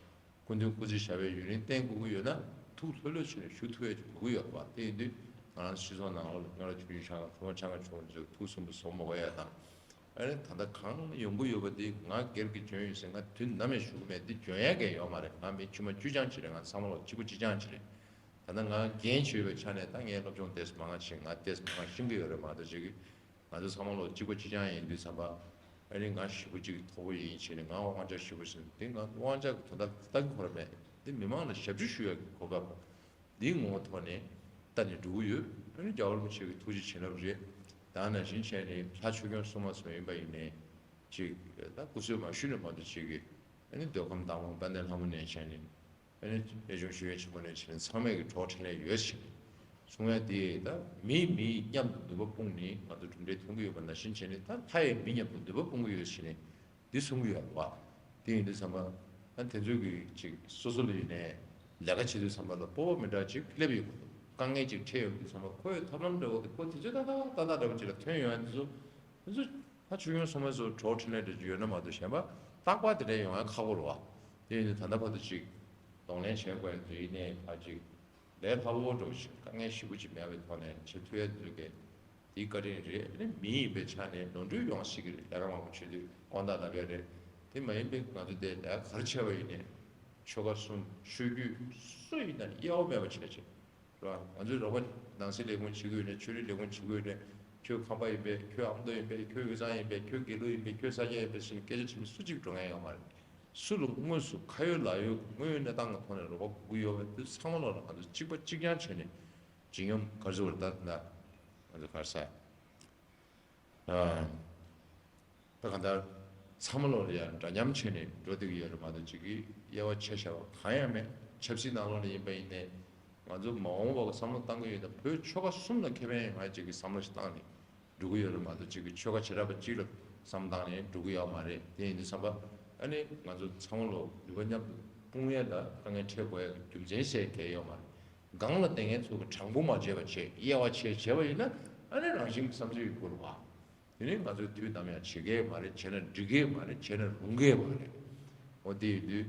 སྐུ་མདུན་སྐུ་ཚེ་ཞབས་པད་ཡུན་རིང་བརྟན་དགོས་ཀྱི་ཡོད་ན། ཐུགས་ལྷོད་ལྷོད་བྱས་ནས་བཞུགས་ཐུབ་ཡ་ཅིག་དགོས་ཀྱི་ཡོད་པ། དེ་ཡིན་དུས་ང་རང་ཚོ་སྤྱི་ཚོགས་ནང་ལོགས་ལ་རྙོག་དྲ་ཆུང་ཆུང་ཆགས་ན། ཁོ་རང་ཆང་ཁ་ཆུང་ཆུང་ཚོས་ཐུགས་སུན་པོ་བཟོ་མ་དགོས་ཡ་དང་། ཨ་ནི་ད་ལྟ་གང་ཡོང་གི་ཡོད་པ་དེ་ང་སྒེར་གྱི་འཇོན་ཡོད་ཟེར་ང་དུས་ནམ་ཡང་ཞུ་གི་མེད། འདི་འཇོན་ཡ་གང་ཡོད་མ་རེད། ང་མི་དཀྱུས་མ་དཀྱུས་རྐྱང་ཅིག་རེད། ང་ཚང་མ་ལོག་གཅིག་པ་གཅིག་རྐྱང་ཅིག་རེད། ད་ལྟ་ང་འགན་ཅིག་ཡོད་པའི་ཆ་ནས་ད་ངས་སློབ་སྦྱོང་ཏོག་ཙམ་མང་བ་བྱས། ང་ཏོག་ཙམ་མང་བ་ཤེས་ཀྱི་ཡོད་རེད་མ་གཏོགས། ཅིག་གིས་ང་ཚོ་ཚང་མ་ལོག་གཅིག་པ་གཅིག་རྐྱང་ཡིན་དུས་ཙམ་པ། ཨ་ནི་ང་ཞེ་པོ་ཅིག་མཐོ་པོ་ཡིན་བྱས་ནས་ང་དབང་ཆ་ཞེ་པོ་ཟིན། འདི་ང་དབང་ཆ་གི་དོན་དག་ལྟ་གི་ཁོ་ར་མེད། འདི་མི་མང་ལ་ཞབས་ཕྱི་ཞུ་ཡ་གི་གོ་སྐབས། འདིའི་ངོ་བོ་ཐོག་ནས་ལྟ་ནས་འགྲོ་གི་ཡོད། ཨ་ནི་རྒྱལ་བ་རིན་པོ་ཆེ་གི་ཐུགས་རྗེ་བྱིན་རླབས་རེད། ད་ནང་བཞིན་བྱས་ནས་ལྷ་ཆོས་སྐྱོང་སྲུང་མ་ཚོ་ཡིན་པ་ཡིན་ནའི་ཅིག་ད་སྐུ་གཟུགས་མ་བཞུ་ནས་མ་གཏོགས་ཅིག་གིས་ཨ་ནི་མདོ་ཁམས་དྭངས་མ་དཔལ་ལྡན་ལྷ་མོ་ནས་བྱས་ནས། ཨ་ནི་གནས་ཆུང་ཞུ་ཡས་ཆེན་མོ་ནས་བྱས་ནས་ཚང་མས་ཀྱི་གྲོགས་འཕྲིན་ལས་ཡོད་ཟེར་ནས་གསུང་ཡ་དེ། ད་མིས་མིའི་མཉམ་དུ་ནུས་པ་སྤུངས་ནས་ང་ཚོ་གྲུབ་འབྲས་ཐོན་གྱི་ཡོད་པ་ནང་བཞིན་བྱས་ནས། ད་ལྷ་ཡིས་མི་མཉམ་དུ་ནུས་པ་སྤུངས་ཀྱི་ཡོད་ཟེར་ནས་འདི་གསུང་གི་ཡོད་རེད་བ། དེ་ཡིན་དུས་ཙམ་པ། ཨ་དེ་ཚོའི་གི་ཅིག་སོ་སོ་ལ་ཡིན་ནའི་ལས་ཀ་བྱེད་དུས་ཙམ་པ་ལ་སྤོབས་པ་མི་འདྲ་ཅིག་སླེབས་ཡོང་གི་འདུག་དཀའ་ངལ་ཅིག་འཕྲད་ཡོང་དུས་ཙམ་པ། ཁོ་ཡི་ཐབས་ལམ་འདྲ་བོ་དེ་ཁོ་དེ་ཚོའི་ཏག་ཏག་ཏག་ཏག་འདྲ་བོ་ཅིག་ལ་ཐོན་ཡོང་ཡ་དེ་ཚོ། དེ་ཚོ་ད་ཆོས་སྐྱོང་སྲུང་མ་ཚོ་གྲོགས་འཕྲིན་ལས་འདྲ་ཅིག་ཡོད་ན་མ་གཏོགས་གཞན་པ་རྟག་པར་དེ་འདྲ་ཡོང་ཡ་ཁག་པོ་རེད་བ། དེ་ཡིན་དུས་ད་ལྟ་བར་དུ་ཅིག་གདོང་ལེན་བྱེད་དགོས་ཡ་དེ་ཡིན་ནའི་ཕར་ཅིག་ལས་སླ་བོ་འདྲ་བོ་ཞིག་དཀའ་ངལ་ཞེ་པོ་ཅིག་མེད་པའི་ཐོག་ནས་བྱེད་ཐུབ་ཡ་དེ་ཚོ་གི་དེའི་བཀའ་དྲིན་རེད། ཨ་ནི་མི་ཡིན་པའི་ཆ་ནས་ནོར་འཁྲུལ་ཡོང་སྲིད་ཀྱི་རེད། ལས་ཀ་མང་པོ་བྱེད་དུས་དགོངས་དག་ལབ་ཡ་རེད། དེ་མ་ཡིན་པའི་ང་ཚོ་དེ་ལས་ཀ་ག་རེ་བྱས་པ་ཡིན་ནའི་ཆོལ་ཁ་གསུམ་ཆོས་བརྒྱུད་སུ་ཡིན་ན་དབྱེ་བ་མེད་པ་བྱས་བྱས། རེད་བ། ང་ཚོའི་རོགས་པ་ནང་སྲིད་ལས་ཁུངས་བྱེད་དགོས་ནས། ཆོས་རིག་ལས་ཁུངས་བྱེད་དགོས་ནས། ཁྱོད་ཁམས་པ་ཡིན་པས། ཁྱོད་ཨ་མདོ་ཡིན་པས། ཁྱོད་དབུས་གཙང་ཡིན་པས། ཁྱོད་དགེ་ལུགས་ཡིན་པས། ཁྱོད་ས་སྐྱ་ཡིན་པས་ཟེར་ནས་སྐད་ཆ་དྲི་ན་སུ་གཅིག་འགྲོ་མཁན་ཡོད་མ་རེད། སུ་ལ་དངོས་སུ་ཁ་ཡོད་ལག་ཡོད་དངོས་ཡོད་གནས་སྟངས་ཀྱི་ཐོག་ནས་རོགས་པ་དགོས་ཀྱི་ཡོད་པ་དེ་ཚང་མ་ལོག་ལ་ང་ཚོ་གཅིག་པ་གཅིག་རྐྱང་བྱས་ནས་ཇི་སྙོམས་ག་རེ་ཟེར་བ་རེད་ད་ད་ང་ཚོ་ག་རེ་ཟེར། ཨ། ད་གང་ལྟར་ཚང་མ་ལོག་ལ་ཡང་འདྲ་མཉམ་བྱས་ནས་འགྲོ་བསྡད་ཀྱི་ཡོད་རེད་མ་གཏོགས་གཅིག་གིས་དབྱེ་བ་ཕྱེ་བཞག་པ་གང་ཡང་མེད། ཆབ་སྲིད་ནང་ལོགས་ལ་ཡིན་པ་ཡིན་ནའི་ང་ཚོ་མ་འོངས་པ་བསམ་བློ་བཏང་གི་ཡོད་ན་བོད་ཆོལ་ཁ་གསུམ་ལ་ཁེ་ཕན་ཡོད་མ་གཅིག་གིས་བསམ་བློ་ཞིག་བཏང་ནས་འགྲོ་གི་ཡོད་རེད་མ་གཏོགས་གཅིག་གིས་ཆོལ་ཁ་བྱེ་བྲག་པ་གཅིག་ལ་བསམ་བཏང་ནས་འགྲོ་གི་ཡོད་མ་རེད། དེ་ཡིན་དུས་ཙམ་པ་ཨ་ནི་ང་ཚོ་ཚང་མ་ལོག་ནུས་པ་མཉམ་དུ་སྤུངས་ཡས་ལ་དཀའ་ངལ་འཕྲད་དགོས་ཡས་ཀྱི་རྒྱུ་མཚན་ཟེར་གལ་ཡོད་མ་རེད། སྒང་ལ་བསྡད་མཁན་ཚོ་གི་དྲང་པོ་མ་བྱས་པ་བྱས་དབྱེ་བ་ཕྱེ་བྱས་པ་ཡིན་ན་ཨ་ནི་རང་བཞིན་གྱི་བསམ་ཚུལ་ཡོད་དགོས་རེད་བ། དེ་ནི་ང་ཚོའི་དུས་ནམ་ཡང་བྱེད་ཀྱི་མ་རེད། བྱས་ན་འགྲིག་གི་མ་རེད། བྱས་ན་རུང་གི་མ་རེད། འོ་དེ་ཡིན་དུས་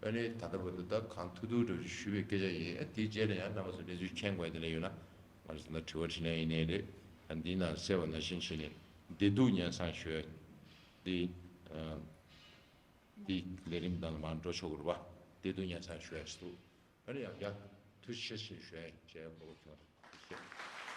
ཨ་ནི་ད་ལྟ་བར་དུ་ད་གང་ཐུབ་ཐུབ་འདྲ་ཞུས་པའི་སྐད་ཆ་ཡིན། ཨ་དེའི་རྗེས་ལ་ཡང་རྣམ་པ་ཚོ་གནས་ཚུལ་མཁྱེན་དགོས་དེ་ལ་ཡོད་ན་ང་ཚོ་ད་དྲི་བ་དྲིས་ལན་ཡིན་ནའི་རེད། ཨ་འདིའི་ནང་གསལ་བ་ནང་བཞིན་བྱས་ནས་བདེ་སྡུག་སྙན་སེང་ཞུ་ཡ་འདི་ཨ་འདི་ལས་རིམ་ནང་ལ་མར་འགྲོ་ཆོག་གི་རེད་བ། བདེ་སྡུག་སྙན་སེང་ཞུ་ཡ་ཞིག་འདུག་ཨ་ནི་ཡང་བསྐྱར་ཐུགས་རྗེ་ཆེ་ཞེས་ཞུ་ཡ་ཡིན། བྱས་མགོ་བོ་ཁྱོད་རང་ཐུགས་རྗེ་ཆེ།